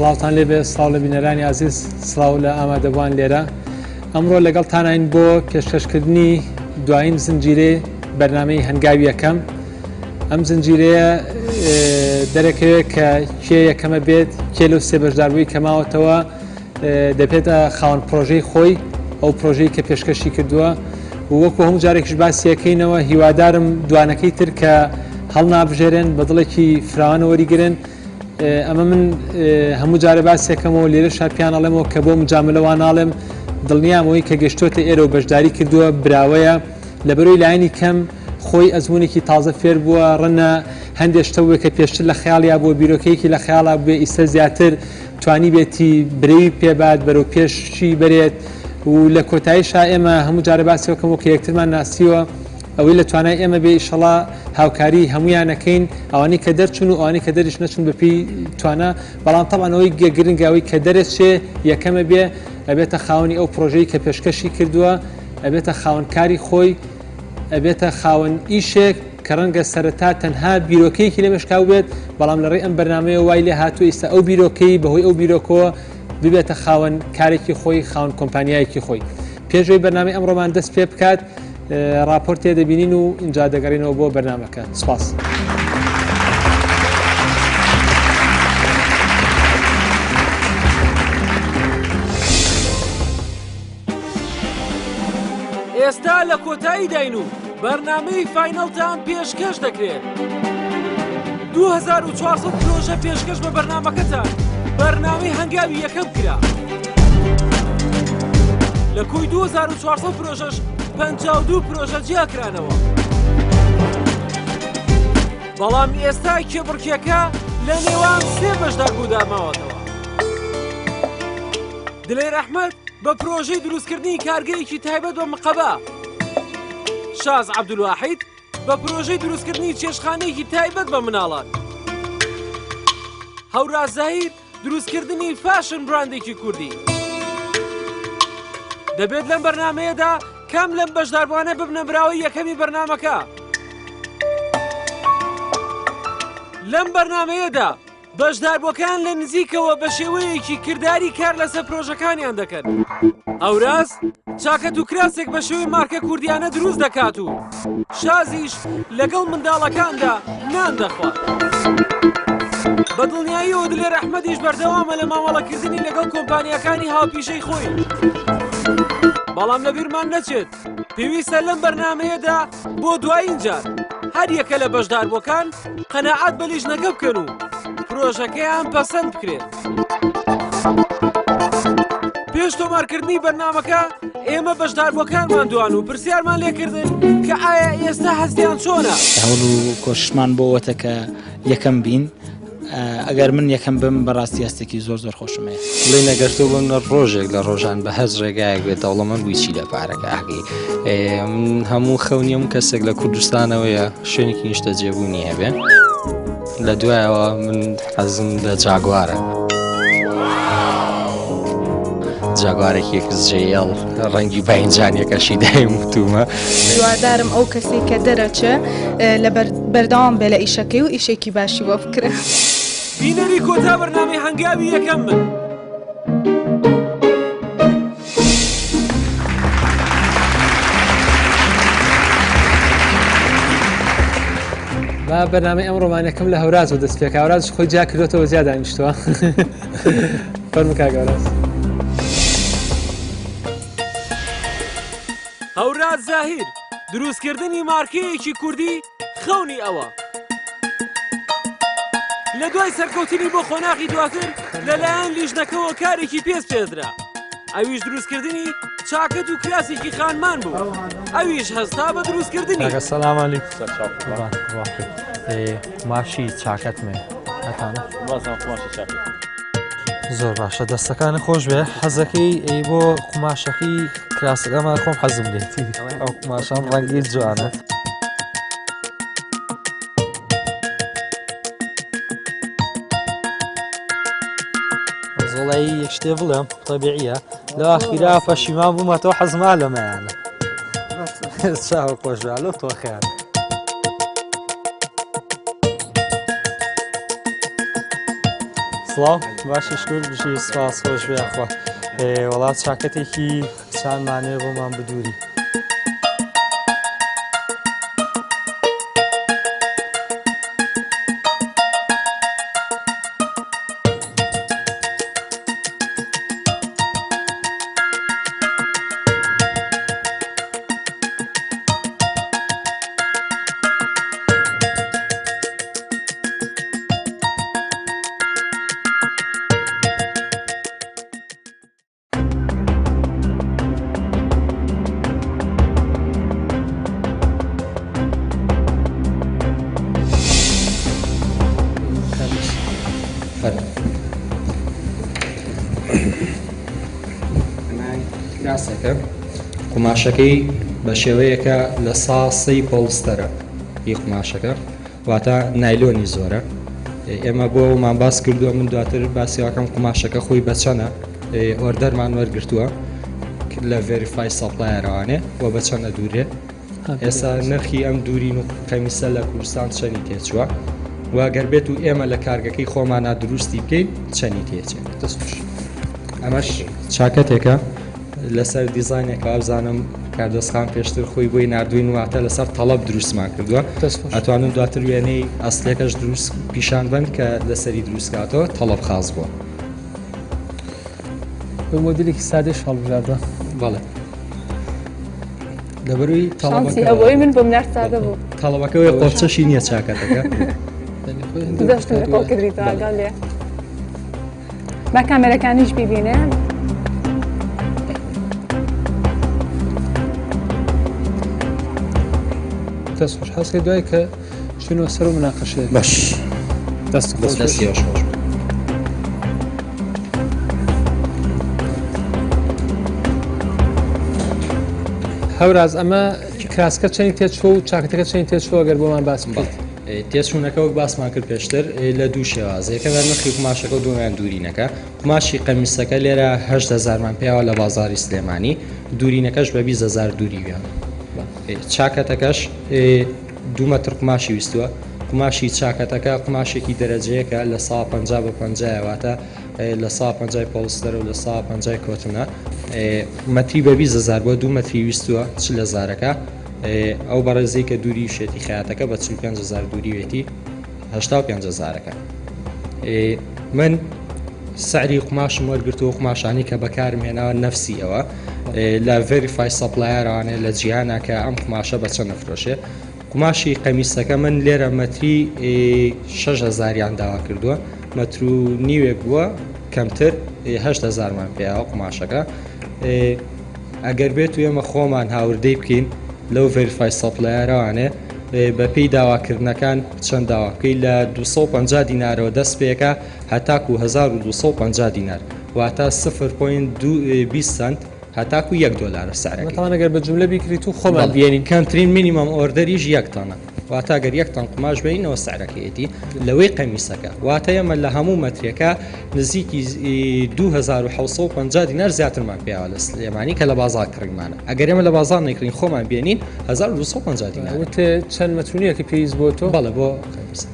سڵاوتان لێبێ، سڵاو لە بینەرانی ئازیز، سڵاو لە ئامادەبووان لێرە. ئەمڕۆ لەگەڵتانین بۆ پێشکەشکردنی دوایین زنجیرەی بەرنامەی هەنگاوی یەکەم. ئەم زنجیرەیە دەرەکەوێت کە کێ یەکەمە بێت، کێ لەو سێ بەشداربووی کە ماوەتەوە دەبێتە خاوەن پرۆژەی خۆی، ئەو پرۆژەی کە پێشکەشی کردووە. و وەکو هەموو جارێکیش باسیەکەینەوە، هیوادارم دوانەکەی تر کە هەڵنابژێرێن بە دڵێکی فراوانە وەریگرن. ئەمە من هەموو جارە باسێکەمەوە لێرەشا پیان ئەڵێمەوە کە بۆ مجاملە وا ناڵێم، دڵنیام ئەوەی کە گەشتۆتە ئێرە و بەشداری کردووە براوەیە، لەبەرەوەی لایەنی کەم خۆی ئەزمونێکی تازە فێر بووە، ڕەنە هەندێک شتە بووێ کە پێشتر لە خەیاڵیا بووە، بیرۆکەیەکی لە خەیاڵا بووێ، ئیستا زیاتر توانیبێتی برەوی پێبات، بەرەو پێشی بەرێت. و لە کۆتاییشا ئێمە هەموو جارە باسیەکەمەوە کە یەکترمان ناسیوە، ئەوەی لە توانای ئێمە بێ ئیشەڵا هاوکاری هەمویان ئەکەین، ئەوانەی کە دەرچون و ئەوانەی کە دەریش نەچون بەپێی توانا. بەڵام تەبعەن ئەوەی گرنگە ئەوەی کە دەرەچێ یەکەمە بێ ئەبێتە خاوەنی ئەو پرۆژەی کە پێشکەشی کردووە، ئەبێتە خاوەن کاری خۆی، ئەبێتە خاوەن ئیشێک کە ڕەنگە سەرەتا تەنها بیرۆکەیەکی لە مێشکاو بێت، بەڵام لە ڕێی ئەم بەرنامەیە وای لێ هاتووە ئیستا ئەو بیرۆکەی بەهۆی ئەو بیرۆکەوە ببێتە خاوەن کارێکی خۆی، خاوەن کۆمپانیایەکی خۆی. پێش ئەوەی بەرنامەی ئەمڕۆمان دەست پێ بکات راپۆرتێ دەبینین و ئینجا دەگەڕینەوە بۆ بەرنامەکە. سپاس. ئێستا لە کۆتاییداین و بەرنامەی فاینەڵتان پێشکەش دەکرێت. 2400 پرۆژە پێشکەش بە بەرنامەکەتان بەرنامەی هەنگاوی یەکەم کرا. لە کۆی 2400 پرۆژەش 52 پرۆژە جیاکرانەوە. بەڵام ئێستا کێبڕکێکە لە نێوان سێ بەشداربوودا ماوەتەوە. دلێر ئەحمەد بە پرۆژەی دروستکردنی کارگەیەکی تایبەت بە مقەبا، شاز عەبدولواحید بە پرۆژەی دروستکردنی چێشتخانەیەکی تایبەت بە مناڵان، هەوراز زاهیر دروستکردنی فاشن براندێکی کوردی. دەبێت لەم بەرنامەیەدا کام لەم بەشداربووانە ببنە براوەی یەکەمی بەرنامەکە؟ لەم بەرنامەیەدا بەشداربووەکان لە نزیکەوە بە شێوەیەکی کرداری کار لەسەر پرۆژەکانیان دەکەن. هەوراز چاکەت و کراسێک بە شێوەی مارکە کوردیانە دروست دەکات و شازیش لەگەڵ منداڵەکاندا نان دەخوات. بە دڵنیاییەوە دلێر ئەحمەدیش بەردەوامە لە مامەڵەکردنی لەگەڵ کۆمپانیاکانی هاوپیشەی خۆی. بەڵام لەبیرمان نەچێت پێویستە لەم بەرنامەیەدا بۆ دوایین جار هەریەکە لە بەشداربووەکان قەناعەت بە لیژنەکە بکەن و پرۆژەکەیان پەسەند بکرێت. پێش تۆمارکردنی بەرنامەکە ئێمە بەشداربووەکانمان دوان و پرسیارمان لێکردن کە ئایا ئێستا هەستیان چۆنە؟ هەوڵ و کۆششمان بۆ ئەوەتە کە یەکەم بین. ئەگەر من یەکەم بم بەڕاستی هەستێکی زۆر زۆر خۆشم هەیە. بڵێی نەگەر تۆ بۆ ڕۆژێک لە ڕۆژان بە هەر ڕێگایەک بێت دەوڵەمەند بووی چی لە پارەکە ئەکەی؟ من هەموو خەونی هەموو کەسێک لە کوردستانەوەیە شوێنێکی نیشتەجێبوونی هەبێ. لە دوایەوە من حەزم لە جاگوارە. جاگوارێکی XJL ڕەنگی باینجانیەکەشی دایم وتومە. هیوادارم ئەو کەسەی کە دەرەچێ لە بەردەوام بێ لە ئیشەکەی و ئیشێکی باشی بۆ بکرێ. بینەری کۆتا بەرنامەی هەنگاوی یەکەم بن. با بەرنامەی ئەمڕۆمان یەکەم لە هەورازەوە دەست پێکا. هەوراز خۆی جیا کردوێتەوە جیا دانیشتووە. فەرموو کاک هەوراز. هەوراز زاهیر، دروستکردنی مارکەیەکی کوردی خەونی ئەوە. لە دوای سەرکەوتنی بۆ قۆناغی دواتر لەلایەن لیژنەکەوە کارێکی پێ سپێردرا، ئەویش دروستکردنی چاکەت و کراسێکی خانمان بوو، ئەویش هەستا بە دروستکردنی. کاکە سەلام عەلیکم. قوماشی چاکەتمێ هەتانە؟ زۆر باشە دەستەکانی خۆش بێ. حەزەکەی ئەی بۆ قوماشەکەی کراسەکەمان خۆم حەزم لێتی ئەو قوماشەم ڕەنگی جوانە. زۆڵی یەک شتێ بڵێم تەبیعیە لە ئاخیرا پەشیمان بوومەتەوە حەزما لەمەیانە چاو خۆشە لەو تۆخیان. سڵاو باشی شکر بژی سپاس خۆش بێ یاخوا وەڵا چاکەتێکی کچانمانەیە بۆمان بدووری. کراسەکە قوماشەکەی بە شێوەیەکە لە سا سەی پۆڵستەرە ئی قوماشەکە واتە نایلۆنی زۆرە ئێمە بۆ ئەومان باس کردووە من دواتر باسیواکەم قوماشەکە خۆی بە چەنە order مان وەرگرتووە لە verified supplier ەوانێ و بە چەند ئەدورێ ئێستا نرخی ئەم دوورین و قەمیسە لە کوردستان چەنی تێچووە و گەر بێت و ئێمە لە کارگەکەی خۆمانە دروستی بکەین چەنی تێچێت ئەمەش چاکەتێکە لەسەر دیزاینێک وابزانم کاردەستخان پێشتر خۆی بۆی ناردوین واتە لەسەر تەڵەب دروستمان کردووە ئەتوانم دواتر وێنەی ئەسلەکەش دروست پیشان بن کە لەسەری دروستکاتەوە تەڵەب خاص بووە بە مۆدیلێکی سادەش هەڵبژاردە بەڵێ لەبەروی تەڵەبەکەی من بۆم نارد سادە بوو تەڵەبەکەی قۆرچەشی نییە چاکەتەکە دەستم لە قۆڵ کردیتەوە ئاگام لێ با کامێرەکانیش بیبینێ. دەست خۆش حەزکە دوای کە چونەوە سەر و مناقەشەیە باش دەست خۆش دەستی خۆش خۆش. هەوراز ئەمە کراسکە چەنی تێچوو و چاکەتەکە چەنی تێچوو ئەگەر بۆمان باس بکەیت تێچوونەکە وەک باسمان کرد پێشتر لە دوو شێوازە یەکەمیان نرخی قوماشەکە و دووەمیان دوورینەکە قوماشی قەمیسەکە لێرە هەشت هەزارمان پێیاوە لە بازاری سلێمانی دوورینەکەش بە 20 هەزار دووریویان چاکەتەکەش دوو مەتر قوماشی ویستووە قوماشی چاکەتەکە قوماشێکی دەرەجەیەکە لە سا 50 بە 50 واتە لە سا 50 پۆڵستەر و لە سا 50 کۆتنە مەتری بە 20 هەزار بۆ دوو مەتری ویستووە چ لە زارەکە ئەو بەڕێزەی کە دووری شێتی خەیاتەکە بە 45 هزار دووریوێتی 85 هزارەکە من سعری قوماشم وەرگرتووە قوماشانی کە بەکارم هێناوە نەفسی ئەوە لە verified supplier انێ لە جیهانە کە ئەم قوماشە بە چەند نەفرۆشێ قوماشی قەمیسەکە من لێرە مەتری 6هزاریان داوا کردووە مەتر و نیوێک بووە کەمتر 8هزارمان پێیاوە قوماشەکە ئەگەر بێت و ئێمە خۆمان هاوردەی بکەین لەو verified supplier ەوانێ بەپێی داواکردنەکان چەند داوا بکەی لە 250 دینارەوە دەست پێکا هەتاکو 1250 دینار واتە 0.20 سنت هەتاکو 1 دۆلارە سعرەکەی. تاوان ئەگەر بە جوملە بیکریت و خۆمان بیێنین. کەمترین minimum order یش یەک تەنە واتە گەر یەک تەن قوماش بێنینەوە سعرەکەیەتی لەوەی قەمیسەکە واتە ئێمە لە هەموو مەترێکە نزیکی 2750 دینار زیاترمان پیاوە لە سلێمانی کە لە بازاڕ کڕیمانە ئەگەر ئێمە لە بازاڕ نەیکڕین خۆمان بێنین 1250 دینار وت چەند مەترونیەکە پێویست بۆ تۆ؟ بەڵێ بۆ قەمیسە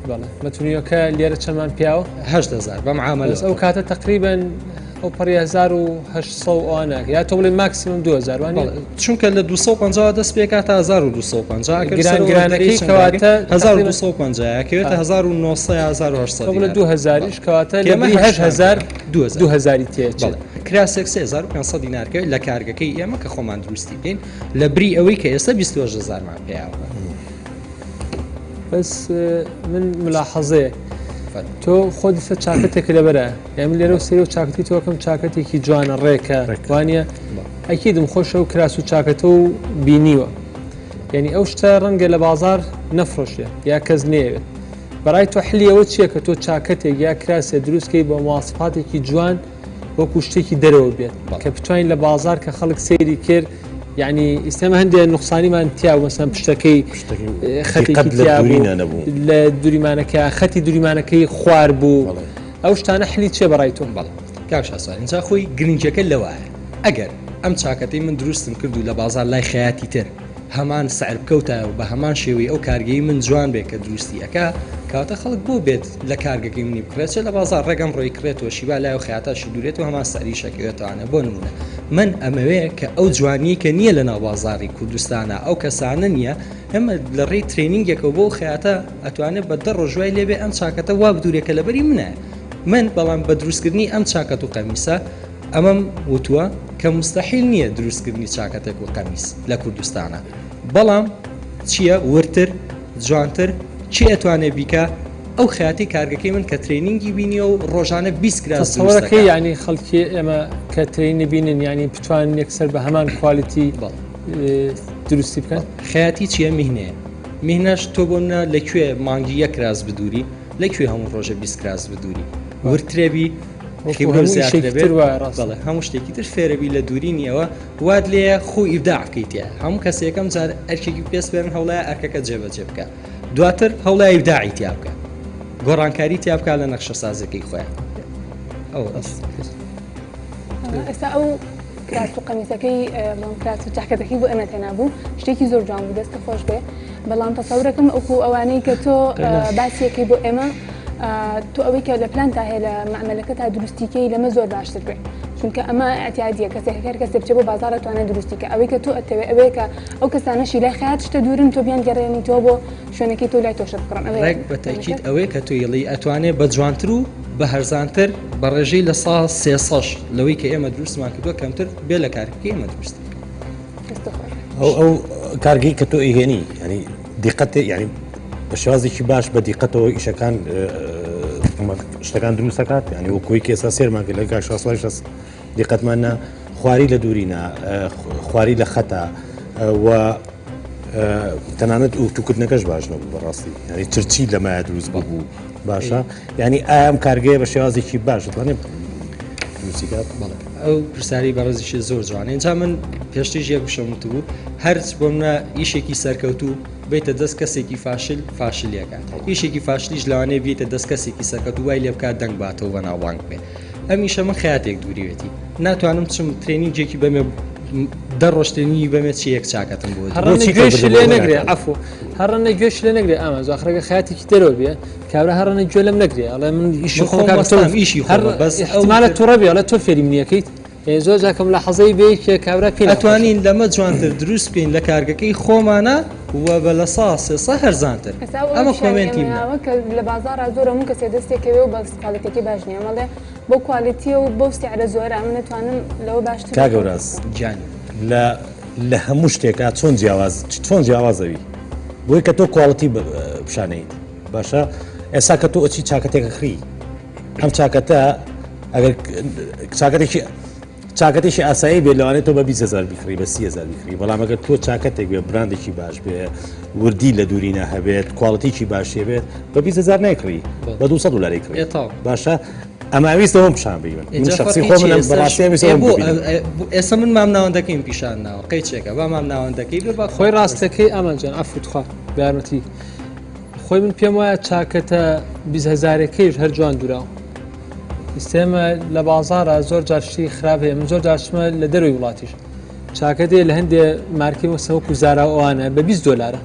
بەڵێ مەترونیەکە لێرە چەندمان پیاوە؟ 8000 بەم عامەلە ئەو کاتە تقریبا ئەو پەڕی 1800 ئەوانە یا تۆ بڵێ ماکسیمم 2000 وانە چونکە لە 250 دەست پێکات تا 1250 ئەگەر گران گرانەکەی کەواتە 1250 کەوێتە 1900 یا 1800 تۆ بڵێ 2000یش کەواتە لە بری 8000 2000 تێچێت. کراسێک 3500 دینار کەوێت لە کارگەکەی ئێمە کە خۆمان دروستی بکەین لە بری ئەوەی کە ئێستا 28000مان پێیاوە. بەس من ملاحەزەیەک تۆ خۆ دیسە چاکەتێک لەبەرە یان لێرە و سەری و چاکەتی تۆکەم چاکەتێکی جوانە ڕێکە وانە ئەکیدم خۆشە و کراس و چاکەتە و بینیوە یعنی ئەو شتە ڕەنگە لە بازار نەفرۆشێ یا کەس نەیەوێت بەڕای تۆ حلی ئەوە چییە کە تۆ چاکەتێک یا کراسێ دروستکەی بە مواسفاتێکی جوان وەکو شتێکی دەرەوە بێت کە بتوانین لە بازار کە خەڵک سەیری کرد یعنی ئیستا هەندێک نقصانیمان تیا مەسەن پشتەکەی خەتێکی تیا بوو لە دوریمانەکە خەتی دوریمانەکەی خوار بوو ئەو شتانە حلی چێ بەڕای تۆ؟ بەڵێ کاک شاسوار ئینجا خۆی گرنگیەکە لەوایە ئەگەر ئەم چاکەتەی من دروستم کرد و لە بازار لای خەیاتی تر هەمان سعر بکەوتایە و بە هەمان شێوەی ئەو کارگەی من جوان بێ کە دروستی ئەکا، کەواتە خەڵک بۆ بێت لە کارگەکەی منی بکڕێت چ لە بازاڕ ڕێک ئەمڕۆی کڕێتەوە شیبا لای و خەیاتاشی دوورێتەوە هەمان سعریش ئەکەوێتەوانە. بۆ نمونە من ئەمەوێ کە ئەو جوانیەی کە نییە لە ناو بازاڕی کوردستانە ئەو کەسانە نییە، ئێمە لە ڕێی training ێکەوە بۆ خەیاتە ئەتوانێت بە 10 ڕۆژ وای لێبێ ئەم چاکەتە وا بدورێ کە لەبەری منە. من بەڵام بە دروستکردنی ئەم چاکەت و قەمیسە ئەمەم وتووە کە مستەحیل نییە دروستکردنی چاکەتێک و قەمیس لە کوردستانە، بەڵام چییە وردتر جوانتر کێ ئەتوانێ بیکا؟ ئەو خەیاتی کارگەکەی من کە training ی بینیوە و ڕۆژانە 20 کراس دروست تەسەوەرەکەی دەکات. یعنی خەڵکی ئێمە کە training بینن یعنی بتوانن یەکسەر بە هەمان quality دروستی بکەن؟ خەیاتی چییە؟ میهنەیە. میهنەش تۆ بۆ منە لە کوێ مانگی یەک کراس بدووری، لە کوێ هەموو ڕۆژە 20 کراس بدووری، وردترەبی، خیبرە زیاترە بێت. بەڵێ هەموو شتێکی تر فێرەبی لە دوورینی ئەوە وات لێیە خۆ ئیبداع بکەیت تیا. هەموو کەس یەکەم جار ئەرکێکی پێ سپێرن هەوڵایە ئەرکەکە جێبەجێ بکە، دواتر هەوڵای ئیبداعی تیا بکە، گۆڕانکاری تیا بکە لە نەخشەسازەکەی خۆیان. ئەوە ئێستا ئەو کراس و قەمیسەکەی بڵێم کراس و جاکەتەکەی بۆ ئێمە تێنا بوو، شتێکی زۆر جوان بوو، دەستت خۆش بێ. بەڵام تەسەورەکەم ئەوکو ئەوانەی کە تۆ باسیەکەی بۆ ئێمە، تۆ ئەوەی کە لە پلانتا هەیە لە مەعمەلەکەتا دروستیکەی لەمە زۆر باشتر بێ، چونکە ئەمە ئەتیادیە، کەسێک هەر کەسێ بچێ بۆ بازاڕ ئەتوانێت دروستیکە. ئەوەی کە تۆ ئەتەوێ ئەوەیە کە ئەو کەسانەشی لای خەیات شتە دوورن تۆ بیان گەڕێنیتەوە بۆ شوێنەکەی تۆ لای تۆشە بکڕن. ئەوەیە ڕێک بە تەئکید ئەوەیە کە تۆ یڵی ئەتوانێ بە جوانتر و بە هەرزانتر بە ڕێژەی لە سا 300 لەوەی کە ئێمە دروستمان کردووە کەمتر بێ لە کارگەکەی ئێمە دروست بکەن. ئەو کارگەی کە تۆ ئیهێنی ینی دیقەت ینی بە شێوازێکی باش بە دیقەتەوە ئیشەکان شتەکان دروست دەکات، ینی وەکوی کە ئێستا سێرمان کرد لە کاک شاسواری شەس دیقەتمان نا خواری لە دوورینە، خواری لە خەتە و تەنانەت ئوتوکردنەکەش باش نەبوو بەڕاستی، ینی چرچی لەمایە دروست ببوو باشە. ینی ئایا ئەم کارگەیە بە شێوازێکی باش دەتوانێت دروستی کات؟ بەڵێ ئەو پرسیاری بەڕێزیشی زۆر جوانە. اینجا من پێشتریش یەک وشەم وتبوو، هەرچ بۆ منە ئیشێکی سەرکەوتوو بیتە دەست کەسێکی فاشل، فاشلیەکە. ئیشێکی فاشلیش لەوانەیە بیتە دەست کەسێکی سەرکەوتوو وای لێ بکات دەنگ باتەوە بەناوبانگ بێ. ئەم ئیشە من خەیاتێک دووریوێتی، ناتوانم چم training ێکی بەمێ 10 ڕۆژ training ی بەمێ چی یەک چاکەتم بۆ هەر ڕەنگە گوێشی لێ نەگرێ، عەفو هەر ڕەنگە گوێشی لێ نەگرێ. ئامانج ئاخرەکە خەیاتێکی دەرەوە بێ، کابرا هەر ڕەنگە گوێ لەم نەگرێ، ئەڵێ من ئیشی خۆم کاک تۆ ئیشی خۆم، هەر بەس ئەو احتمالە تووڕە بێ، ئەڵێ تۆ فێری منیەکەیت. زۆر جار کەم لە حەزەی بێ کە کابرا پێ ناخۆشە. ئەتوانین لەمە جوانتر دروست بکەین لە کارگەکەی خۆمانە و بە لە سا 300 هەرزانتر. ئێستا ئەو ئەمە ئیشانەی comment ی ئێمە منە. ناوە کە لە بازاڕا زۆر هەموو کەسێ دەستێکەوێ و بەس quality ەکەی باش نییە. ئەمە ئەڵێ بەو quality ە و بەو سعرە زۆرە من ئەتوانم لەوە باشتر کاک بکەم. هەوراز گیانی. لە هەموو شتێکا چۆن جیاواز، چۆن جیاوازەوی بۆی کە تۆ quality پیشانەیت باشە. ئێستا کە تۆ ئەچی چاکەتێکە کڕی، ئەم چاکەتە ئەگەر چاکەتێکی ئاسایی بێت لەوانەیە تۆ بە 20,000 بیکڕی، بە 30,000 بیکڕی، بەڵام ئەگەر تۆ چاکەتێک بێ براندێکی باش بێ، وردی لە دوورینە هەبێت، quality ێکی باشێ بێت، بە 20,000 نایکڕی، بە 200 دلاری کڕی. باشە ئەمە ویستەوەم پیشان بی من. من شخصی خۆم منم بەڕاستی ویستەوەم ببینم. ئێستا من مام ناوەندەکەیم پیشان ناوە، قەیچێکە با مام ناوەندەکەی بێ، با خۆی ڕاستەکەی ئامانجان عەفو تخوا بە یارمەتی خۆی من پێم وایە چاکەتە 20,000ەکەیش هەر جوان دوراوە. ئێستا لە بازاڕە زۆر جار شتی خراپ هەیە، من زۆر جار چمە لە دەرەوەی وڵاتیش چاکەتێ لە هەندێ مارکەی وەسە وەکو زارا و ئەوانە بە 20 دلارە،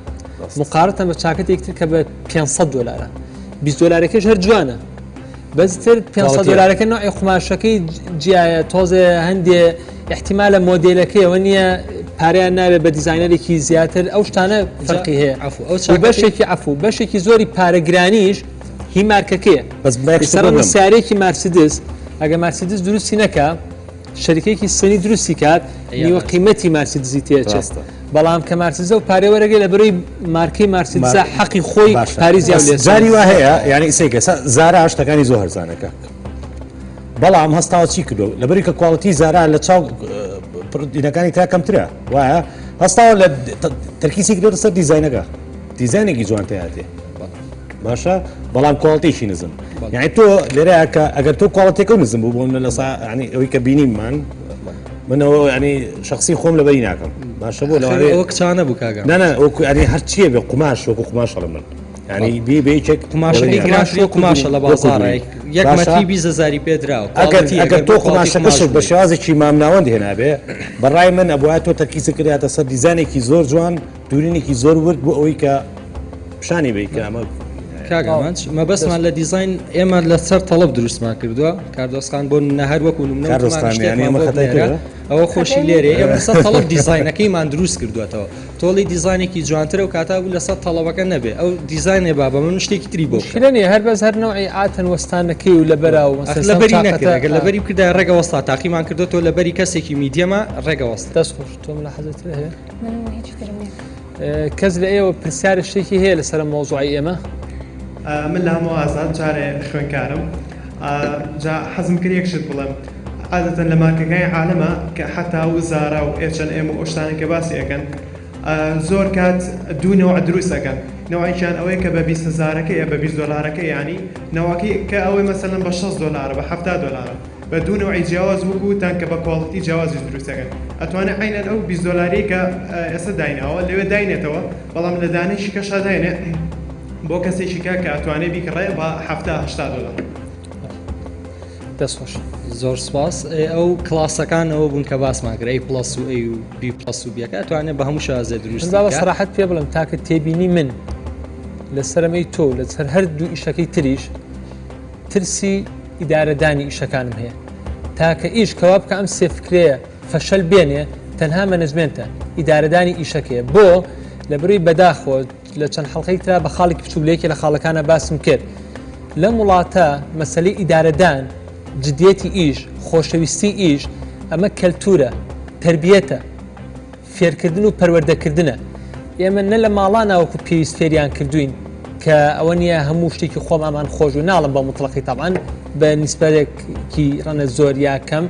مقارنە بە چاکەتێک تر کە بە 500 دلارە. 20 دلارەکەش هەر جوانە، بەس تر 500 دلارەکە نوعی قوماشەکەی جیایە، تۆزێ هەندێ احتیمالە مۆدێلەکەیەوە نییە، پارەیان ناوێت بە دیزاینەرێکی زیاتر، ئەو شتانە فەرقی هەیە. عەفو، ئەو و چاکەتەی بەشێکی عەفو، بەشێکی زۆری پارەگرانیش هی مارکەکەیە. بەس با یەک شت سەر بڵێم. سیارەیەکی مارسیدس، ئەگەر مارسیدس دروستی نەکا، شەریکێکی سنی دروستی کات، نیوە قیمەتی مارسیدسی تێچێت. بەڵام کە مارسیدسە و پارێ وەرەگەی لە بەرەی مارکەی مارسیدسە حەقی خۆی پاری زیاد لێ جاری وا هەیە، یعنی ئیسەی کە زارا شتەکانی زۆر هەرزانەکە، بەڵام هەستاوە چی کردو لەبەری کە quality زارا لە چاو دینەکانی تا کەمترە، وایە هەستاوە لە تەرکیزی کردووە سەر دیزاینەکە، دیزاینێکی جوان تیاتێ باشە، بەڵام quality ێکی نزم. یعنی تۆ لێرە کە ئەگەر تۆ quality ەکە نزم بوو بۆ منە لە سا، یعنی ئەوەی کە بینیمان منەوە، یعنی شخصی خۆم لەبەری ناکەم. باشە بۆ لەوانەیە ئەوە کچانە بوو کاگە. نا، نا، وەکو، یعنی هەر چییە بێ قوماش، وەکو قوماش ئەڵێم من. ینی بی بە یەکێک قوماشەکەی گرانترین قوماشە لە بازاڕە، یەک مەتری 20 هەزاری پێ دراوە. ئەگەر ئەگەر تۆ قوماشەکەشت بە شێوازێکی مامناوەند هێنابێ، بەڕای من ئەبوایە تۆ تەرکیزت کردایەتە سەر دیزانێکی زۆر جوان، دورینێکی زۆر ورد بۆ ئەوەی کە پیشانی بەی کە ئەمە کاک ئامانج مەبەستمان لە دیزاین ئێمە لەسەر تەڵەب دروستمان کردووە کاردۆسخان بۆ نمونە هەر وەکو نمونە کاردۆسخان یانی ئەمە خەتای تۆیە؟ ئەوە خۆشی لێرەیە ئێمە لەسەر تەڵەب دیزاینەکەیمان دروست کردووەتەوە تۆڵی دیزانێکی جوانترە و کاتا بوو لەسەر تەڵەبەکە نەبێ ئەو دیزانێ با بە من شتێکی تری بۆ مشکلە نییە هەر بەس هەر نەوعی عاتەن وەستانەکەی و لەبەرا و مەسەلەن لەبەری نەکرد ئەگەر لەبەری بکردایە ڕێگە وەستا تاقیمان کردووەتەوە لەبەری کەسێکی میدیەمە ڕێگە وەستا. دەست خۆش تۆ ملاحەزەت تر هەیە؟ من هیچی ترم نییە. کەس لە ئێوە پرسیار شتێکی هەیە لەسەر ئەم مەوزوعەی ئێمە؟ من لە هەموو ئازاد جارێ خوێنکارم جا حەزم کرد یەک شت بڵێم عادەتەن لە مارکەکانی عالەمە کە حەتا و زارا و ئێچ ئەن ئێم و ئەو شتانەی کە باسی ئەکەن زۆر کات دوو نەوع دروست ئەکەن نەوعێکیان ئەوەیە کە بە 20 هەزارەکەیە بە 20 دۆلارەکەی یانی نەوەکەی کە ئەوەی مەسەلەن بە 60 دۆلارە بە 70 دۆلارە بە دوو نەوعی جیاواز وەکو تانکە بە quality جیاوازیش دروست ئەکەن ئەتوانێ عەینەن ئەو 20 دۆلاریەی کە ئێستا دایناوە لەوێ داینێتەوە بەڵام لە دانەیشی کەشا داینێ بۆ کەسێکی کە کە ئەتوانێ بیکڕێ بە 70 80 دۆلار. دەست خۆش. زۆر سوپاس ئەو کڵاسەکان ئەوە بوون کە باسمان کرد A plus و A و B plus و B یەکە ئەتوانێت بە هەموو شازێ دروست با بە سەراحەت پێ بڵێم تاکە تێبینی من لەسەر ئەمەی تۆ لەسەر هەر دوو ئیشەکەی تریش ترسی ئیدارەدانی ئیشەکانم هەیە تاکە ئیش کەوا بکە ئەم سێ فکرەیە فەشەل بێنێ تەنها management ە ئیدارەدانی ئیشەکەیە بۆ لە بڕی بەداخەوە لە چەند حەڵقەی ترا بە خاڵێکی بچووک لە یەکێ لە خاڵەکانە باسم کرد لەم وڵاتە مەسەلەی ئیدارەدان جدیەتی ئیش خۆشەویستی ئیش ئەمە کەلتورە تربیەتە فێرکردن و پەروەردەکردنە ئێمە نە لە ماڵانە وەکو پێویست فێریان کردوین کە ئەوە نییە هەموو شتێکی خۆمامان خۆش و ناڵم بە مطلقی تاوان بە نیسبەتێکی ڕەنە زۆر یا کەم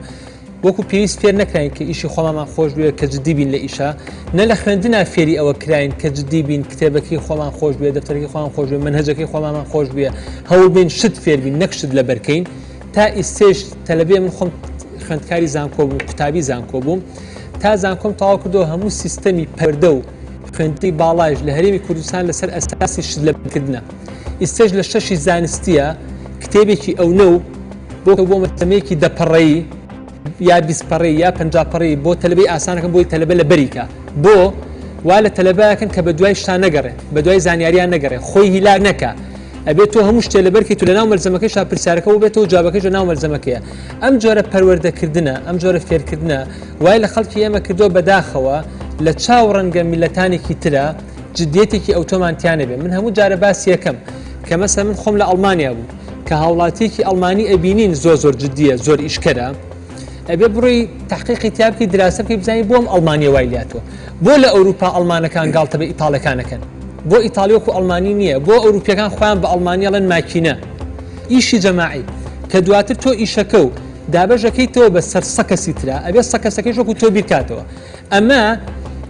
وەکو پێویست فێر نەکراین کە ئیشی خۆمامان خۆش بوێ کە جدی بین لە ئیشا، نە لە خوێندنا فێری ئەوە کراین کە جدی بین کتێبەکەی خۆمان خۆش بوێ دەفتەرەکەی خۆمان خۆش بوێ مەنهەجەکەی خۆمامان خۆش بوێ هەوڵ بین شت فێر بین نەک شت لەبەر کەین تا ئیستێش تەلەبێ من خۆم خوێندکاری زانکۆ بووم قوتابی زانکۆ بووم تا زانکۆم تەواو کردەوە هەموو سیستەمی پەروەردە و خوێندنی باڵایش لە هەرێمی کوردستان لەسەر ئەساسی شت لەبەرکردنە ئیستێش لە شەشی زانستیە کتێبێکی ئەونە و بۆ بۆ مەسەمەیەکی دە پەڕەیی یا 20 پەڕەیی یا 50 پەڕەیی بۆ تەلەبەی ئاسانەکەن بۆی تەلەبە لە بەریکە بۆ وا لە تەلەبەکەن کە بە دوای شتا نەگەڕێ بە دوای زانیاریان نەگەڕێ خۆی هیلاک نەکا ئەبێت تۆ هەموو شتێ لەبەرکەیت و لەناو مەلزەمەکەیشا پرسیارەکە بۆ بێتەوە جوابەکەش لەناو مەلزەمەکەیە ئەم جۆرە پەروەردەکردنە ئەم جۆرە فێرکردنە وای لە خەڵکی ئێمە کردووە بەداخەوە لە چاو ڕەنگە میلەتانێکی ترە جدیەتێکی ئەوتۆمان تیا نەبێ من هەموو جارە باسی یەکەم کە مەسە من خۆم لە ئەڵمانیا بوو کە هاوڵاتیەکی ئەڵمانی ئەبینین زۆر زۆر جدیە زۆر ئیشکەرە ئەبێ بڕۆی تحقیقی تیا بکەی دراسە بکەی بزانی بۆم ئەڵمانیا وای لاتوە بۆ لە ئەوروپا ئەڵمانەکان گاڵتە بە ئیتاڵەکانەکەن بۆ ئیتاڵی وەکو ئەڵمانی نییە بۆ ئەوروپیەکان خۆیان بە ئەڵمانی ئەڵێن ماکینە ئیشی جەماعی کە دواتر تۆ ئیشەکە و دابەشەکەیتەوە بە سەر سە کەسی ترا ئەبێ سە کەسەکەیش وەکو تۆ بیرکاتەوە ئەمە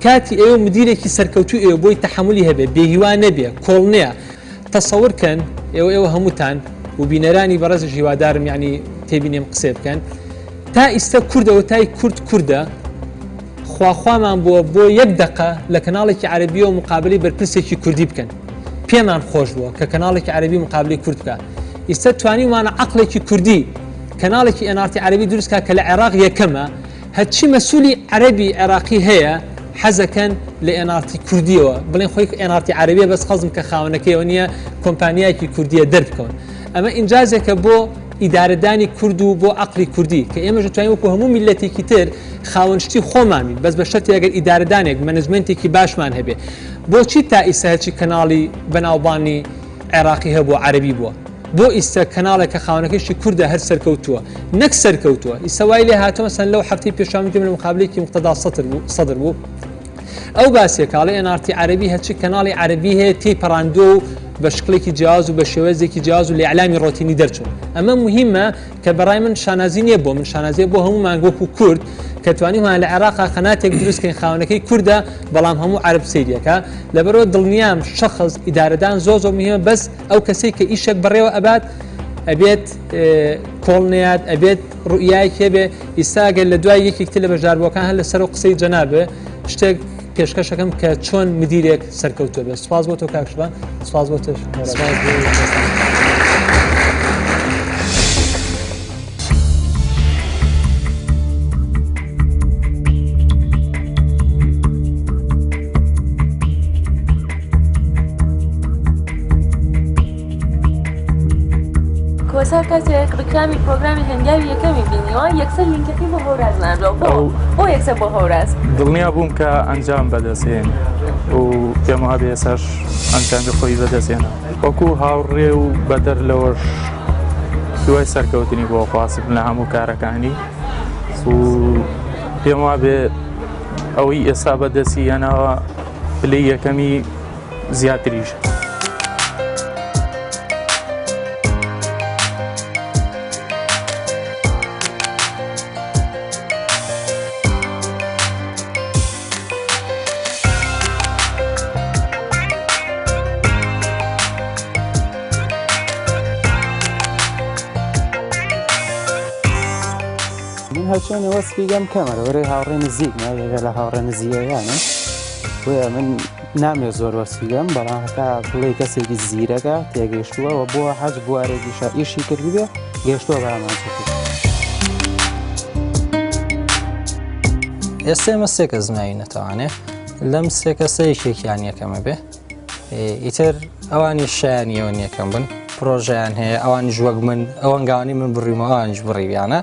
کاتی ئێوە مدیرێکی سەرکەوتوو ئێوە بۆی تەحەمولی هەبێ بێهیوا نەبێ کۆڵ نەیە تەسەور کەن ئێوە ئێوە هەمووتان و بینەرانی بەڕێزش هیوادارم یعنی تێبینیم قسێ بکەن تا ئیستا کوردەوە تای کورد کوردە خواخوامان بووە بۆ یەک دقە لە کەناڵێکی عەربیەوە مقابلی بەرپرسێکی کوردی بکەن پێمان خۆش بووە کە کەناڵێکی عەربی مقابلی کورد بکە ئیستا توانیومانە عقلێکی کوردی کەناڵێکی NRT عەربی دروستکە کە لە عێراق یەکەمە هەرچی مەسولی عەرەبی عێراقی هەیە حەزەکەن لە NRT کوردیەوە بڵێن خۆی NRT عەرەبیە بەس خەزم کە خاوەنەکەیەوە نییە کۆمپانیایەکی کوردیە دەربکەون ئەمە ئینجازێکە بۆ ئیدارەدانی کورد و بۆ عقلی کوردی کە ئێمە دەتوانین وەکو هەموو میلەتێکی تر خاوەن شتی خۆمان بین بەس بە شەرتی ئەگەر ئیدارەدانێک management ێکی باشمان هەبێ بۆچی تا ئیستا هەرچی کەناڵی بەناوبانی عێراقی هەبووە عەرەبی بووە بۆ ئیستە کەناڵێک کە خاوەنەکەیشی کوردە هەر سەرکەوتووە نەک سەرکەوتووە ئیستا وای لێ هاتووە مەسەن لەو هەفتەی پێشوە من گوێم لە مقابلەیەکی مقتەدا سەدر بوو سەدر بوو ئەو باسیە کاڵێ NRT عەرەبی هەرچی کەناڵی عەرەبی هەیە تێی پەڕاندووە و بە شکڵێکی جیاواز و بە شێوەزێکی جیاواز و لە ئیعلامی ڕۆتینی دەرچوون ئەمە مهمە کە بەڕای من شانازی نییە بۆ من شانازیە بۆ هەموومان وەکو کورد کە توانیمان لە عێراقا قەناتێک دروستکەین خاوەنەکەی کوردە بەڵام هەموو عەرەب سەیریەکە لەبەرەوە دڵنیام شەخص ئیدارەدان زۆر زۆر مهمە بەس ئەو کەسەی کە ئیشێک بەڕێوە ئەبات ئەبێت کۆڵ نەیات ئەبێت ڕوئیایەک هەبێ ئیستا گەر لە دوای یەکێک تر لە بەشداربووەکان هەر لەسەر قسەی جەنابێ شتێک پێشکەشەکەم کە چۆن مدیرێک سەرکەوتووە بێت. سوپاس بۆ تۆ کاک شوان، سوپاس بۆ تۆش. سوپاس بۆ کۆسار کاتێک ڕیکلامی پرۆگرامی هەنگاوی یەکەمی بینیوە یەکسەر لینکەکەی بۆ هەوراز ناردووە بۆ بۆ یەکسەر بۆ هەوراز دڵنیا بووم کە ئەنجام بەدەستێن و پێم وابێ ئێساش ئەنجامی خۆی بەدەستێنە وەکو هاوڕێ و بەدەر لەوەش دوای سەرکەوتنی بۆ خواستم لە هەموو کارەکانی و پێم وابێ ئەوەی ئێستا بەدەستی هێناوە پلەی یەکەمی زیاتریش. من هەرچۆنێ وەسفی گەم کەمە لەبەرەی هاوڕێ نزیکمە یەکە لە هاوڕێ نزیکەکانم بۆیە من نامێ زۆر وەسفی گەم بەڵام هەتا بڵێ کەسێکی زیرەکە تێگەیشتووە و بۆ حەج بوارێکیشە ئیشی کردبێ گەیشتووە بە ئامانجەکەی. ئێستا ئێمە سێ کەس ناوینەتەوانێ لەم سێ کەسە یەکێکیان یەکەمە بێ ئیتر ئەوانیش شایانی ئەوە یەکەم بن پرۆژیان هەیە ئەوانیش وەک من ئەوەنگانی من بڕیمە ئەوانیش بڕیویانە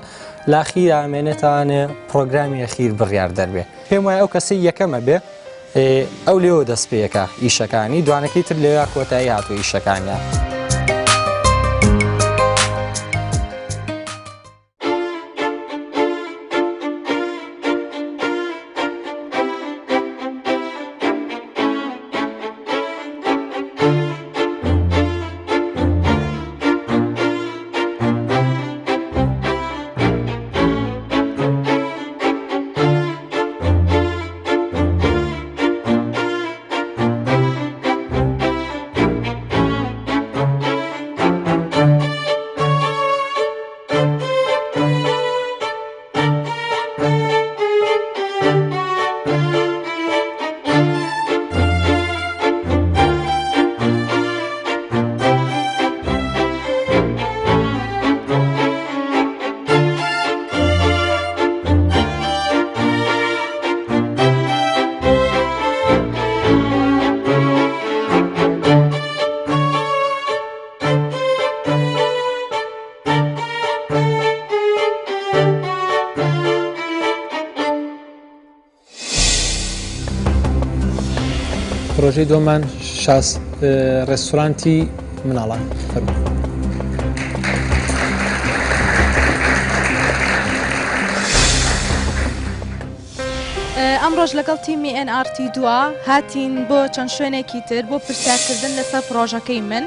لاخیر ئامێنێتوانێ پرۆگرامی ئەخیر بڕیار دەربێ پێم وایە ئەو کەسی یەکەمە بێ ئەو لێوە دەست پێەکە ئیشەکانی دوانەکەی تر لەوێ کۆتایی هاتوو ئیشەکانیان. پرۆژەی دۆمان شاس ڕێستورانتی مناڵان فەرموو. ئەمڕۆش لەگەڵ تیمی NRT دوا هاتین بۆ چەند شوێنێکی تر بۆ پرسیارکردن لەسەر پرۆژەکەی من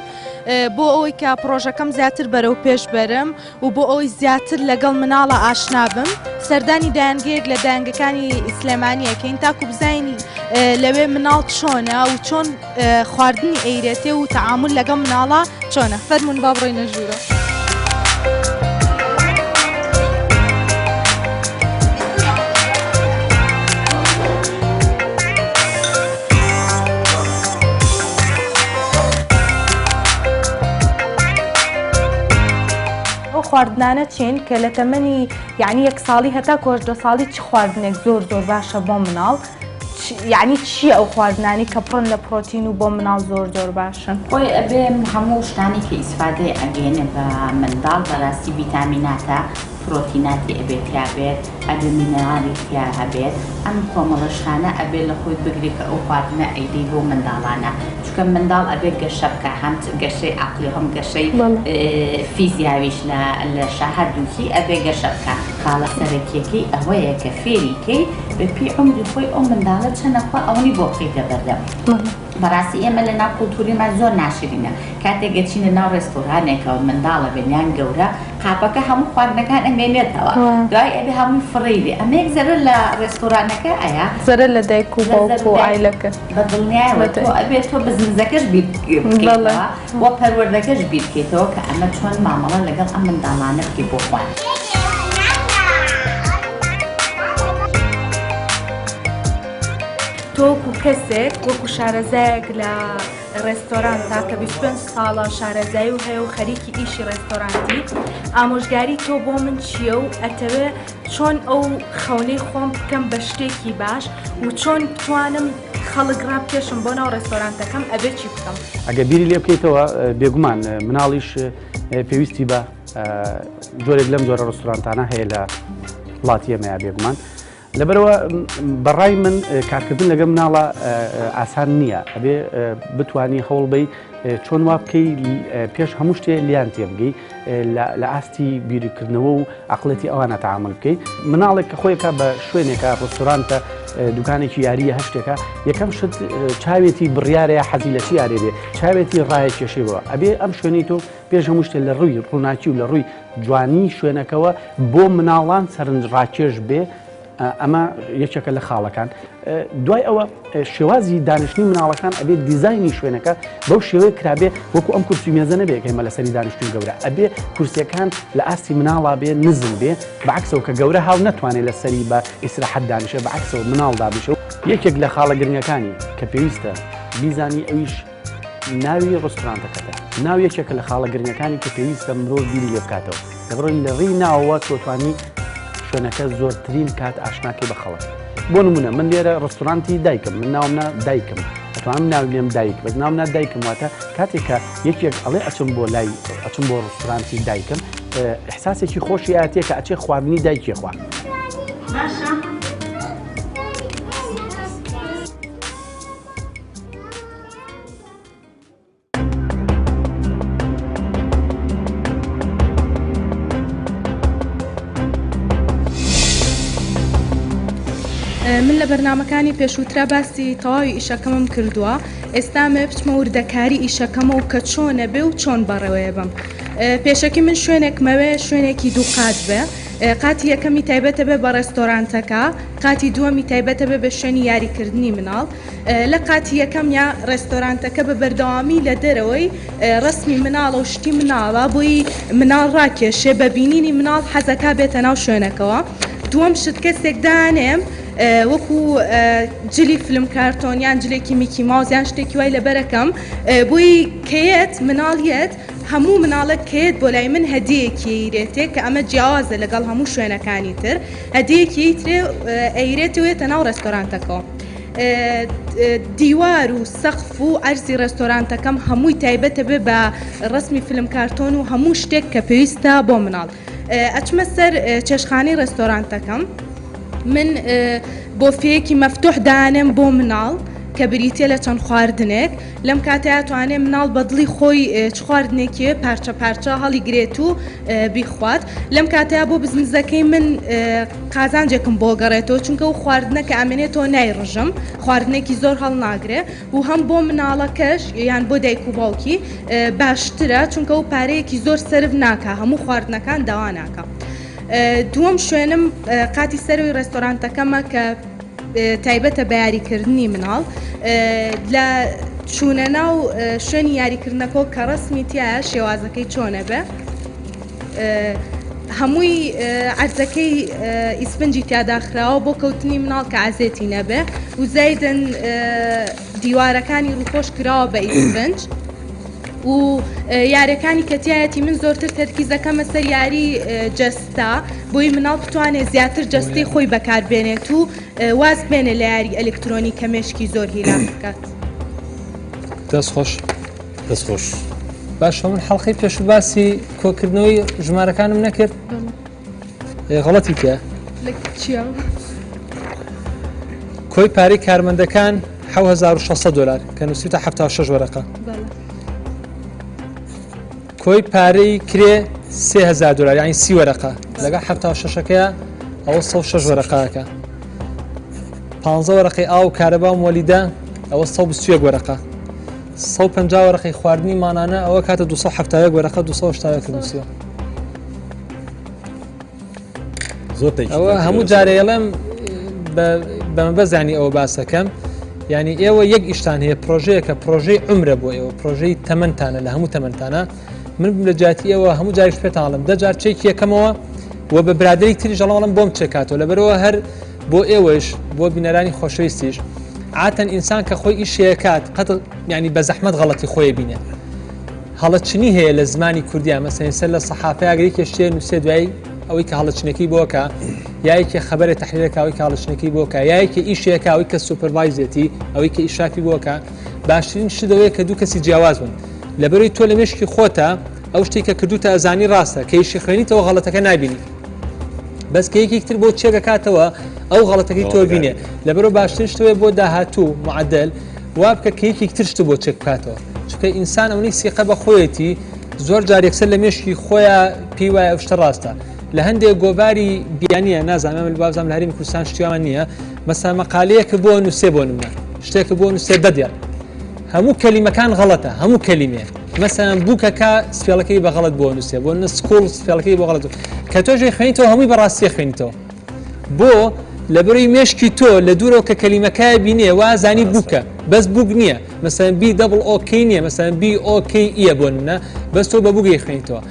بۆ ئەوەی کە پرۆژەکەم زیاتر بەرەو پێش بەرم و بۆ ئەوەی زیاتر لەگەڵ مناڵە ئاشنا بم سەردانی دایەنگەیەک لە دایەنگەکانی سلێمانیەکەین تاکو بزانین لەوێ مناڵ چۆنە و چۆن خواردنی ئەیرێتێ و تەعامول لەگەڵ مناڵە چۆنە فەرمونون با بڕۆینە ژوورە. ئەو خواردنانە چین کە لە تەمەنی یعنی یەک ساڵی هەتا کۆژدە ساڵی چ خواردنێک زۆر زۆر باشە بۆ مناڵ یعنی چییە ئەو خواردنانی کە پڕن لە پرۆتین و بۆ مناڵ زۆر زۆر باشن؟ خۆی ئەبێ هەموو شتانی کە ئیسفادەی ئەگەێنێ بە منداڵ بەراستی ڤیتامیناتە پرۆتیناتی ئەبێ تیا بێت ئەبێ مینەراڵی تیا هەبێت ئەم کۆمەڵە شتانە ئەبێ لە خۆی بگرێ کە ئەو خواردنە ئەیدەی بۆ منداڵانە چونکە منداڵ ئەبێ گەشە بکا هەم گەشەی عەقڵی و هەم گەشەی فیزیاویش لە لەشا هەردووکی ئەبێ گەشە بکا خاڵە سەرەکیەکەی ئەوەیە کە فێری کەی بە پێی عومری خۆی ئەو منداڵە چەنە خوا ئەوەنی بۆ بخەیتە بەردەم. بەڕاستی ئێمە لە ناو کولتوریمان زۆر ناشرینە کاتێک ئەچینە ناو ڕێستۆرانێکەوە منداڵە بێن یان گەورە قاپەکە هەموو خواردنەکان ئەمێنێتەوە دوای ئەبێ هەمووی فڕێی بێ ئەمە یەک زەرەر لە ڕێستۆرانەکە ئەیا زەرەر لە دایک و باوک و عایلەکە بە دڵنیایەوە تۆ ئەبێ تۆ بزنزەکەش بیر بکەیتەوە و پەروەردەکەش بیر بکەیتەوە کە ئەمە چۆن مامەڵە لەگەڵ ئەم منداڵانە بکەی بۆ خواردن. تۆ وەکو کەسێک وەکو شارەزایەک لە ڕێستۆرانتا کە 25 ساڵە شارەزایی و هەیە و خەریکی ئیشی ڕێستۆرانتی ئامۆژگاری تۆ بۆ من چییە و ئەتەوێ چۆن ئەو خەونەی خۆم بکەم بە شتێکی باش و چۆن بتوانم خەڵک ڕابکێشم بۆ ناو ڕێستۆرانتەکەم ئەبێ چی بکەم؟ ئەگەر بیری لێ بکەیتەوە بێگومان مناڵیش پێویستی بە جۆرێک لەم جۆرە ڕستورانتانە هەیە لە وڵاتی ئێمەیا بێگومان لەبەرەوە بەڕای من کارکردن لەگە مناڵە ئاسان نییە ئەبێ بتانی هەوڵ بی چۆن وا بکەی پێش هەموو شتێ لیان تێبگەی لە ئاستی بیرکردنەوە و عقلێتی ئەوانە تعامل بکەی مناڵێک کە خۆیەکە بە شوێنێکە ڕستورانتە دوکانێکی یاریە هەشتێکە یەکەم شت چاوێتی بڕیارەیە حەزی لە چی یارێ بێ چاوێتی ڕایە کێشەیەوە ئەبێ ئەم شوێنەی تۆ پێش هەموو شتێ لە ڕووی ڕووناکی و لە ڕووی جوانی شوێنەکەوە بۆ مناڵان سەرنجڕاکێش بێ ئەمە یەکێکە لە خاڵەکان دوای ئەوە شێوازی دانیشتنی مناڵەکان ئەبێت دیزایانی شوێنەکە بەو شێوەیە کرابێ وەکو ئەم کورسی مێزە نەبێت کە ئێمە لەسەری دانیشتون گەورە ئەبێ کورسیەکان لە ئاستی مناڵا بێ نزم بێ بەعکسەوە کە گەورە هاو نەتوانێت لەسەری بە ئیسراحەت دانیشێ بەعکسەوە مناڵ دابنیشێ یەکێک لە خاڵە گرنگەکانی کە پێویستە بیزانی ئەویش ناوی ڕستورانتەکەتە. ناو یەکێکە لە خاڵە گرنگەکانی کە پێویستە مرۆڤ بیری لێ بکاتەوە. لەبەرئەوەی لە ڕێی ناوەوە تۆ توانی شوێنەکە زۆرترین کات ئاشناکەی بە خەڵک. بۆ نمونە من لێرە ڕستورانتی دایکم من ناوم نا دایکم ئەتوانم ناوی بنێم دایک بەس ناوم نا دایکم واتە کاتێک کە یەکێک ئەڵێ ئەچم بۆ لای ئەچم بۆ ڕستورانتی دایکم ئیحساسێکی خۆشی ئاتێ کە ئەچێ خواردنی دایکی خوا. باشە. من لە بەرنامەکانی پێشووترا باسی تەواوی ئیشەکەمم کردووە ئێستا مێ بچمە وردەکاری ئیشەکەمە و کە چۆنە بێ و چۆن بەڕێوەیە بم پێشەکی من شوێنێکمەوێ شوێنێکی دووقات بێ قاتی یەکەمی تایبەتە بێ بە ڕێستۆرانتەکە قاتی دووەمی تایبەتە بێ بە شوێنی یاریکردنی مناڵ لە قاتی یەکەمیا ڕێستۆرانتەکە بە بەردەوامی لە دەرەوەی ڕەسمی مناڵە و شتی مناڵە بۆی مناڵ ڕاکێشێ بە بینینی مناڵ حەزەکا بێتە ناو شوێنەکەوە دووەم شت کەسێک دانێم وەکو جلی فلم کارتۆن یان جلێکی میکی ماوس یان شتێکی وای لەبەرەکەم بۆی کەیەت مناڵ یەت هەموو مناڵێک کەیەت بۆ لای من هەدیەیەکی ئەیرێتێ کە ئەمە جیاوازە لەگەڵ هەموو شوێنەکانی تر هەدیەیەکی ئەیترێ ئەیرێتێ و یەتە ناو ڕێستۆرانتەکەوە. دیوار و سەقف و عەرزی ڕێستۆرانتەکەم هەمووی تایبەتە بێ بە ڕەسمی فلم کارتۆن و هەموو شتێک کە پێویستە بۆ مناڵ ئەچمە سەر چێشخانەی ڕێستۆرانتەکەم من بۆفیەکی مەفتوح دانێم بۆ مناڵ کە بریتە لە چەند خواردنێک لەم کاتەیا توانێ مناڵ بە دڵی خۆی چ خواردنێکی پارچە پارچە هەڵیگرێت و بیخوات لەم کاتەیا بۆ بزنزەکەی من قازانجێکم بۆ گەڕێتەوە چونکە و خواردنە کە ئەمێنێتەوە نایڕژم خواردنێکی زۆر هەڵناگرێ و هەم بۆ مناڵەکەش یان بۆ دایک و باوکی باشترە چونکە و پارەیەکی زۆر سەرف ناکا هەموو خواردنەکان داوا ناکا دووەم شوێنم قاتی سەرەوەی ڕێستۆرانتەکەمە کە تایبەتە بە یاریکردنی مناڵ لە چوونە ناو شوێنی یاریکردنەکەەوە کە ڕسمی تایە شێوازەکەی چۆنە بێ هەمووی عەرزەکەی ئیسفنجی تیاداخراوە بۆ کەوتنی مناڵ کە عەزێتی نەبێ و زایدن دیوارەکانی ڕووپۆش کراوە بە ئیسفنج و یاریەکانی کە تایەتی من زۆرتر تەرکیزەکەمە سەر یاری جەستە بۆی مناڵ بتوانێت زیاتر جەستەی خۆی بەکاربێنێت و واز بێنێ لە یاری ئەلکترۆنی کە مێشکی زۆر هیلاک بکات. دەست خۆش. دەست خۆش. باشە من حەڵقەی پێشوو باسی کۆکردنەوەی ژمارەکانم نەکرد غەڵەتی تیا کۆی پارەی کارمەندەکان 1600 دلار کە نووسیتە 76 وەرەقە کۆی پارەی کرێ 3000 دلار یعنی سی وەرەقە لەگە 76ەکەیە ئەوە 16 وەرەقەکە 15 وەرەقەی ئاو کارەبا و مۆلیدە ئەوە 121 وەرەقە 150 وەرەقەی خواردنی مانانە ئەوە کاتە 271 وەرەقە 281 نووسیوە ئەوە هەموو جارێ ئەڵێم بەمەبەزانی ئەوە باسەکەم یعنی ئێوە یەک ئیشتان هەیە پرۆژەیەکە پرۆژەی عمرە بۆ ئێوە پرۆژەی تەمەنتانە لە هەموو تەمەنتانە من لە جاتی ئێوە هەموو جاریش پێتاڵم دەجار چێکی یەکەمەوە و بە برادری تری ژەڵاڵم بۆم چێکاتەوە لەبەرەوە هەر بۆ ئێوەش بۆ بینەرانی خۆشەویستیش. عاتەن ئینسان کە خۆی ئیشێکات قەت ینی بە زەحمەت غەڵەتی خۆی بینێت. هەڵەچنی هەیە لە زمانی کوردیا مەسەن سەر لە سەحافەیا گەر یەکێ شتێ نووسێ دوای ئەوەی کە هەڵەچنەکەی بۆکە یا یەکێ خەبەرێ تەحریرەکە ئەوەی کە هەڵەچنەکەی بۆکە یا یەکێ ئیشێکە ئەوەی کە supervise ێتی ئەوەی کە ئیشرافی بۆکە باشترین شت ئەوەیە کە دوو کەسی جیاواز بن لەبەرەی تۆ لە مێشکی خۆتە ئەو شتێک کە کردوتە ئەزانی ڕاستە کە ئیشی خوێنیتەوە غەڵەتەکە نابینی بەس کە یەکێک تر بۆ چێکەکاتەوە ئەو غەڵەتەکەی تۆ بینێ لەبەرەوە باشترین شتەوەی بۆ داهاتوو معدل وا بکە کە یەکێک تر شتت بۆ چێک بکاتەوە چونکە ئینسان ئەونەی سیقە بە خۆیەتی زۆر جار یەکسەر لە مێشکی خۆیان پێی وایە ئەو شتە ڕاستە لە هەندێک گۆڤاری بیانیە نازانم من بابزانم لە هەرێمی کوردستان شتیان نییە مەسا مەقالەیەکە بۆ نووسێ بۆ نمونە شتێکە بۆ نووسێ دەدێڕ هەموو کەلیمەکان غەڵەتە هەموو کەلیمێ مەسەن بووکەکە spell ەکەی بە غەڵەت بۆ نووسێ بۆ نە school spell ەکەی بۆ غەڵەت کە تۆژێ خوێنیتەوە هەمووی بەڕاستی خوێنیتەوە بۆ؟ لەبەرەی مێشکی تۆ لە دوورەوە کە کەلیمەکە بینێ وازانی بووکە بەس بووک نییە مەسەن B double O K نییە مەسەن B O K E یە بۆ نمونە بەس تۆ بە بووگەی خوێنیتەوە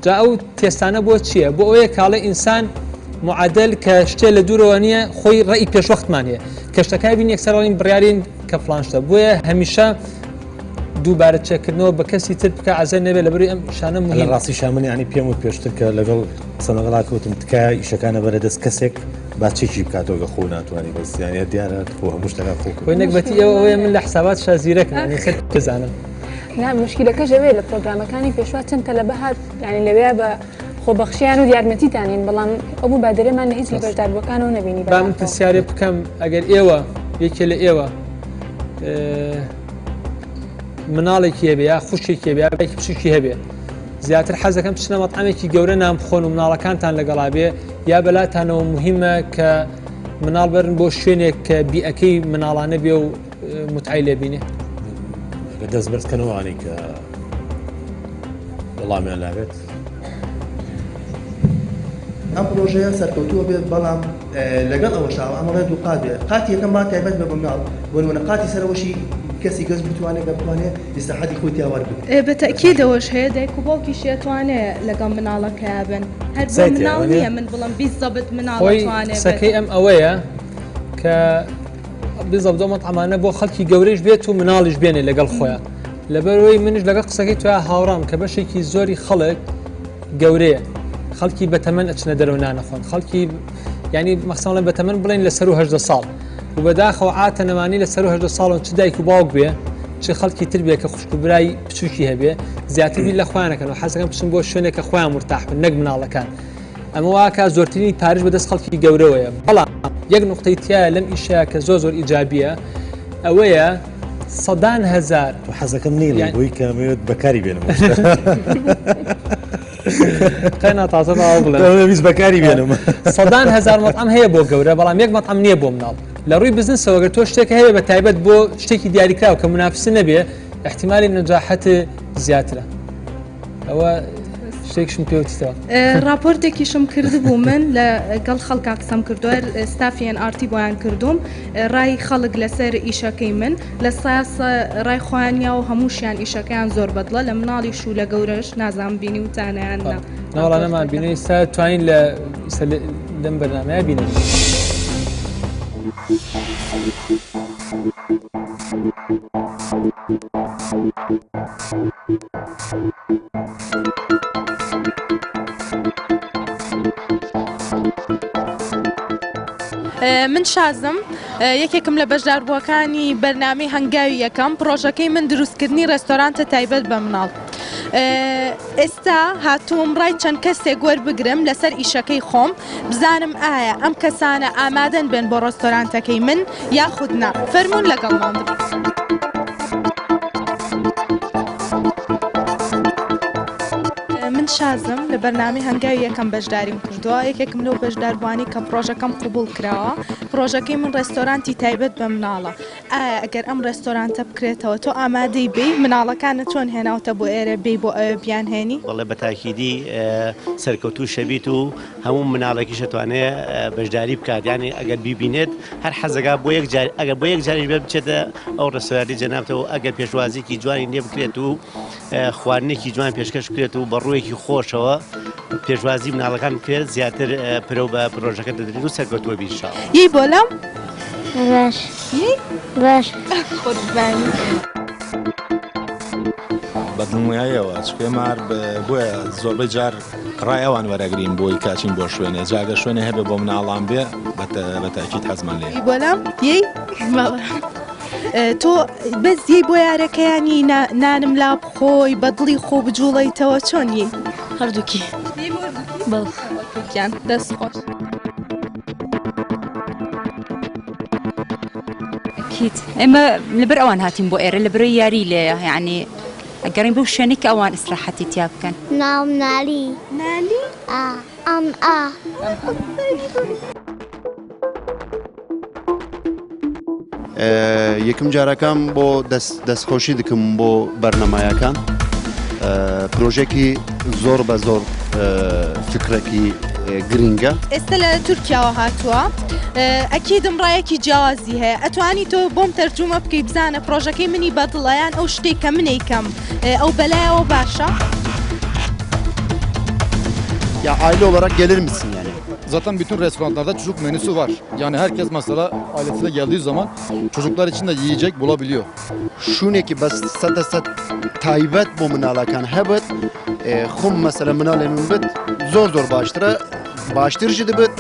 جا ئەو تێستانە بۆ چییە بۆ ئەوەیە کاڵێ ئینسان معادل کە شتێ لە دوورەوە نییە خۆی ڕێی پێشوەختمان هەیە کە شتەکە بین یەکسەر ئەڵێین بڕیارین کە فلان شتە بۆیە هەمیشە دووبارە چێکردنەوە بە کەسی تر بکە عەزێت نەبێت لەبەری ئەم شانە لە مهمە. ڕاستی شامن یانی پێم وت پێشتر کە لەگەڵ قسە لەگەڵا کەوتم تکایە ئیشەکانە بەرە دەست کەسێک با چێکی بکاتەوە کە خۆ ناتوانانی بەس یانی دیارە خۆ هەموو شتەکان خۆ خۆی نەگبەتی ئێوە ئەوەیە من لە حسابات شا زیرەکم یانی سەر بزانم. نا مشکلەکەش ئەوەیە لە پرۆگرامەکانی پێشوا چەند تەلەبە هات یانی لەوێ بە خۆبەخشیان و یارمەتیتانین بەڵام ئەو مبادرەمان لە هیچ لە بەشداربووەکانەوە نەبینی با من بەداخەوە. پرسیارێ بکەم ئەگەر ئێوە یەکێ لە ئێوە مناڵێکی هەبێ یا خوشکێکی هەبێ یا برایەکی بچووکی هەبێ زیاتر حەز دەکەم بچنە مەطعەمێکی گەورە نان بخۆن و مناڵەکانتان لەگەڵا بێ یا بەلاتانەوە مهمە کە مناڵ بەرن بۆ شوێنێک کە بیئەکەی مناڵانە بێ و متعەی لێ بینێ؟ ئەگەر دەست بەرز کەنەوە ئەوانەی کە وەڵامیان لابێت. ئەم پرۆژەیە سەرکەوتووە بێت بەڵام لەگەڵ ئەوەشا ئەمەڵێ دوو قات بێت قاتی یەکەم با تایبەت بە مناڵ بۆ نمونە قاتی سەرەوەشی کەسی گەنج بتوانێت کە بتوانێت ئیسراحەتی خۆی تیا وەربگرێت. ئێ بە تەئکیدەوەش هەیە دایک و باوکیشی ئەتوانێ لەگەڵ مناڵەکەیا بن هەر بۆ مناڵ نییە من بڵێم بیزەبت مناڵ خۆی ئەتوانێ بێت. قسەکەی ئەم ئەوەیە کە بیزەبت ئەو مەتعەمانە بۆ خەڵکی گەورەیش بێت و مناڵیش بێنێ لەگەڵ خۆیان لەبەرئەوەی منیش لەگەڵ قسەکەی تۆیا هاوڕام کە بەشێکی زۆری خەڵک گەورەیە خەڵکی بەتەمەن ئەچنە دەرەوە نانەخۆن خەڵکی ینی مەخسەڵێن بەتەمەن بڵێن لە سەر هەدە ساڵ و بەداخەوە عاتە نەمانی لە سەر هەدە ساڵن چ دایک و باوک بێ چ خەڵکی تر بێ کە خوشک و برای بچووکی هەبێ زیاتر بیر لە خۆیانەکەن و حەزەکەن بچن بۆ شوێنێک کە خۆیان مرتاح بن نەک مناڵەکان ئەمە واکە زۆرترینی پارش بەدەست خەڵکی گەورەوەیە بەڵام یەک نقطەی تایە لەم ئیشەیە کە زۆر زۆر ئیجابیە ئەوەیە سەدان هەزار. تۆ حەزەکەم نەیڵێی بۆی کە ئەمەوێت بەکاری بێنم. قەینا تازە باوە بڵێم. ویست بەکاری بێنم. سەدان هەزار مەطعەم هەیە بۆ گەورە بەڵام یەک مەطعەم نییە بۆ مناڵ. لە ڕووی بزنسەوە گەر تۆ شتێک هەیە بە تایبەت بۆ شتێکی دیاریکراو کە منافسە نەبێ احتیمالی نەجاحەت زیاترە. ئەوە شتێکشم پێوتیتەوە. ڕاپۆرتێکیشم کردبوو من لەگەڵ خەڵکا قسەم کردووە ستافی ئێن ئاڕ تی بۆیان کردووم ڕای خەڵک لەسەر ئیشەکەی من لە سایە ڕای خۆیان یا و هەمووشیان ئیشەکەیان زۆر بەدڵە لە مناڵیش و لە گەورەش نازانم بینیوتانە یان نا. ناوەڵا نەمان بینی ئیستا توانین لە لەم بەرنامەیە بینین. من شازم یەکێکم لە بەشداربووەکانی بەرنامەی هەنگاوی یەکەم پڕۆژەکەی من دروستکردنی ڕێستۆرانتە تایبەت بە مناڵ ئێستا هاتووم ڕای چەند کەسێک وەربگرم لەسەر ئیشەکەی خۆم بزانم ئایا ئەم کەسانە ئامادەن بێن بۆ ڕێستۆرانتەکەی من یاخود نا فەرموون لەگەڵمان بن. من شازم لە بەرنامەی هەنگاوی یەکەم بەشداریم کردووە یەکێکم لەو بەشداربووانەی کە پڕۆژەکەم قبوڵ کراوە پڕۆژەکەی من ڕێستۆرانتی تایبەت بە مناڵە ئایا ئەگەر ئەم ڕێستۆرانتە بکرێتەوە تۆ ئامادەی بی؟ مناڵەکانت چۆن هێناوتە بۆ ئێرە بێی بۆ ئەوێ بیانهێنی؟ بەڵێ بە تاکیدی سەرکەوتوو شەبیت و هەموو مناڵێکیش ئەتوانێ بەشداری بکات یانی ئەگەر بیبینێت هەر حەزەکا بۆ یەک جار ئەگەر بۆ یەک جاریش بێت بچێتە ئەو ڕێستۆرانتەی جەنابتەوە ئەگەر پێشوازیکی جوانی لێ بکرێت و خواردنێکی جوان پێشکەش بکرێت و بە ڕوویەکی خۆشەوە پێشوازی مناڵەکان بکرێت زیاتر پرەو بە پرۆژەکە دەدرێت و سەرکەوتووە بی ان شاء اللە. یی بۆ لام. باش. باش. قوربانی. بە دڵنیاییەوە چونکە ئێمە هەر بۆیە زۆربەی جار ڕای ئەوان وەرەگرین بۆی کاچین بۆ شوێنێ جا گەر شوێنێ هەبێ بۆ مناڵان بێ بە تاکید حەزمان لێیە. بۆلام یەی بەڵێ. تۆ بەس یەی بۆ یارەکەیانی نانم لا بخۆی بە دڵی خۆ بجوڵێیتەوە چۆن یەی؟ هەردووکی. بەڵێ. گیان دەست خۆش. ئەکید ئێمە لەبەر ئەوان هاتین بۆ ئێرە لەبەرەوەی یاری لێیە یعنی ئەگەڕین بەو شوێنەی کە ئەوان ئیسراحەتی تیا بکەن. ناوم نالی. نالی؟ ئا ئەم ئا. یەکم جارەکان بۆ دەستخۆشی دکم بۆ بەرنمایەکان پرۆژێکی زۆر بە زۆر فکرەکی گرنگە. ئێستا لە تورکیاوە هاتووە ئەکیدم ڕایەکی جیاوازی هەیە ئەتوانی تۆ بۆم تەرجومە بکەی بزانە پرۆژەکەی منی بەدڵە یان ئەو شتێک کە منەیکەم ئەو بەلایەوە باشە؟ Ya aile olarak gelir misin yani? Zaten bütün restoranlarda çocuk menüsü var. Yani herkes mesela ailesiyle geldiği zaman çocuklar için de yiyecek bulabiliyor. شوونێکی بەس سەدە سەد تایبەت بۆ مناڵەکان هەبێت خۆم مەسەلە مناڵێ من بێت زۆر زۆر باشترە باشترشی دەبێت.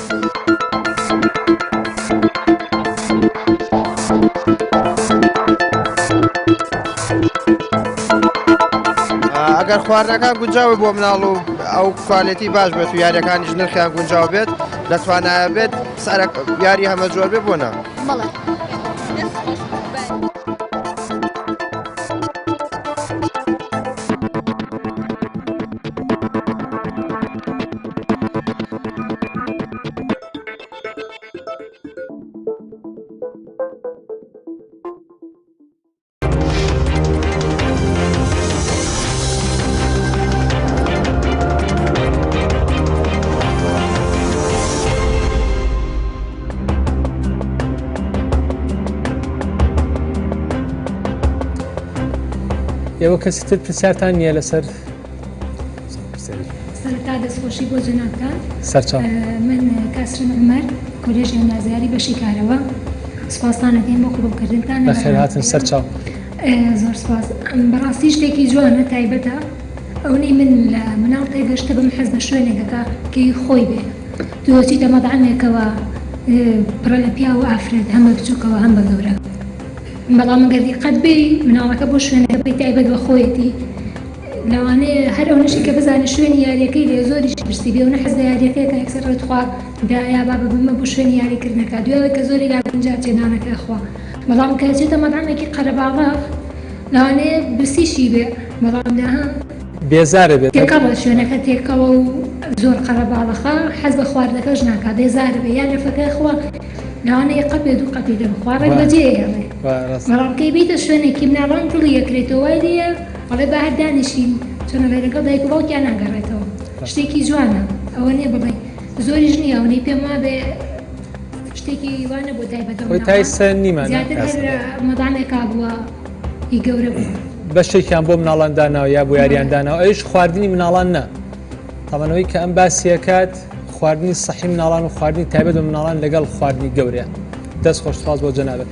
ئەگەر خواردنەکان گونجاوە بۆ مناڵ و ئەو کوالێتی باش بێت و یاریەکانیش نرخیان گونجاو بێت لە توانایە بێت سعرە یاری هەمە جۆر بێ بۆ نا. بەڵێ. ئێوە کەسی تر پرسیارتان نییە لەسەر سەرەتا دەستخۆشی بۆ جەنابتان. سەرچاو. من کاسرین عومەر کۆلێژی ئەندازیاری بەشی کارەوە سوپاستان ئەکەین بۆ قبوڵکردنتان لە بەخێرهاتن بەرنامەکەیان. سەرچاو. زۆر سوپاس. بەڕاستی شتێکی جوانە تایبەتە ئەونەی من لە مناڵ تێگەشتبم حەز بە شوێنێکەکە کە هی خۆی بێ تۆ ئەچیتە مەتعەمێکەوە پڕە لە پیاو و ئافرەت هەم بە بچووکەوە هەم بە گەورە بەڵام گەر دیقەت بێی مناڵەکە بۆ شوێنەکە بێی تایبەت بە خۆیەتی لەوانەیە هەر ئەونەشی کە بزانێ شوێنی یاریەکەی لێ زۆریش برسی بێ ئەونە حەز لە یاریەکەی ئەکا یەکسەر ئەڵێ تخوا دایە بابە بمە بۆ شوێنی یاریکردنەکە دوای ئەوەی کە زۆری لا گونجا بچێ نانەکە ئەخوا بەڵام کە ئەچێتە مەتعەمێکی قەرەباڵغ لەوانەیە برسیشی بێ بەڵام داها بێزارە بێت. تێکەڵە شوێنەکە تێکەڵە و زۆر قەرەباڵخە حەز بە خواردنەکەش ناکا بێزارە بێ یان لەفەکە خوا لەوانەیە یەک قەپێ دوو قەپی لێ بخوا ڕێک بەجێ ئەیهێڵێ بەڵام کەی بیتە شوێنێکی مناڵان دڵی ئەکرێتەوە وای لێیە ئەڵێ با هەر دانیشین چۆن ئەڵێ لەگەڵ دایک و باوکیا ناگەڕێتەوە شتێکی جوانە ئەوە نییە بڵێی زۆریش نییە ئەوەنەی پێم وابێ شتێکی وا نەبووە تایبەت بە خۆی تا مناڵان ئیستا نیمانە زیاتر هەر مەدامێکا بووە هی گەورە بووە. بەشێکیان بۆ مناڵان داناوە یا بۆ یاریان داناوە ئەویش خواردنی مناڵان نا تاوان ئەوەی کە ئەم باسیەکات خواردنی سەحی مناڵان و خواردنی تایبەت بە مناڵان لەگەڵ خواردنی گەورەیان. دەست خۆش سپاس بۆ جەنابت.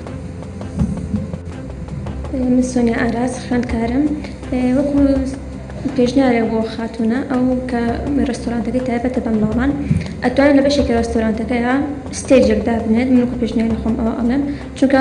من سۆنیا ئاراس خوێندکارم وەکو پێشنیارێک بۆ خاتوونە ئەو کە ڕێستۆرانتەکەی تایبەتە بە مناڵان ئەتوانێت لە بەشێکی ڕێستۆرانتەکەیا ستەیجێک دابنێت من وەکو پێشنیاری خۆم ئەوە ئەڵێم چونکە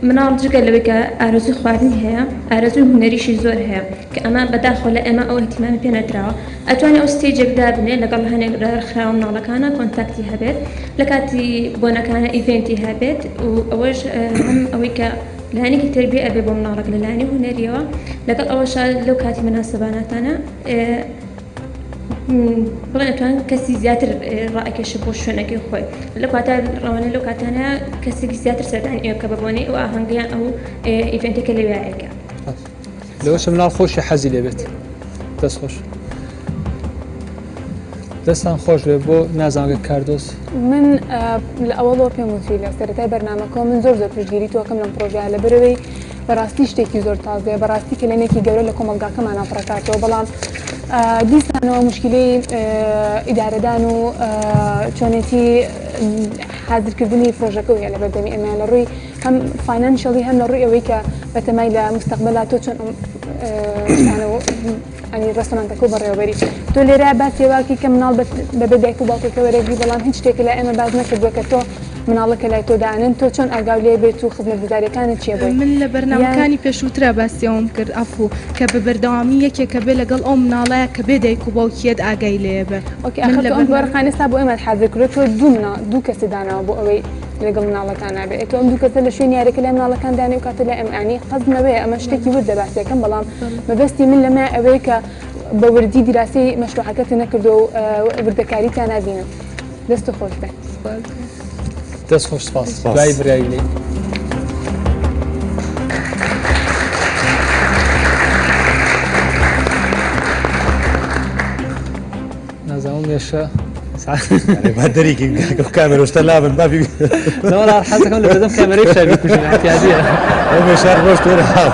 مناڵ جگە لەوەی کە ئارەزووی خواردنی هەیە ئارەزووی هونەریشی زۆر هەیە کە ئەمە بەداخەوە لە ئێمە ئەو ئیهتیمامی پێ نەدراوە ئەتوانێت ئەو ستەیجێک دابنێت لەگەڵ هەنێک لە ڕێکخراوە مناڵەکانە کۆنتاکتی هەبێت لە کاتی بۆنەکانە ئیڤێنتی هەبێت و ئەوەش هەم ئەوەی کە لایەنێکی تەربیە ئەبێ بۆ مناڵەکە لە لایەنی هونەریەوە لەگەڵ ئەوەشا لەو کاتی مناسەباناتانە بڵێن ئەتوان کەسی زیاتر ڕائەکێشە بۆ شوێنەکەی خۆی لە کاتا ڕەوانە لەو کاتانە کەسێکی زیاتر سەردانی ئێوە کە بە بۆنەی ئەو ئاهەنگیان ئەو ئیڤێنتێکە لەوێ ئەیکا. لەوەشە مناڵ خۆشی حەزی لێ بێت. دەست خۆش. دەستان خۆش بێ بۆ نازانگە کاردۆس. من لە ئەوەڵەوە پێم وتوی لە سەرەتای بەرنامەکەەوە من زۆر زۆر پشتگیری تۆکەم لەم پرۆژەیە لەبەرەوەی بەڕاستی شتێکی زۆر تازەیە بەڕاستی کەلێنێکی گەورە لە کۆمەڵگاکەمانا پڕەکاتەوە بەڵام دیسانەوە مشکلەی ئیدارەدان و چۆنێتی حازرکردنی پرۆژەکە هەیە لە بەردەمی ئێمە لە ڕووی هەم financially هەم لە ڕووی ئەوەی کە بەتەمای لە مستەقبەلا تۆ چۆن ئەم شتانە ئەنی ڕێستۆرانتەکە و بەڕێوەبەری تۆ لێرە باسی واکی کە مناڵ بەبێ دایک و باوکەکە وەرەگری بەڵام هیچ شتێک لای ئێمە باس نەکردووە کە تۆ مناڵەکە لای تۆ دانن تۆ چۆن ئاگاو لێ بێت و خزمەتگوزاریەکانت چیە بۆی؟ من لە بەرنامەکانی پێشووترا باسی ئەوەم کرد عەفوو کە بە بەردەوامی یەکێکە بێ لەگەڵ ئەو مناڵەیا کە بێ دایک و باوکیەت ئاگای لێ بێ okay ئاخر تۆ ئەم وەرقانە ئێستا بۆ ئێمەت حازر کردووە تۆ دوو مناڵ دوو کەست داناوە بۆ ئەوەی لەگەڵ مناڵەکانا بێ ئێ تۆ ئەم دوو کەسە لە شوێنی یاریەکە لای مناڵەکان دانێ و کاتە لای ئەم ئانی قەزم ئەوەیە ئەمە شتێکی وردە باسیەکەم بەڵام مەبەستی من لەمە ئەوەیە کە بە وردی دیراسەی مەشروعەکەت نەکردووە و وردەکاری تیا نابینم دەست خۆش بێ. دەست خۆش سپاس دوای برای لێ. نازانم مێشە با دەرێکی کامێرە شتە لابن بابی نەوەڵا حەزەکەم لە بەردەم کامێرەی شا بیکوژن احتیاجیە ئەو مێشار ڕۆژ تۆرە هاو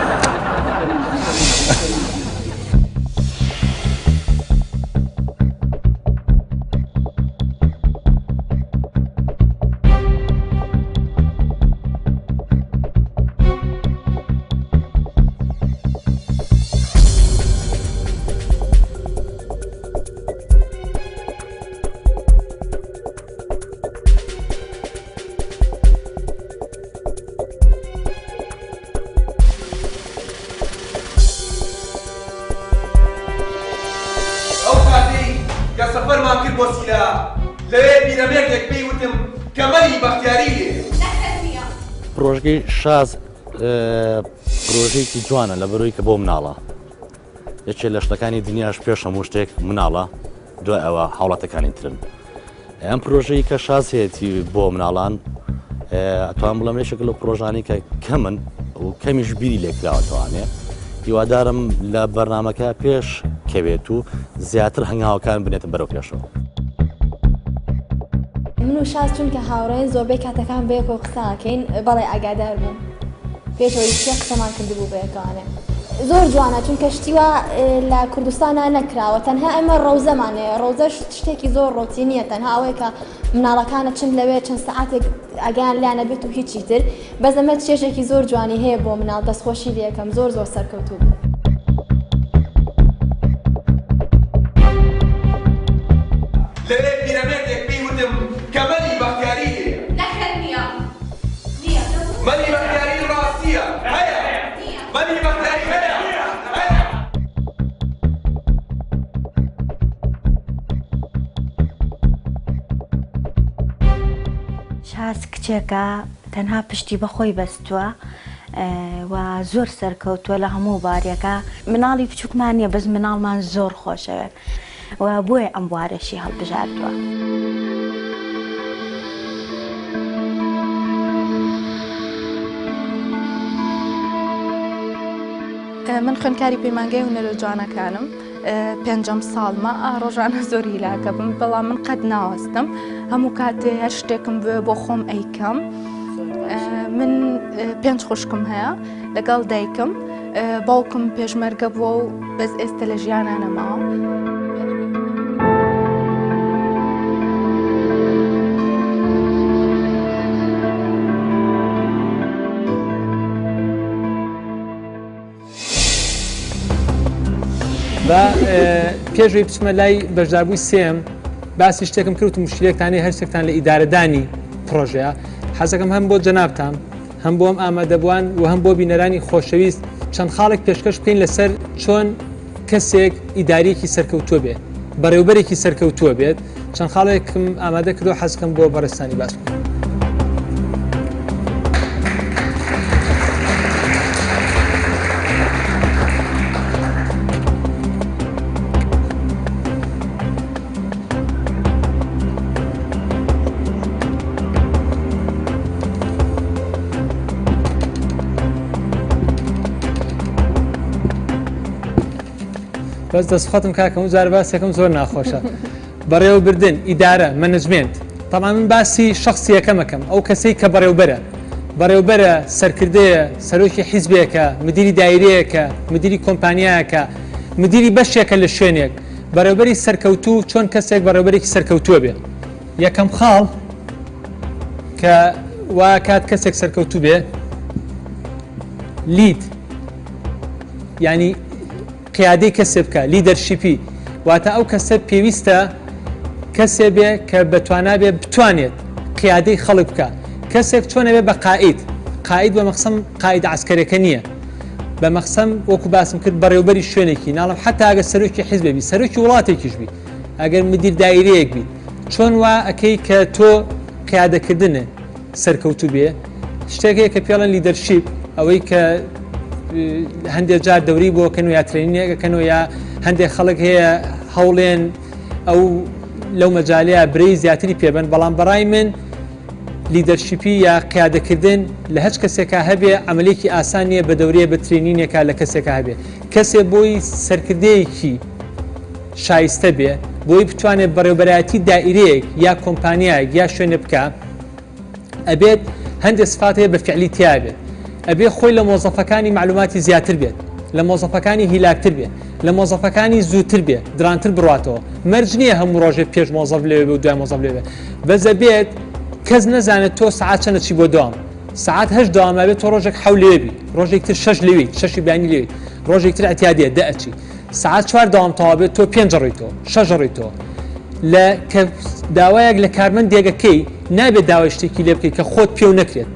ئەو کاتەی کە سەفەرمان کرد بۆ سیلا، لەوێ پیرەمێردێک پێی وتم کە مەلی بەختیاری لێیە. پرۆژەکەی شاز پرۆژەیەکی جوانە لەبەرەوەی کە بۆ مناڵە یەکێ لە شتەکانی دنیاش پێش هەموو شتێک مناڵە دوای ئەوە هاوڵاتەکانی ترن ئەم پرۆژەی کە شاز هەیەتی بۆ مناڵان ئەتوان بڵێم یەکێک لەو پرۆژانەی کە کەمن و کەمیش بیری لێکراوەتەوانێ هیوادارم لە بەرنمەکە پێش کەوێت و زیاتر هەنگاوەکان بنێتە بەرەو پێشەوە. من و شاز چونکە هاوڕێین زۆربەی کاتەکان بەیەکەوە قسە ئەکەین بەڵێ ئاگادار بووم پێش ئەوەی بچێ قسەمان کردبوو بەیەکەوانێ زۆر جوانە چونکە شتی وا لە کوردستانا نەکراوە تەنها ئێمە ڕەوزەمان هەیە ڕەوزەش شتێکی زۆر ڕۆتینیە تەنها ئەوەیە کە مناڵەکانە چن لەوێ چەند سەعاتێک ئاگایان لێیان نەبێت و هیچی تر بەس ئەمە چێژێکی زۆر جوانی هەیە بۆ مناڵ دەستخۆشی لێکەم زۆر زۆر سەرکەوتوو بوو. لەوێ پیرەمێردێک پێی وتم کە مەلی بەختیاری لێیە. نەخێر نییە. نییە. مەلی بەختیاری ڕاستییە. هەیە. مەلی بەختیاری هەیە. هەیە. شاز کچێکە تەنها پشتی بە خۆی بەستووە و زۆر سەرکەوتووە لە هەموو بارێکا. مناڵی بچووکمان نییە بەس مناڵمان زۆر خۆشەوێت و بۆیە ئەم بوارەشی هەڵبژاردووە. من خوێندکاری پەیمانگای هونەرە جوانەکانم پێنجەم ساڵمە ئا ڕۆژانە زۆر هیلاکە بم بەڵام من قەت ناوەستم هەموو کاتێ هەر شتێکم بوێ بۆ خۆم ئەیکەم من پێنج خوشکم هەیە لەگەڵ دایکم باوکم پێشمەرگە بووە و بەس ئێستا لە ژیانە نەماوە. با پێشوی بچمە لای بەشداربووی سێم باسی شتێکم کرد و مشکلێکتانی هەر شتێکتان لە ئیدارەدانی پرۆژەیە حەزەکەم هەم بۆ جەنابتان هەم بۆم ئامادەبووان و هەم بۆ بینەرانی خۆشەویست چەند خاڵێک پێشکەش بکەین لەسەر چۆن کەسێک ئیداریەکی سەرکەوتووە بێت بەڕێوبەرێکی سەرکەوتووە بێت چەند خاڵێکم ئامادە کردو حەزکەم بۆ بەڕێزتانی باس بکەم. بەس دەستخۆتم کاکەم و جار باسێکم زۆر ناخۆشە بەڕێوەبردن ئیدارە مەنجمێنت تەبعەن من باسی شەخسی یەکەمەکەم ئەو کەسەی کە بەڕێوبەرە بەڕێوبەرە سەرکردەیە سەرۆکی حیزبێکە مدیری دایرەیەکە مدیری کۆمپانیایەکە مدیری بەشێکە لە شوێنێک بەڕێوبەری سەرکەوتوو چۆن کەسێک بەڕێوبەرێکی سەرکەوتووە بێ یەکەم خاڵ. کە وا کات کەسێک سەرکەوتوو بێ lead یعنی قیادەی کەسێ بکە leadership ی واتە ئەو کەسە پێویستە کەسێ بێ کە بەتوانا بێ بتوانێت قیادەی خەڵک بکە کەسێک چۆنە بێ بە قائید قائید بە مەخسەم قائید عسکەرەکە نییە بە مەخسەم وەکو باسم کرد بەڕێوبەری شوێنێکی ناڵم حتا ئەگەر سەرۆکی حیزبێ بی سەرۆکی وڵاتێکیش بی ئەگەر مدیر دایرەیەک بی چۆن وا ئەکەی کە تۆ قیادەکردنێ سەرکەوتوو بێ شتێک هەیە کە پێڵەن leadership ئەوەی کە هەندێک جار دەوری بۆ کەن و یا training ەکەن و یا هەندێک خەڵک هەیە هەوڵێن ئەو لەو مەجالەیە برەی زیاتری پێبن بەڵام بەڕای من leadership ی یا قیادەکردن لە هەچ کەسێکا هەبێ عملێکی ئاسان نییە بە دەورەیە بە training ێکا لە کەسێکا هەبێ کەسێ بۆی سەرکردەیەکی شایستە بێ بۆی بتوانێت بەڕێوبەرایەتی دائیرەیەک یا کۆمپانیایەک یا شوێنێ بکا ئەبێت هەندێک سفات هەیە بە فعلی تیا بێت ئەبێ خۆی لە مۆزەفەکانی معلوماتی زیاتر بێت لە مۆزەفەکانی هیلاکتر بێت لە مۆزەفەکانی زووتر بێ درانتر بڕاتەوە مەرج نییە هەموو ڕۆژێک پێش مۆزەف لەوێ بێ و دوای مۆزەف لەوێ بەس ئەبێت کەس نەزانێت تۆ سەعات چەنە چی بۆ دەوام سەعات هەشت دەوام ئەبێت تۆ ڕۆژێک حەو لەوێ بی ڕۆژێک تر شەش لەوێی شەشی بەیانی لەوێی ڕۆژێک تر ئەتیادیە دە ئەچی سەعات چوار دەوام تەواو بێت تۆ پێنج ڕۆیتەوە شەش ڕۆیتەوە لە کە داوایەک لە کارمەندێکەکەی نابێت داوای شتێکی لێ بکەیت کە خۆت پێو نەکرێت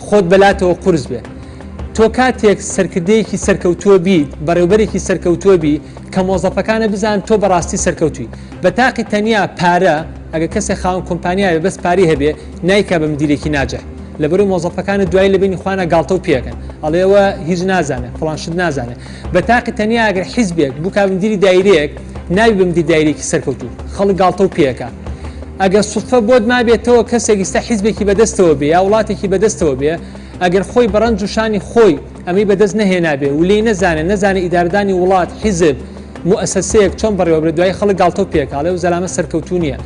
خۆت بەلاتەوە قورس بێت تۆ کاتێک سەرکردەیەکی سەرکەوتووە بیت بەڕێوبەرێکی سەرکەوتووە بی کە مۆزەفەکانە بزان تۆ بەڕاستی سەرکەوتوی بە تاقی تەنیا پارە ئەگە کەسێک خاوەن کۆمپانیاوێ بەس پارەی هەبێ نایکا بە مدیرێکی ناجح لەبەرو مۆزەفەکانت دوایی لە بەینی خوانە گاڵتەو پێکەن ئەڵێ ئەوە هیچ نازانێ فڵان شت نازانێ بە تاقی تەنیا ئەگەر حیزبێک بووکا بە مدیری دایرەیەک نابی بە مدیر دایرەیەکی سەرکەوتوو خەڵک گاڵتەو پێکا ئەگەر سوتفە بۆت مابێتەوە کەسێک ئیستا حیزبێکی بەدەستەوە بێ یا وڵاتێکی بەدەستەوە بێ ئەگەر خۆی بە ڕەنج و شانی خۆی ئەمەی بەدەست نەهێنابێ و لێی نەزانێ نەزانێ ئیدارەدانی وڵات حیزب موئەسەسەیەک چۆن بەڕێوە برێ دوایی خەڵک گاڵتەو پێکا ئەڵێ ئەو زەلامە سەرکەوتوو نییە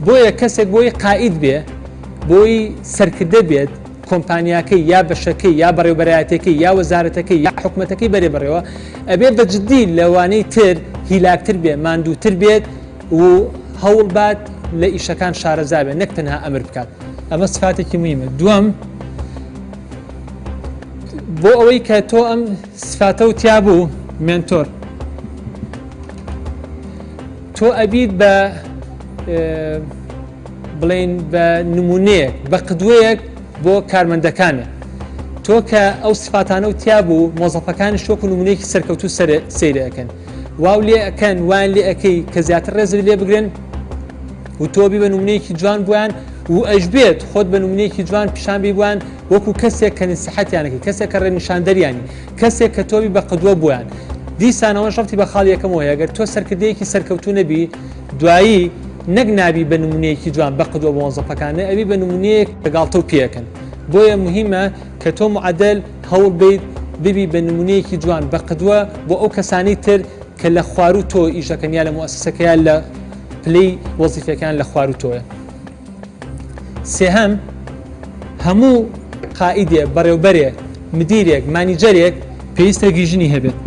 بۆیە کەسێک بۆی قائید بێ بۆی سەرکردە بێت کۆمپانیاکەی یا بەشەکەی یا بەڕێوبەرایەتەکەی یا وەزارەتەکەی یا حکومەتەکەی بەرێ بەڕێوە ئەبێ بە جدی لەوانەی تر هیلاکتر بێ ماندووتر بێت و هەوڵ بات لە ئیشەکان شارەزا بێت نەک تەنها ئەمر بکات ئەمە سفاتێکی مهمە دووەم بۆ ئەوەی کە تۆ ئەم سفاتە و تیا بوو mentor تۆ ئەبیت بە بڵێین بە نمونەیەک بە قدوەیەک بۆ کارمەندەکانت تۆ کە ئەو سفاتانە و تیا بوو مۆزەفەکانیش وەکو نمونەیەکی سەرکەوتوو سەیرە ئەکەن واو لێ ئەکەن وایان لێ ئەکەی کە زیاتر ڕێزت لێ بگرن و تۆ بی بە نمونەیەکی جوان بوویان و ئەشبێت خۆت بە نمونەیەکی جوان پیشان بی بووان وەکو کەسێک کە نسیحەتیانەکەی کەسێک کە ڕێنیشاندەریانی کەسێک کە تۆ بی بە قدوە بۆیان دیسانەوەش ڕەبتی بە خاڵی یەکەمەوە هەیە گەر تۆ سەرکردەیەکی سەرکەوتوو نەبی دوایی نەک نابی بە نمونەیەکی جوان بە قدوە بۆ مۆزەفەکان نە ئەبی بە نمونەیەک کە گاڵتەو پێکەن بۆیە مهمە کە تۆ معەدەل هەوڵ بیت ببی بە نمونەیەکی جوان بە قدوە بۆ ئەو کەسانەی تر کە لە خواروو تۆ ئیش دەکەن یا لە موئەسەسەکە یا لە پلەی وەزیفەکان لە خواروو تۆیە. سێهەم، هەموو قائیدێ، بەڕێوبەرێ، مدیرێک، مانیجەرێک پێویستە vision ی هەبێت.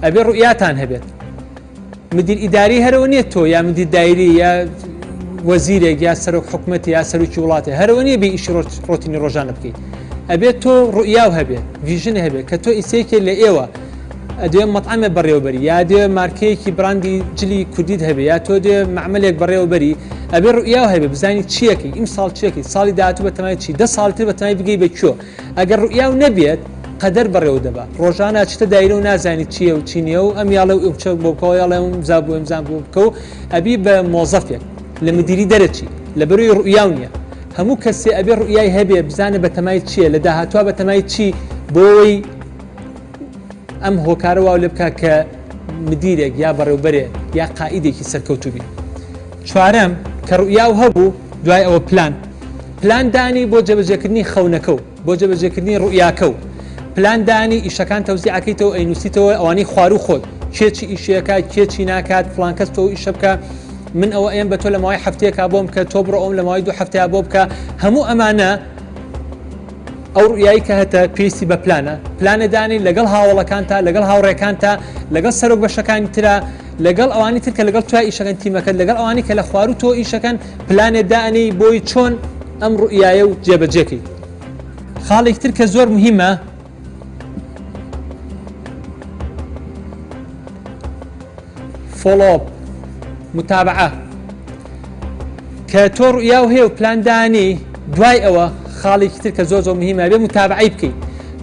ئەبێ ڕوئیاتان هەبێت. مدیر ئیداری هەرەوە نییە تۆ یا مدیر دایری یا وەزیرێک یا سەرۆک حکومەتی یا سەرۆکی وڵاتێ هەرەوە نییە بێ ئیشی ڕۆتینی ڕۆژانە بکەیت. ئەبێت تۆ ڕوئیاو هەبێت، vision هەبێت کە تۆ ئیسەیەکێ لە ئێوە ئەدوێ مەتعەمێ بەڕێوەبەری یا ئەدوێ مارکەیەکی براندی جلی کوردیت هەبێ یا تۆ دێ مەعمەلێک بەڕێوەبەری ئەبێ ڕوئیاو هەبێ بزانی چیەکەی ئیمساڵ چیەکەی ساڵی داهاتوو بەتەمای چی دە ساڵی تر بەتەمای بگەی بە کوێ ئەگەر ڕوئیاو نەبێت قەدەر بەڕێوە دەبا ڕۆژانە ئەچیتە دایرە و نازانی چییە و چی نییە و ئەم یاڵێ و ئەم چە بۆ بکەوە یاڵێ ئەم زا بۆ ئەم زان بۆ بکە و ئەبی بە مۆزەفێک لە مدیری دەرەچی لەبەرەوەی ڕوئیاو نییە هەموو کەسێ ئەبێ ڕوئیای هەبێ بزانێ بەتەمای چییە لە داهاتووا بەتەمای چی بۆی ئەم هۆکارە واو لێ بکا کە مدیرێک یا بەڕێوبەرێ یا قائیدێکی سەرکەوتوو بی. چوارەم، کە ڕوئیاو هەبوو دوای ئەوە پلان. پلان دانی بۆ جێبەجێکردنی خەونەکە و بۆ جێبەجێکردنی ڕوئیاکە و پلان دانی ئیشەکان تەوزیع ئەکەیتەوە ئەینوسیتەوە ئەوانەی خواروو خۆت کێ چی ئیشی ئەکات کێ چی ناکات فڵان کەس تۆ ئیشە بکە من ئەوە ئەیەم بە تۆ لە ماوەی هەفتەیەکا بۆم بکە تۆ بڕۆ ئەوم لە ماوەی دوو هەفتەیا بۆ بکە هەموو ئەمانە ئەو ڕوئیای کە هەتە پێویستی بە پلانە، پلانە دانێی لەگەڵ هاوەڵەکانتا، لەگەڵ هاوڕێکانتا، لەگەڵ سەرۆک بەشەکانی ترا، لەگەڵ ئەوانی تر کە لەگەڵ تۆ ئیشەکەن تیمەکەت لەگەڵ ئەوانی کە لە خواروو تۆ ئیشەکەن پلانێ دائەنێی بۆی چۆن ئەم ڕوئیایە و جێبەجێکەیت. خاڵێکی تر کە زۆر مهمە follow-up متابعە کە تۆ ڕوئیا و هەیە و پلان دانی دوای ئەوە خاڵێکی تر کە زۆر زۆر مهمە بێ متابعەی بکەیت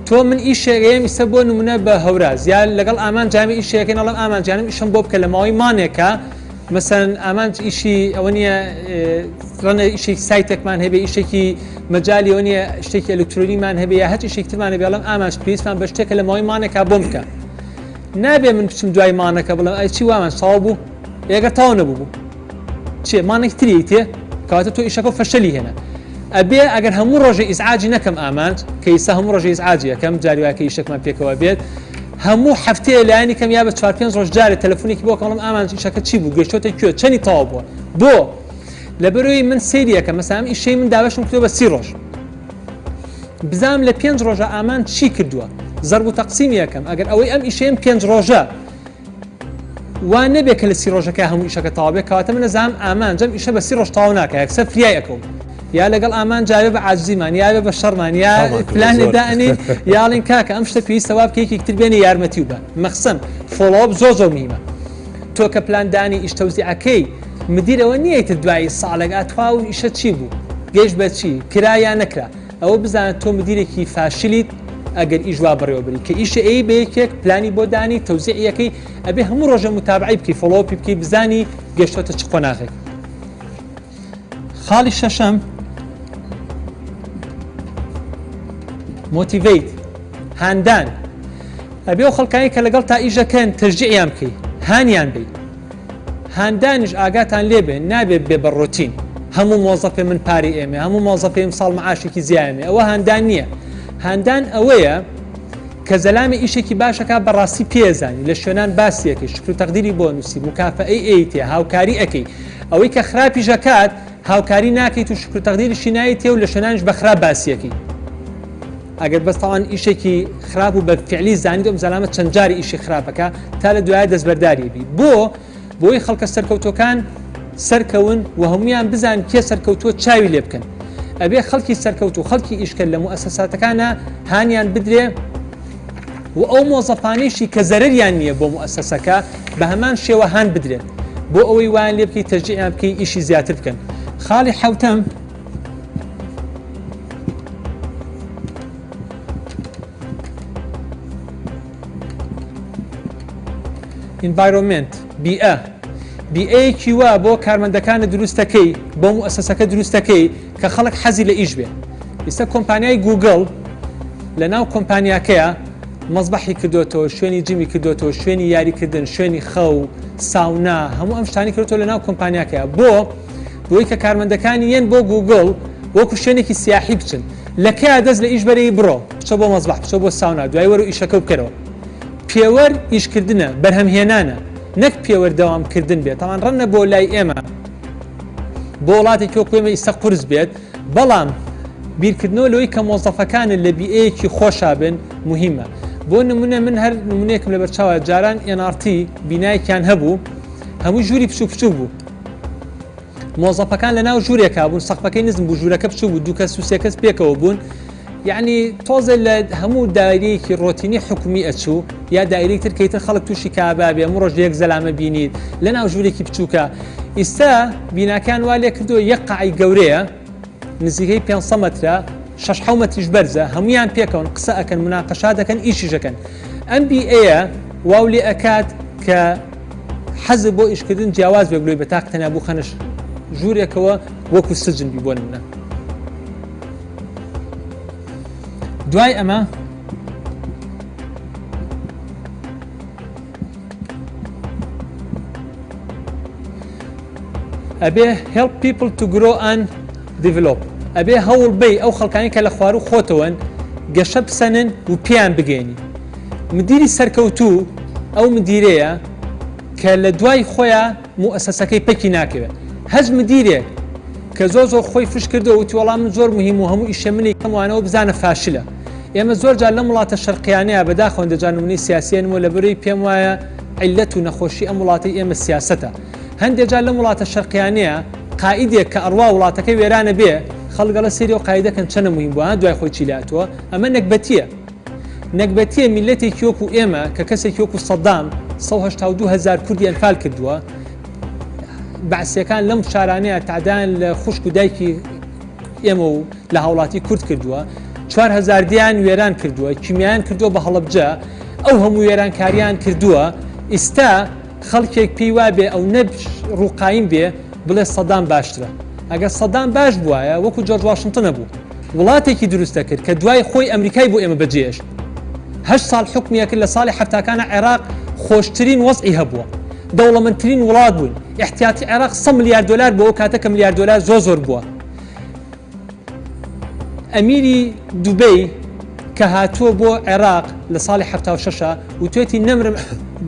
تۆ من ئیشێک ئەیەم ئیسە بۆ نمونە بە هەوراز یا لەگەڵ ئامان جامی ئیشێکەکەین ئەڵێم ئامان جانم ئیشم بۆ بکە لە ماوەی مانێکە مەسەن ئامانج ئیشی ئەوە نییە ڕەنە ئیشێک سایتێکمان هەبێ ئیشێکی مەجالی ئەوە نییە شتێکی ئەلکترۆنیمان هەبێ یا هەچ ئیشێکی ترمان هەبێ ئەڵێم ئامانج پێویستمان بە شتێکە لە ماوەی مانێکا بۆم بکە نابێ من بچم دوای مانەکە بڵێم ئەی چی وامان تەواو بوو ئێگەر تەواو نەبوو بوو چێ مانێک تری تێ کەواتە تۆ ئیشەکە و فەشەلی هێنا ئەبێ ئەگەر هەموو ڕۆژێ ئیزعاجی نەکەم ئامانج کە ئیستا هەموو ڕۆژێ ئیزعاجی ئەکەم جاری وایە کە ئیشێکمان پێکەوە بێت هەموو هەفتەیە لایەنی کەم یا بە چوار پێنج ڕۆژ جارێ تەلەفۆنێکی بۆ کەڵم ئامانج ئیشەکە چی بوو گەیشتۆتە کوێ چەنی تەواو بووە بۆ لەبەرەوەی من سەیری ئەکەم مەسەلەن ئەم ئیشەی من دابەشم کردووە بە 30 ڕۆژ بزانم لە پێنج ڕۆژە ئامانج چی کردووە زەرب و تەقسیمی ئەکەم ئەگەر ئەوەی ئەم ئیشەیەم پێنج ڕۆژە وا نەبێ کە لە سی ڕۆژەکە هەموو ئیشەکە تەواو بێ کەواتە من ئەزانم ئامانجم ئیشە بە سی ڕۆژ تەواو ناکا یەکسەر فریای ئەکەوم یا لەگەڵ ئامانج جاوێ بە عاجزیمان یاوێ بە شەڕمان یا پلانێ دائەنێین یاڵین کاکە ئەم شتە پێویستە وا بکە یەکێک تر بێنێ یارمەتی و بە مەخسەن follow-up زۆر زۆر مهمە تۆ کە پلان دانی ئیش تەوزیعەکەی مدیر ئەوە نییە تر دوایی ساڵێک ئەتوا و ئیشە چی بوو گەیشت بە چی کرا یا نەکرا ئەوە بزانە تۆ مدیرێکی فاشلیت ئەگەر ئیش وا بەڕێوە بری کە ئیشە ئەی بە یەکێک پلانی بۆ دانی تەوزیعی ئەکەی ئەبێ هەموو ڕۆژە متابعەی بکەی follow-up ی بکەی بزانی گەشتۆتە چ قۆناغێک. خاڵی شەشەم motivate هاندان ئەبێ ئەو خەڵکانی کە لەگەڵ تا ئیشەکەن تەشجیعیان بکەی هانیان بی هاندانیش ئاگاتان لێ بێ نابێ بێ بە ڕۆتین هەموو مۆزەفێ من پارەی ئێمێ هەموو مۆزەفێ ئمساڵ معاشێکی زیایەمێ ئەوە هاندان نییە هاندان ئەوەیە کە زەلامی ئیشێکی باشەکە بەڕاستی پێزانی لە شوێنان باسیەکەی شکر و تەقدیری بۆ نووسی مکافەئەی ئەیتێ هاوکاری ئەەکەی ئەوەی کە خراپیشەکات هاوکاری ناکەیت و شکر و تەقدیریشی نایتێ و لە شوێنانیش بە خراپ باسیەکەی ئەگەر بەس تاوان ئیشێکی خراپ و بە فعلی زانیت ئەم زەلامە چەند جاری ئیشی خراپەکە تا لە دوایە دەستبەرداری بی بۆ بۆی خەڵکە سەرکەوتوەکان سەرکەون و هەمویان بزان کێ سەرکەوتووە چاوی لێ بکەن ئەبێ خەڵکی سەرکەوت و خەڵکی ئیشکەر لە موئەسەساتەکانە هانیان بدرێ و ئەو مۆزەفانەیشی کە زەرەریان نییە بۆ موئەسەسەکە بە هەمان شێوە هان بدرێن بۆ ئەوەی وایان لێ بکەی تەشجیعیان بکەی ئیشی زیاتر بکەن خاڵی حەوتەم Environment، بیئە، بیئەیەکی وا بۆ کارمەندەکانت دروستەکەی، بۆ موئەسەسەکە دروستەکەی کە خەڵک حەزی لە ئیش بێ. ئیستا کۆمپانیای گووگڵ لە ناو کۆمپانیاکەیا مەزبەحی کردۆتەوە، شوێنی جیمی کردۆتەوە، شوێنی یاریکردن، شوێنی خەو، ساونا، هەموو ئەم شتانی کردۆتەوە لە ناو کۆمپانیاکەیا. بۆ؟ بۆی کە کارمەندەکانی یەن بۆ گووگڵ وەکو شوێنێکی سیاحی بچن. لە کەیا دەست لە ئیش بەرێی بڕۆ بچۆ بۆ مەزبەح بچۆ بۆ ساونا دوای وەرە ئیشەکەو بکەرەوە. پێوەر ئیشکردنە، بەرهەمهێنانە، نەک پێوەر دەوامکردن بێت، تەبعەن ڕەنگە بۆ لای ئێمە بۆ وڵاتێکی وەکو ئێمە ئیستا قورس بێت، بەڵام بیرکردنەوە لەوەی کە مۆزەفەکانت لە بیئەیەکی خۆشا بن موهیمە. بۆ نمونە من هەر نمونەیەکم لەبەرچاوە جاران NRT بینایەکیان هەبوو هەمووی ژووری بچوک بچوک بوو، مۆزەفەکان لە ناو ژوورێکا بوون سەقفەکەی نزم بوو ژوورەکە بچوو بوو دوو کەس و سێ کەس پێکەوە بوون یعنی تۆزێ لە هەموو دایرەیەکی ڕۆتینی حکومی ئەچوو یا دایرەی تر کەیتر خەڵک تووشی کابا بێ هەموو ڕۆژ یەک زەلامە بینیت لە ناو ژوورێکی بچووکە ئیستا بیناکان وا لێ کردووە یەک قاعی گەورەیە نزیکەی 500 مەترە شەش حەو مەتریش بەرزە هەمویان پێکەوەن قسە ئەکەن مناقەشا دەکەن ئیشیش ئەکەن ئەم بیئەیە واو لێ ئەکات کە حەزت بۆ ئیشکردن جیاواز بێ بلۆی بە تاق تەنیا بوو خەنە ژوورێکەوە وەکو سجن بی بۆ نمونە دوای ئەمە ئەبێ help people to grow and develop ئەبێ هەوڵ بەی ئەو خەڵکانی کە لە خواروو خۆتەوەن گەشە بسەنن و پێیان بگەێنی مدیری سەرکەوتوو ئەو مدیرەیە کە لە دوای خۆیا موئەسەسەکەی پەکی ناکەوێت هەچ مدیرێک کە زۆر زۆر خۆی فش کردەوە وتی وەڵا من زۆر مهم و هەموو ئیشە منی کەم وانەوە بزانە فاشلە ئێمە زۆر جار لەم وڵاتە شەرقیانەیە بەداخەوە دەجار نمونەی سیاسیەنمەوە لەبەرەی پێم وایە عیللەت و نەخۆشی ئەم وڵاتەی ئێمە سیاسەتە. هەندێ جار لەم وڵاتە شەرقیانەیە قائیدێک کە ئەڕوا وڵاتەکەی وێرانە بێ خەڵک ئەڵێ سەیری ئەو قائیدە کەن چەنە موهیم بووە ها دوای خۆی چی لاتووە ئەمە نەگبەتیە نەگبەتیە میللەتێکی وەکو ئێمە کە کەسێکی وەکو سەدام 182 هەزار کوردی ئەنفال کردووە بەعسیەکان لەم شارانەیە تەعدایان لە خوشک و دایکی ئێمە و لە هاوڵاتی کورد کردووە 4000 دیان وێران کردووە کیمیایان کردووە بە هەڵەبجە ئەو هەموو وێرانکاریان کردووە ئیستا خەڵکێک پێی وابێ ئەو نە ڕووقایم بێ بڵێ سەدام باشترە ئەگەر سەدام باش بوایە وەکو جۆرج واشنتن بوو وڵاتێکی دروست دەکرد کە دوای خۆی ئەمریکای بۆ ئێمە بەجێهێشت هەشت ساڵ حوکمی ئەکرد لە ساڵی حەفتاکانە عێراق خۆشترین وەزعی هەبووە دەوڵەمەندترین وڵات بووین ئیحتیاتی عێراق 100 ملیار دۆلار بۆ ئەو کاتە کە ملیار دۆلار زۆر زۆر بووە ئەمیری دوبەی کە هاتووە بۆ عێراق لە ساڵی 76 وتوێتی نەمرم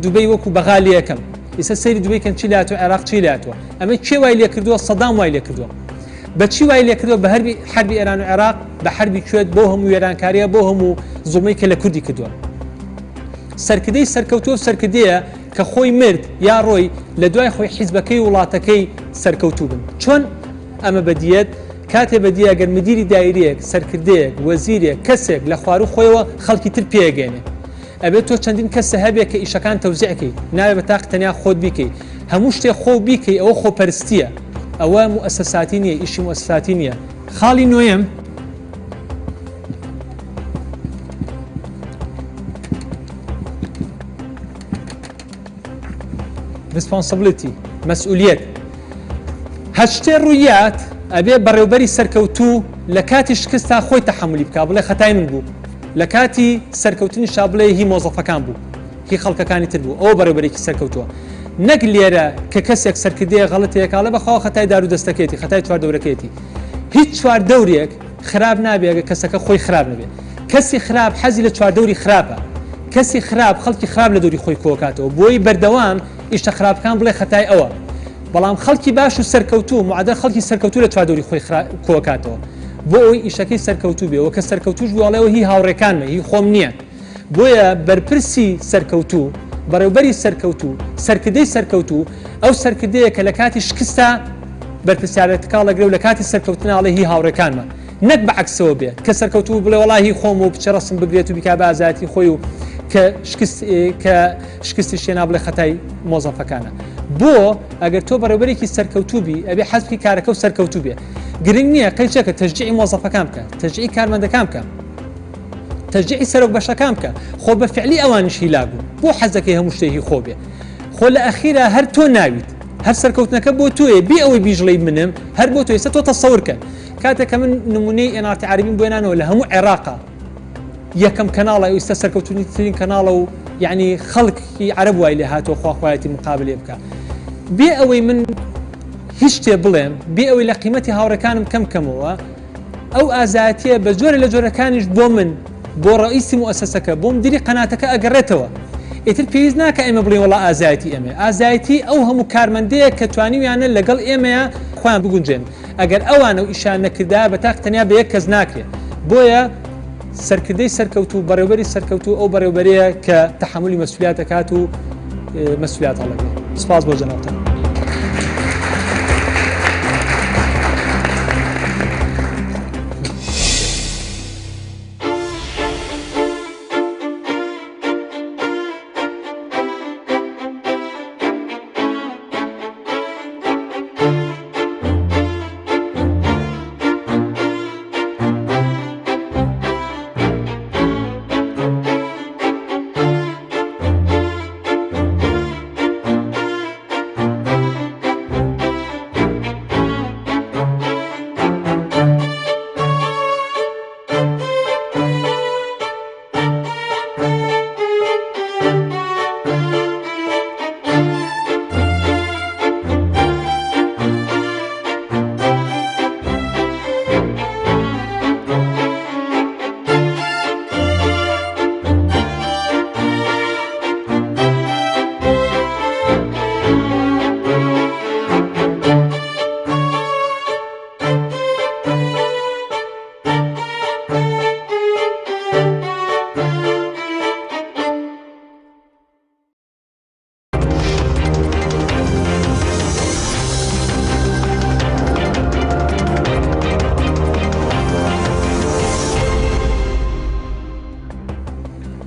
دوبەی وەکو بەغا لەکەم ئیسە سەیری دوبەی کەن چی لاتوە عێراق چی لاتوە ئەمە کێ وای لێکردووە سەدام وای لێکردووە بە چی وای لێکردووە بە هەربی حەربی ئێران و عێراق بە حەربی کوێت بۆ هەموو وێرانکاریە بۆ هەموو زوڵمەی کە لە کوردی کردووە سەرکردەی سەرکەوتووە و سەرکردەیە کە خۆی مرد یا ڕۆی لە دوای خۆی حیزبەکەی وڵاتەکەی سەرکەوتوو بن چۆن ئەمە بەدیەت کاتێ بەدیە گەر مدیری دایرەیەک سەرکردەیەک وەزیرێک کەسێک لە خواروو خۆیەوە خەڵکی تر پێگەێنێ ئەبێت تۆ چەندین کەسە هەبێ کە ئیشەکان تەوزیع کەی نابێ بە تاق تەنیا خۆت بیکەی هەموو شتێ خۆو بیکەی ئەوە خۆپەرستیە ئەوە موئەسەساتی نیە ئیشی موئەسەساتی نیە خاڵی نۆیەم Responsibility مەسئولیت هەر شتێ ڕوویات ئەبێ بەڕێوبەری سەرکەوتوو لە کاتی شکستا خۆی تەحەمولی بکا بڵێ خەتای من بوو لە کاتی سەرکەوتنیشا بڵێ هی مۆزەفەکان بوو هی خەڵکەکانی تر بوو ئەوە بەڕێوبەرێکی سەرکەوتووە نەک لێرە کە کەسێک سەرکردەیە غەڵەتێک ئەڵێ بەخوا خەتای دار و دەستەکەیەتی خەتای چواردەورەکەیەتی هیچ چواردەورێک خراپ نابێ ئەگەر کەسەکە خۆی خراپ نەبێ کەسی خراپ حەزی لە چواردەوری خراپە کەسی خراپ خەڵکی خراپ لە دەوری خۆی کۆکاتەوە بۆی بەردەوام ئیشتە خراپەکان بڵێ خەتای ئەوە بەڵام خەڵکی باش و سەرکەوتوو معادل خەڵکی سەرکەوتوو لە چواردەوری خۆی کۆکاتەوە بۆ ئەوەی ئیشەکەی سەرکەوتوو بێ و کە سەرکەوتوش بوو ئەڵێ هی هاوڕێکانمە هی خۆم نییە بۆیە بەرپرسی سەرکەوتوو بەڕێوبەری سەرکەوتوو سەرکردەی سەرکەوتوو ئەو سەرکردەیە کە لە کاتی شکستا بەرپرسیارێتەکە هەڵەگرێ و لە کاتی سەرکەوتنا ئەڵێ هی هاوڕێکانمە نەک بە عەکسەوە بێ کە سەرکەوتوو بڵێ وەڵا هی خۆم و بچێ ڕەسم بگرێت و بیکا بە ئازایەتی خۆی و کە شکست کە شکستیش تێنا بڵێ خەتای مۆزەفەکانە بۆ ئەگەر تۆ بەڕێوبەرێکی سەرکەوتوو بی ئەبێ حەز بکەی کارەکە و سەرکەوتوو بێ گرنگ نییە قەیچەکە تەشجیعی مۆزەفەکان بکە تەشجیعی کارمەندەکان بکە تەشجیعی سەرۆک بەشەکان بکە خۆ بە فعلی ئەوانیش هیلاک بوون بۆ حەزەکەی هەموو شتێ هی خۆ بێ خۆ لە ئەخیرا هەر تۆ ناویت هەر سەرکەوتنەکە بۆ تۆیە بێ ئەوەی بیژڵێی منم هەر بۆ تۆ ئێستا تۆ تەسەور کە کاتێک کە من نمونەی NRT عەرەبیم بۆ هێنانەوە لە هەموو عێراقا یەکەم کەناڵە ئێستا سەرکەوتووترین کەناڵە و یعنی خەڵکی عەرەب وای لێ هاتووە خواخوایەتی مقابلێ بکە بێ ئەوەی من هیچ شتێ بڵێم بێ ئەوەی لە قیمەتی هاوڕێکانم کەم کەمەوە ئەو ئازایەتیە بە جۆرە لە جۆرەکانیش بۆ من بۆ ڕەئیسی موئەسەسەکە بۆ مدیری قەناتەکە ئەگەڕێتەوە ئیتر پێویست ناکا ئێمە بڵێین وەڵا ئازایەتی ئێمەیە ئازایەتی ئەو هەموو کارمەندەیە کە توانیویانە لەگەڵ ئێمەیا خۆیان بگونجێن ئەگەر ئەوان ئەو ئیشیان نەکردایە بە تاق تەنیا بە یەک کەس ناکرێ بۆیە سەرکردەی سەرکەوتوو بەڕێوبەری سەرکەوتوو ئەو بەڕێوبەرەیە کە تەحەمولی مەسولیات دەکات و مەسولیات هەڵەگرێ سپاس بۆ جەنابتان.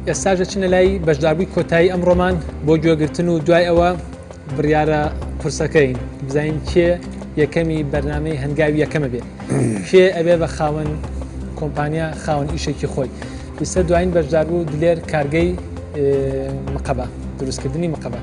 ئێستاش دەچینە لای بەشداربووی کۆتایی ئەمڕۆمان بۆ گوێگرتن و دوای ئەوە بڕیارە قورسەکەین بزانین کێ یەکەمی بەرنامەی هەنگاوی یەکەمە بێ کێ ئەبێ بە خاوەن کۆمپانیا خاوەن ئیشێکی خۆی ئیستا دوایین بەشداربوو دلێر کارگەی مقەبا دروستکردنی مقەبا.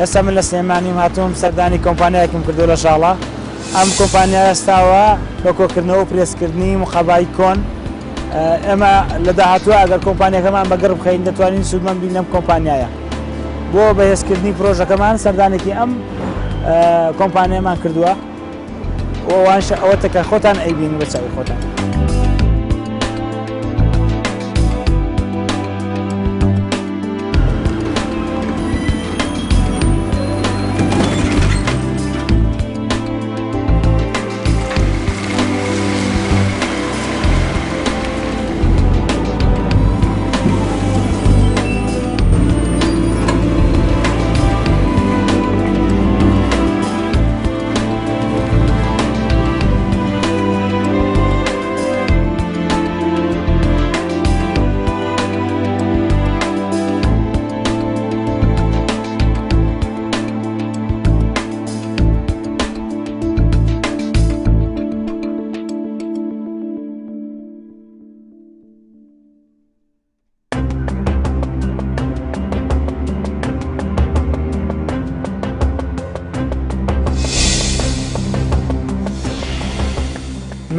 ئێستا من لە سلێمانیم هاتووم سەردانی کۆمپانیایەکم کردو لە شاڵە ئەم کۆمپانیا هەستاوە بە کۆکردنەوە و پرێسکردنی مقەبای کۆن ئێمە لە داهاتووە ئەگەر کۆمپانیەکەمان بەگەڕ بخەین دەتوانین سوودمەند بین لەم کۆمپانیایە بۆ بەهێزکردنی پرۆژەکەمان سەردانێکی ئەم کۆمپانیامان کردووە وانش ئەوەتە کە خۆتان ئەیبین بە چاوی خۆتان.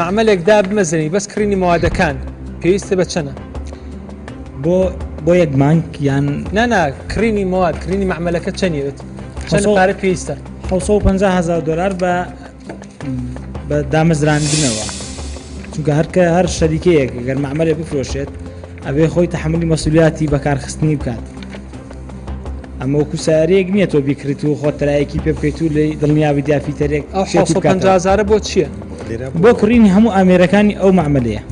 مەعمەلێک دابمەزرێنی بەس کڕینی مەوادەکان پێویستە بە چەنە؟ بۆ بۆ یەک مانگ یان نا نا کڕینی مەواد کڕینی مەعمەلەکە چەنی بێت چەند پارە پێویستە؟ 750 هەزار دۆلار بە بە دامەزراندنەوە چونکە هەرکە هەر شەریکەیەک گەر مەعمەلێ بفرۆشێت ئەبێ خۆی تەحملی مەسولیاتی بەکارخستنی بکات ئەمە وەکو سیارەیەک نییە تۆ بیکڕیت و خۆت تەرایەکی پێ بکەیت و لێی دڵنیا بیت یا فیتەرێک ئەو چێکی 750 بکاتەوە. هەزارە بۆ چییە؟ بۆ کڕینی هەموو ئامێرەکانی ئەو مەعمەلەیە.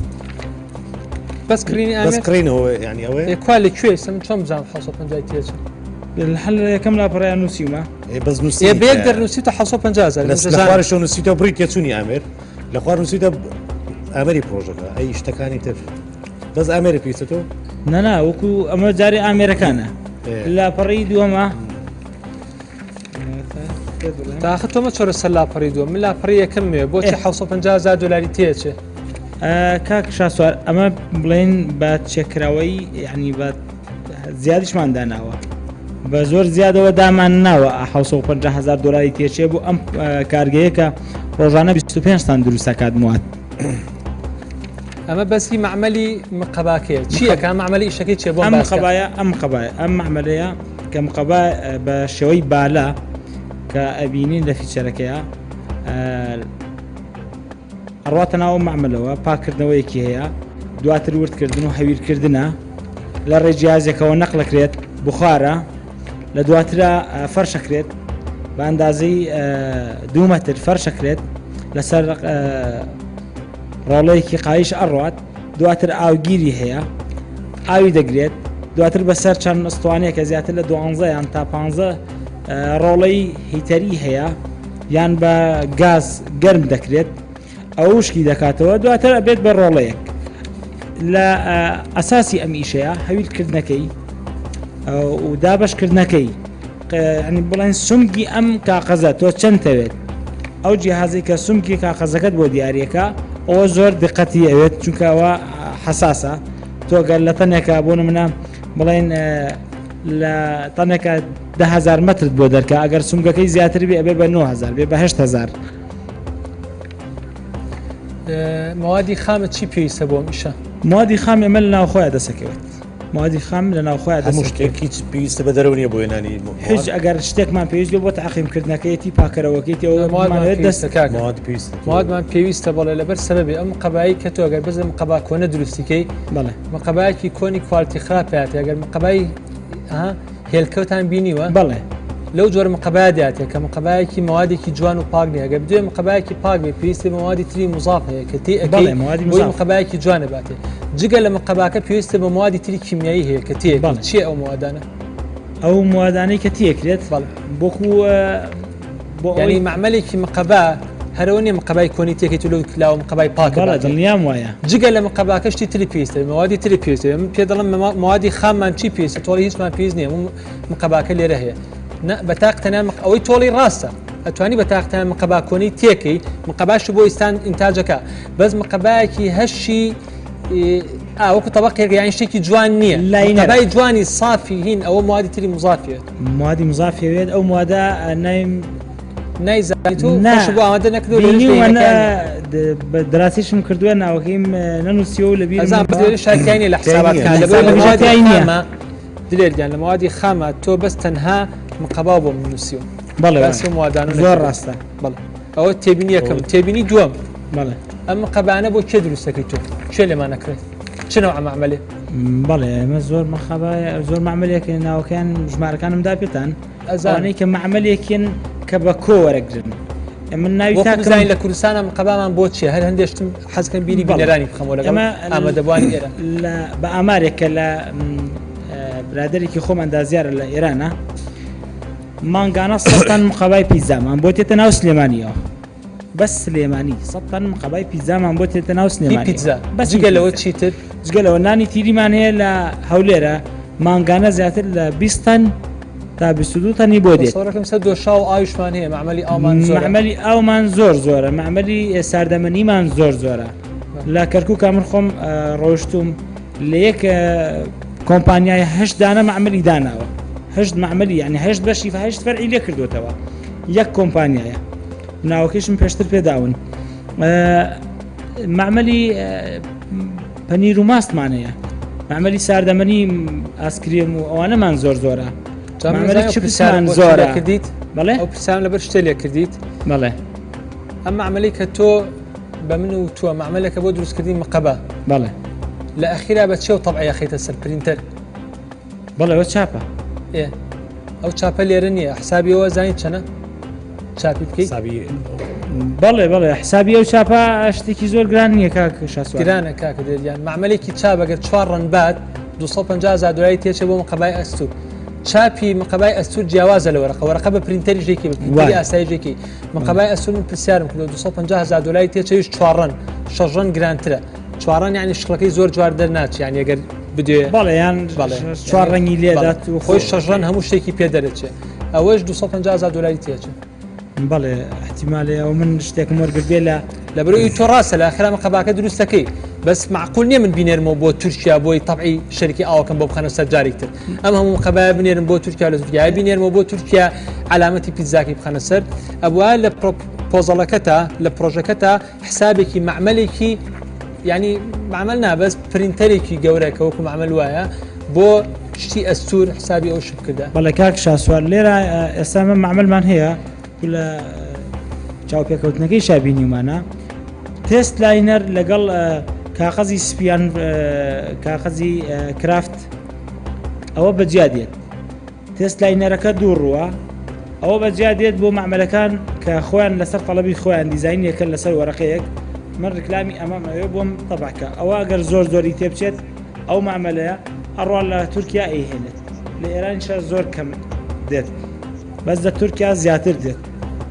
بەس کڕینی بەس ئامێر؟ کڕینەوە یعنی ئەوەیە؟ ئێ کوا لە کوێ ئێستا من چۆن بزانم 750 تێچوو؟ هەر لە یەکەم لاپەڕەیان نووسیومە. ئێ بەس نووسینی ئێ بە یەک تایە. دەرنووسیتە 750 هەزار لە من لە دەزانم. خوارشەوە نووسیتە بڕی تێچوونی ئامێر لە خوار نووسیتە ئامێری پرۆژەکە ئەی شتەکانی تر بەس ئامێری پێویستە تۆ؟ نا نا وەکو ئەمە جارێ ئامێرەکانە لاپەڕەی دووەمە تاخە تۆ مەچۆرە سەر لاپەڕی دووەم من لاپەڕی یەکەم مێ بۆچی 750 هەزار دۆلاری تێچێ کاک شاسوار ئەمە بڵێن بە چێکراوەی یعنی بە زیادیشمان داناوە بە زۆر زیادەوە دامان ناوە 750 هزار دلاری تێچێ بۆ ئەم کارگەیە کە ڕۆژانە 25 تان دروستەکات موات ئەمە بەسی مەعمەلی مقەباکەیە چییە کە مەعمەلی ئیشەکەی چیە بۆم ئەم باس کە. قەبایە ئەم قەبایە ئەم مەعمەلەیە کە مقەبا بە شێوەی بالە کە ئەبینین لە فیچەرەکەیە ئەڕواتە ناو مەعمەلەوە پاکردنەوەیەکی هەیە دواتر وردکردن و هەویرکردنە لە ڕێ جیازێکەوە نەقلەکرێت بخارە لە دواترا فەرشەکرێت بە ئەندازەی دوو مەتر فەرشەکرێت لەسەر ڕۆڵەیەکی قایش ئەڕوات دواتر ئاوگیری هەیە ئاوی دەگرێت دواتر بەسەر چەند ئەستوانەیە کە زیاتر لە دوانزە یان تا پانزە ڕۆڵەی هیتەری هەیە یان بە گاز گەرم دەکرێت ئەو وشکی دەکاتەوە دواتر ئەبێت بە ڕۆڵەیەک لە ئەساسی ئەم ئیشەیە هەویلکردنەکەی و دابەشکردنەکەی ینی بڵێن سمگی ئەم کاقەزە تۆ چەند تەوێت ئەو جیهازی کە سمکی کاقەزەکەت بۆ دیارەکە ئەوە زۆر دقەتی ئەوێت چونکە ئەوە حەساسە تۆ گەر لە تەنێکە بۆ منە بڵێن لە تەنێکە دههزار مترت بۆ دەرکە ئەگەر سمگەکەی زیاتر بێ ئەبێ بە 9000 بێ بە 8000 موادی خامە چی پێویستە بۆ ئەم ئیشە؟ موادی خام ئێمە لە ناوخۆیان دەسەکەوێت موادی خام لە ناوخۆیان هەموو شتێک هیچ پێویستە بە دەرەوە نییە بۆ هێنانی مواد؟ هیچ ئەگەر شتێکمان پێویست بێ بۆ تەعقیمکردنەکەیەتی پاکەرەوەکەیتی ئەوە موادمان بمانەوێت دەست پێویستە کاکە. مواد پێویستە. موادمان پێویستە بەڵێ لەبەر سەبەبی ئەم قەبایی کە تۆ ئەگەر بەس لە مقەبا کۆنە دروستی کەی بەڵێ مقەبایەکی کۆنی quality خراپ هاتێ ئەگەر مقەبای ها هێلکەوتان بینیوە بەڵێ. لەو جۆرە مقەبایە داتێ کە مقەبایەکی مەوادێکی جوان و پاک نییە. ئەگەر بدوێ مقەبایەکی پاک بێ پێویستی بە مەوادی تری مضاف هەیە کە تێ ئەکەی بەڵێ، مەوادی بۆی مضاف. مقەبایەکی جوانە باتێ. جگە لە مقەباکە پێویستی بە مەوادی تری کیمیایی هەیە کە تێ ئەکەی. بەڵێ. چییە ئەو مەوادانە؟ ئەو موادانەی کە تێکرێت بۆکو بۆ یعنی مەعمەلێکی مقەبا هەرەوە نییە مقەبای کۆنی تێکەیت و لەو لاوە مقەبای پاکە بەڵێ، باتێ. دڵنیام وایە. جگە لە مقەباکە شتی تری پێویستە، مەوادی تری پێویستە. من پێ دەڵێم مەوادی خاممان چی پێویستە؟ تۆڵی هیچمان پێویست نییە، مقەباکە لێرە هەیە. نا، بە تاق تەنیا ئەوەی تۆڵی ڕاستە ئەتوانی بە تاق تەنیا مقەبا کۆنی تێکەی، مقەباش بۆ ئیستان ئینتاجەکە، بەس مقەبایەکی هەشی وەکو تەبەقێک یان شتێکی جوان نییە. لاینەرە. مقەبای جوانی سافی هین ئەوە موادی تری مضافێت. موادی مضافێت ئەو موادە نایم نایزانی تۆ نا، خۆش بۆ ئامادە نەکردووە لێرەش بینیومە، بینەکانی. نا، بە دراسیشم کردووە، ناوەکەیم نەنووسیوە و لەبیرم ئەزان، بەس ماوە. لێرە شارتیای نییە لە حساباتکان. لە لەبەر لە حساباتکان موادی تیای نییە. خامە، دلێر گیان، لە موادی خامە تۆ بەس تەنها مقەباو بۆ من نووسیوە. بەڵێ، باسی ئەو موادانە زۆر نەکردووە. ڕاستە. بەڵێ. ئەوە تێبینی یەکەم. تێبینی دووەم. بەڵێ. ئەم مقەبانە بۆ کێ دروستەکەی تۆ؟ کێ لێمان نەکرێت؟ چ نەوعە مەعمەلێ؟ بەڵێ، ئێمە زۆر مەخەبا، زۆر مەعمەلێک ناوەکەیان ژمارەکانم دا پێتان. ئەزانم. ئەوانەی کە مەعمەلێکن کە بە کۆ وەرەگرن. من ناوی وەکو تاکم بزانین لە کوردستانە مقەبامان بۆ چییە؟ هەر هەندێک شتم حەزکەم بیری بەڵێ. بینەرانی بخەمەوە لەگەڵ ئێمە ئامادەبووانی ئێرە. بە ئامارێک کە لە برادێکی خۆماندا زیارە لە ئێرانە، مانگانە 100 تەن مقەبای پیتزامان بۆ تێتە ناو سلێمانیەوە. بەس سلێمانی 100 تەن مقەبای پیتزامان بۆ تێتە ناو سلێمانی. پیتزا. بەس جگە لەوە پیتزا. چیتر؟ جگە لەوە نانی تیریمان هەیە لە هەولێرە، مانگانە زیاتر لە 20 تەن تا 22 تەنی بۆ دێت. سۆرەکەم سەر دۆشاو و ئاویشمان هەیە، مەعمەلی ئاومان زۆرە. مەعمەلی ئاومان زۆر زۆرە، مەعمەلی ساردەمەنیمان زۆر زۆرە. لە کەرکووکا من خۆم ڕۆیشتوم لە یەک کۆمپانیای 8 دانە مەعمەلی داناوە. 8 مەعمەلی، یعنی 8 بەشی 8 فەرعی لێ کردوتەوە. یەک کۆمپانیایە. ناوەکەیشم پێشتر پێداون. مەعمەلی پەنیر و ماستمان هەیە. مەعمەلی ساردەمەنی ئاسکرێم و ئەوانەمان زۆر زۆرە. مەعمەلی چپسمان زۆرە. کردیت؟ بەڵێ؟ ئەو پرسیارم لەبەر شتێ لێ کردیت؟ بەڵێ. ئەم مەعمەلی کە تۆ بە من و تۆ مەعمەلێکە بۆ دروستکردنی مقەبە. بەڵێ. لە ئەخیرا بە چێ و تەبعی ئەخەیتە سەر پرینتەر؟ بەڵێ، ئەوە چاپە. ئێ، ئەو چاپە لێرە نییە. حسابی ئەوە زانیت چەنە؟ چاپی بکەیت؟ حسابی بەڵێ، بەڵێ، حسابی ئەو چاپە شتێکی زۆر گران نییە کاک شاسوار. گرانە کاکە دێریان. مەعمەلێکی چاپ ئەگەر 4 ڕەن بات 250 هزار دلاری تێچێ بۆ مقەبای ئەستور. چاپی مقەبای ئەستور جیاوازە لە وەرەقە. وەرەقە بە پرینتەری ژێکی، بە پرینتەری وایە. ئاسایی ژێکی. مقەبای ئەستور من پرسیارم کردو 250 هزار دلاری تێچێش 4 ڕەن، 6 ڕەن گرانترە. 4 ڕەن یعنی شکڵەکەی زۆر جوار دەرناچێ، یعنی ئەگەر بدوێ بەڵێ، یان بەڵێ. 4 ڕەنگی لێدات و خۆی 6 ڕەن هەموو شتێکی پێ دەرەچێ. ئەوەش 250 هزار دلاری تێچێ. بەڵێ، احتیمالێ ئەو من شتێکم وەرگرت بێ لە لەبەرەوەی تۆ ڕاستە لە ئاخرا مقەباکە دروستەکەی، بەس معقول نییە من بینێرمەوە بۆ تورکیا بۆی تەبعی شەریکی ئاوەکەم بۆ بخەنە سەر جارێک تر. ئەم هەموو مقەبایە بنێرم بۆ تورکیا، لە تورکیا بینێرمەوە بۆ تورکیا علامەتی پیتزاکەی بخەنە سەر. ئەبوایە لە پۆزەڵەکەتا، لە پرۆژەکەتا حسابێکی مەعمەلێکی، یعنی مەعمەل نا، بەس پرینتەرێکی گەورە کە وەکو مەعمەل وایە بۆ شتی ئەستور حسابی ئەو شت بکردە. بەڵێ کاک شاسوار، لێرە ئێستا ئەمە مەعمەلمان هەیە لە چاوپێکەوتنەکەی شابینیمانە. تێست لاینەر لەگەڵ کاغەزی سپیان، کاغەزی کرافت ئەوە بەجیا دێت. تێست لاینەرەکە دوو ڕووە، ئەوە بەجیا دێت بۆ مەعمەلەکان کە خۆیان لەسەر تەڵەبی خۆیان دیزاینیەکەن لەسەر وەرەقەیەک. من ڕیکلامی ئەمەم ئەوێ بۆم تەبعکە. ئەوە ئەگەر زۆر زۆری تێبچێت ئەو مەعمەلەیە ئەڕوا لە تورکیا ئەیهێنێت، لە ئێرانیشە زۆر کەم دێت، بەس لە تورکیا زیاتر دێت،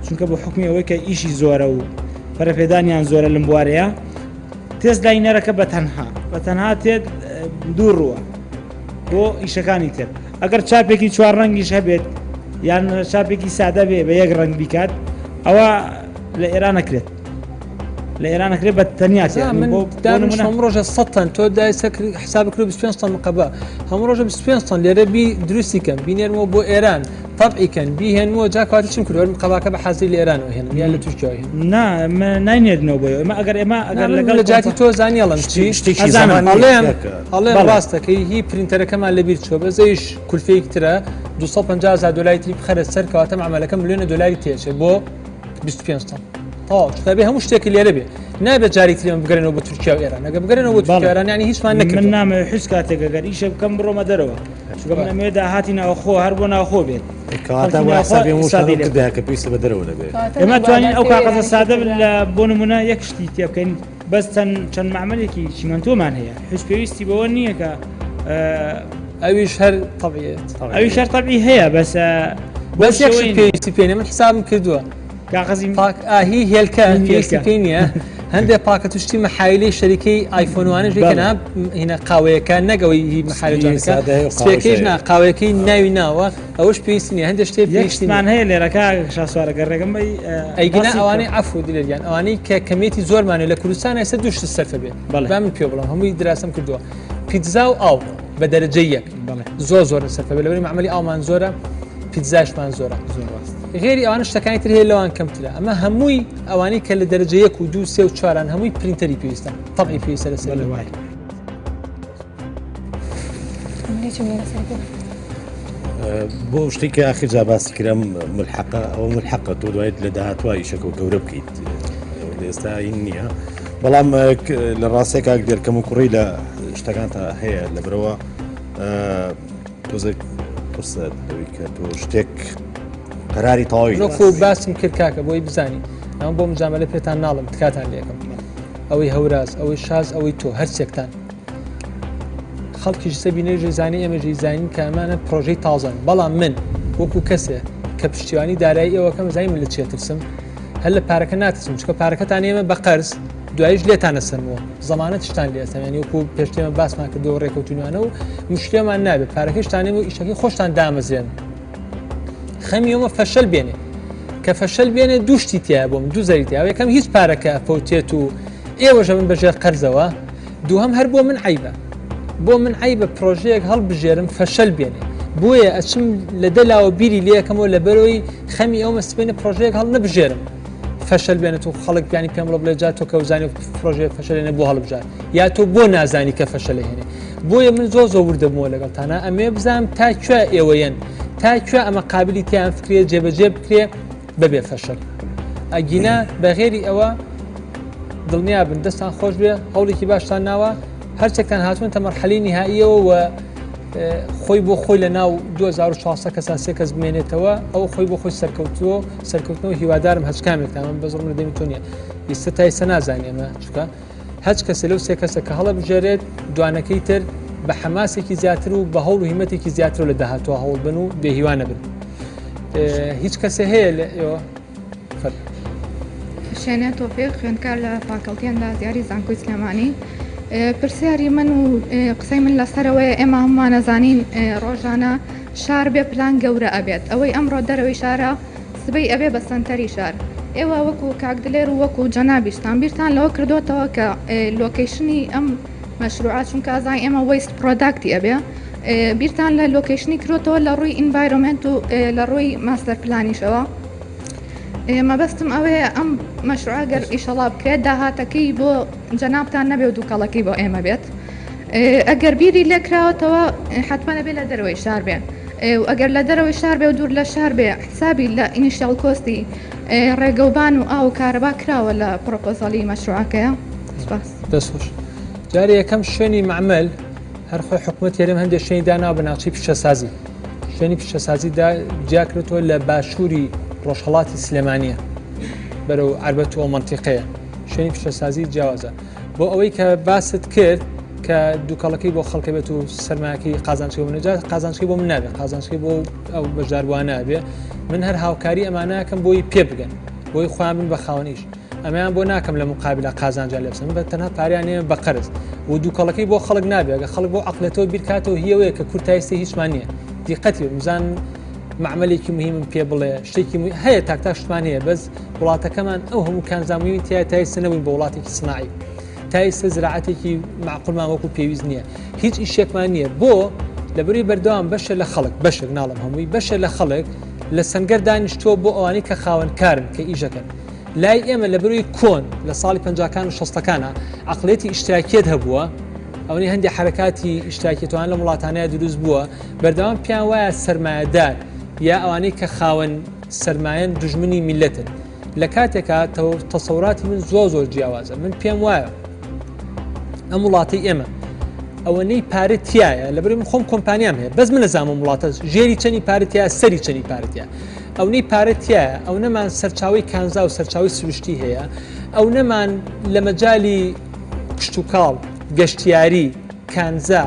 چونکە بۆ حکمی ئەوەی کە ئیشی زۆرە و پەرەپێدانیان زۆرە لەم بوارەیە. تێست لاینەرەکە بە تەنها تێت دوو ڕووە بۆ ئیشەکانی تر. ئەگەر چاپێکی چوار ڕەنگیش هەبێت یان چاپێکی سادە بێ بە یەک ڕەنگ بیکات، ئەوە لە ئێران نەکرێت. لە ئێران نەکرێت بە تەنیا تێ. من دانیشم هەموو ڕۆژە 100 تەن، تۆ دای سەر حساب کردو 25 تەن مقەبە. هەموو ڕۆژە 25 تەن لێرە بی دروستی کەن، بینێرمەوە بۆ ئێران، تەبعی کەن، بیهێنمەوە. جا کاتە چم کردووە؟ مقەباکە بە حازری لە ئێرانەوە هێنم یان لە تورکیاوە هێنم؟ نا، من ناینێرنەوە بۆ ئێمە. ئەگەر ئێمە، ئەگەر نا، من لەگەڵ لە جاتی کۆمپا- تۆ زانیڵم چی؟ شتێکی ئەزانم. زەمانی یەکە. ئەڵێم بەڵێ. ڕاستەکەی هی پرینتەرەکەمان لەبیر چووە، بەس ئەویش کولفەیەک ترە 250 هزار دلاری تری بخەرە سەر، کەواتە مەعمەلەکە ملیۆنە دلاری تێچێ بۆ 25 تەن. تەواو، چونکە بێ هەموو شتێکی لێرە بێ، نابێت جارێک تری ئەمە بگەرێنەوە بۆ تورکیا و ئێران. ئەگەر بگەرێنەوە بۆ تورکیا و ئێران، یعنی هیچمان نەکردووە. من نامەوێت هیچ کاتێک ئەگەر ئیشێ بکەم بڕۆمە دەرەوە، چونکە من ئەمەوێ داهاتی ناوخۆ هەر بۆ ناوخۆ بێت. کەواتە وا حسابی هەموو شتانە کردایە کە پێویستە بە دەرەوە نەبێت. ئێمە توانین ئەو کاغەزە سادە لە بۆ نمونە یەک شتی تێ بکەین بەس چەند چەند مەعمەلێکی چیمەنتۆمان هەیە هیچ پێویستی بەوە نییە کە ئەویش هەر تەبیعیت ئەویش هەر تەبیعی هەیە بەس بەس یەک شت پێویستی پێ نییە من حسابم کردووە کاغەزی پاک ئاهی هێلکە پێویستی پێی نییە هەندێک پاکەت و شتی مەحایلەی شەریکەی ئایفۆنوانش بکەنە هینە قاوەیەکە نەگەوەی هی مەحایلە جوانەکە سپیەکەیش نا قاوەیەکەی ناوی ناوە ئەوەش پێویستی نییە هەندێک شتێ پێویستی یەکمان هەیە لێرەکە شاسوارەکە ڕێگەم بەی ئەیگینا ئەوانەی عەفو دلێریان ئەوانەی کە کەمیەتی زۆرمانە لە کوردستان ئێستا دوو شت سەرفە بێ با من پێ بڵێم هەمووی دراسەم کردووە پیتزا و ئاو بە دەرەجەی یەک زۆر زۆر سەرفە بێ لەبەری مەعمەلی ئاومان زۆرە پیتزاشمان زۆرە زۆر ڕاست غێری ئەوانە شتەکانی تر هەیە لەوان کەمترە ئەمە هەمووی ئەوانەی کە لە دەرەجە یەک و دوو سێ و چواران هەمووی پرینتەری پێویستە تەبعی پێویستە لەسەر وای بۆ شتێک کە ئاخر جا باسی کرم ملحقە ئەوە ملحقە تۆ دوایت لە داهاتوە ئیشەکە گەورە بکەیت ئێستا این نییە بەڵام لە ڕاستێک کاک دێرکەم و کوڕی لە شتەکان تا هەیە لە برەوە تۆزێک قورسە لەوەی کە تۆ شتێک قەراری تەواوی وەکو باسم کرد کاکە بۆی بزانی ئەمە بۆ مجاملە پێتان ناڵم تکاتان لێکم ئەوەی هەوراز ئەوەی شاز ئەوەی تۆ هەرچێکتان خەڵکیش سەبی نێژی زانی ئێمە ژی زانین کە ئەمانە پرۆژەی تازەن بەڵام من وەکو کەسێ کە پشتیوانی دارایی ئێوەکەم زانی من لە چێ ترسم هەر لە پارەکە ناترسم چکە پارەکەتان ئێمە بە قەرز دوایش لێتانە سەرمەوە زەمانەتشتان لێ ئەسەم یعنی وەکو پێشتێمە باسمان کردو ڕێکەوتونیانە و مشکلەمان نابێت پارەکەشتان ئێمە و ئیشەکەی خۆشتان دامەزرێن خەمی ئەمە فەشەل بێنێ کە فەشەل بێنێ دوو شتی تایە بۆ من دوو زەری تایە یەکەم هیچ پارەکە ئەفەوتێت و ئێوەشە من بەژێر قەرزەوە دووهەم هەر بۆ من عیبە بۆ من عیبە پرۆژەیەک هەڵبژێرم فەشەل بێنێ بۆیە ئەچم لە دەلاوە بیری لەکەمەوە لە بەرەوەی خەمی ئەومە سپێنە پرۆژەیەک هەڵ نەبژێرم فەشەل بێنێت و خەڵک بیانی پێم بڵێ بڵێ جا تۆ کە وزانی پرۆژەیە فەشەلێنە بۆ هەڵبژار یا تۆ بۆ نازانی کە فەشەلە هێنێ بۆیە من زۆر زۆر وردە بوومەوە لەگەڵتانە ئەمێ بزانم تا کوێ ئێوەیەن تا کوێ ئەمە قابلی تیان فکرێ جێبەجێ بکرێ بەبێ فەشەل ئەگینا بەغێری ئەوە دڵنیا بن دەستان خۆش بێ هەوڵێکی باشتان ناوە هەرچێکتان هاتوون تە مەرحەلی نهاییەوە و خۆی بۆ خۆی لە ناو 2016 کەسا سێ کەس بمێنێتەوە ئەو خۆی بۆ خۆی سەرکەوتووە سەرکەوتنەوە هیوادارم هەچ کامێکتان من بەزڕم لە دەمی تۆ نییە ئیستا تا ئیستا نازانێ ئەمە چکە هەچ کەسێ لەو سێ کەسە کە هەڵەبژێرێت دوانەکەی تر بە حەماسێکی زیاتر و بە هەوڵ و هیمەتێکی زیاتر لە داهاتوە هەوڵ بن و بێهیوا نەبن هیچ کەسێ هەیە لە ئێوە فەرموو. شێنێ تۆفیق خوێندکار لە فاکەڵتی ئەندازیاری زانکۆی سلێمانی پرسیاری من و قسەی من لەسەرەوەیە ئێمە هەموومان ئەزانین ڕۆژانە شار بێ پلان گەورە ئەبێت ئەوەی ئەمڕۆ دەرەوەی شارە سبەی ئەبێ بە سەنتەری شار. ئێوە وەکو کاک دلێر و وەکو جەنابیشتان بیرتان لەوە کردۆتەوە کە location ی ئەم مەشروعە چونکە ئەزانین ئێمە waste product ی ئەبێ بیرتان لە location ی کرۆتەوە لە ڕووی environment و لە ڕووی master plan یشەوە؟ مەبەستم ئەوەیە ئەم مەشروعە گەر ئیشەڵا بکرێت داهاتەکەی بۆ جەنابتان نەبێ و دووکەڵەکەی بۆ ئێمە بێت. ئەگەر بیری لێکراوەتەوە حەتمەن ئەبێ لە دەرەوەی شار بێ و ئەگەر لە دەرەوەی شار بێ و دوور لە شار بێ حسابی لە initial cost ی ڕێگەوبان و ئاو و کارەبا کراوە لە proposal ی مەشروعەکەیە؟ سپاس. دەست خۆش. جارێ یەکەم شوێنی مەعمەل هەر خۆی حکومەت هەرێم هەندێک شوێنی داناوە بە ناوچەی پیشەسازی شوێنی پیشەسازی دا جیاکرێتەوە لە باشووری ڕۆژهەڵاتی سلێمانیە بەرەو عەربەت و ئەو مەنتیقەیە شوێنی پیشەسازی جیاوازە بۆ ئەوەی کە باست کرد کە دووکەڵەکەی بۆ خەڵکە بێت و سەرمایەکەی قازانچی بۆ منجا قازانچی بۆ من نابێت قازانچی بۆ ئەو بەشداربووانە بێ من هەر هاوکاری ئەمانەکەم بۆی پێ بگەن بۆی خۆیان بن بە خاوەنیش ئەمەیان بۆ ناکەم لە مقابلە قازانجان لێ بسەن بە تەنها پاریان نێ بە قەرز و دووکەڵەکەی بۆ خەڵک نابێت گە خەڵک بۆ عقلێتەوە بیرکاتەوە هیەوەیە کە کورتایستی هیچمان نییە دیقەتی بزان معملێکی مهمم پێ بڵێ شتێکی هەیە تاکتا شتمان هەیە بەس وڵاتەکەمان ئەو هەموو کانزا مهمی تیا تا ئێستا نەبووین بە وڵاتێکی سناعی تا ئێستا زراعەتێکی معقولمان وەکو پێویست نییە هیچ ئیشێکمان نییە بۆ لەبەری بەردەوام بەشە لە خەڵک بەشێک ناڵم هەمووی بەشە لە خەڵک لە سنگەر دانیشتووە بۆ ئەوانەی کە خاوەن کارن کە ئیشەکەن لای ئێمە لەبەروی کۆن لە ساڵی پەنجاکان و شەستەکانە عقلێتی ئیشتراکیەت هەبووە ئەوەی هەندێک حرکاتی ئیشتراکیتوان لە وڵاتانەیە دروست بووە بەردەوام پیان وایە سەرمایەدار یا ئەوانەی کە خاوەن سەرمایەن دوژمنی میللەتن لە کاتێکا تەسەوراتی من زۆر زۆر جیاوازە من پێم وایە ئەم وڵاتی ئێمە ئەوەنەی پارە تایە لەبەر من خۆم کۆمپانیام هەیە بەس من نەزانم وڵاتە ژێری چەنی پارە تایە سەری چەنی پارە تایە ئەونەی پارە تایە ئەو نەمان سەرچاوی کانزا و سەرچاوی سروشتی هەیە ئەو نەمان لە مەجای کشتتوکاڵ گەشتیاری کانزا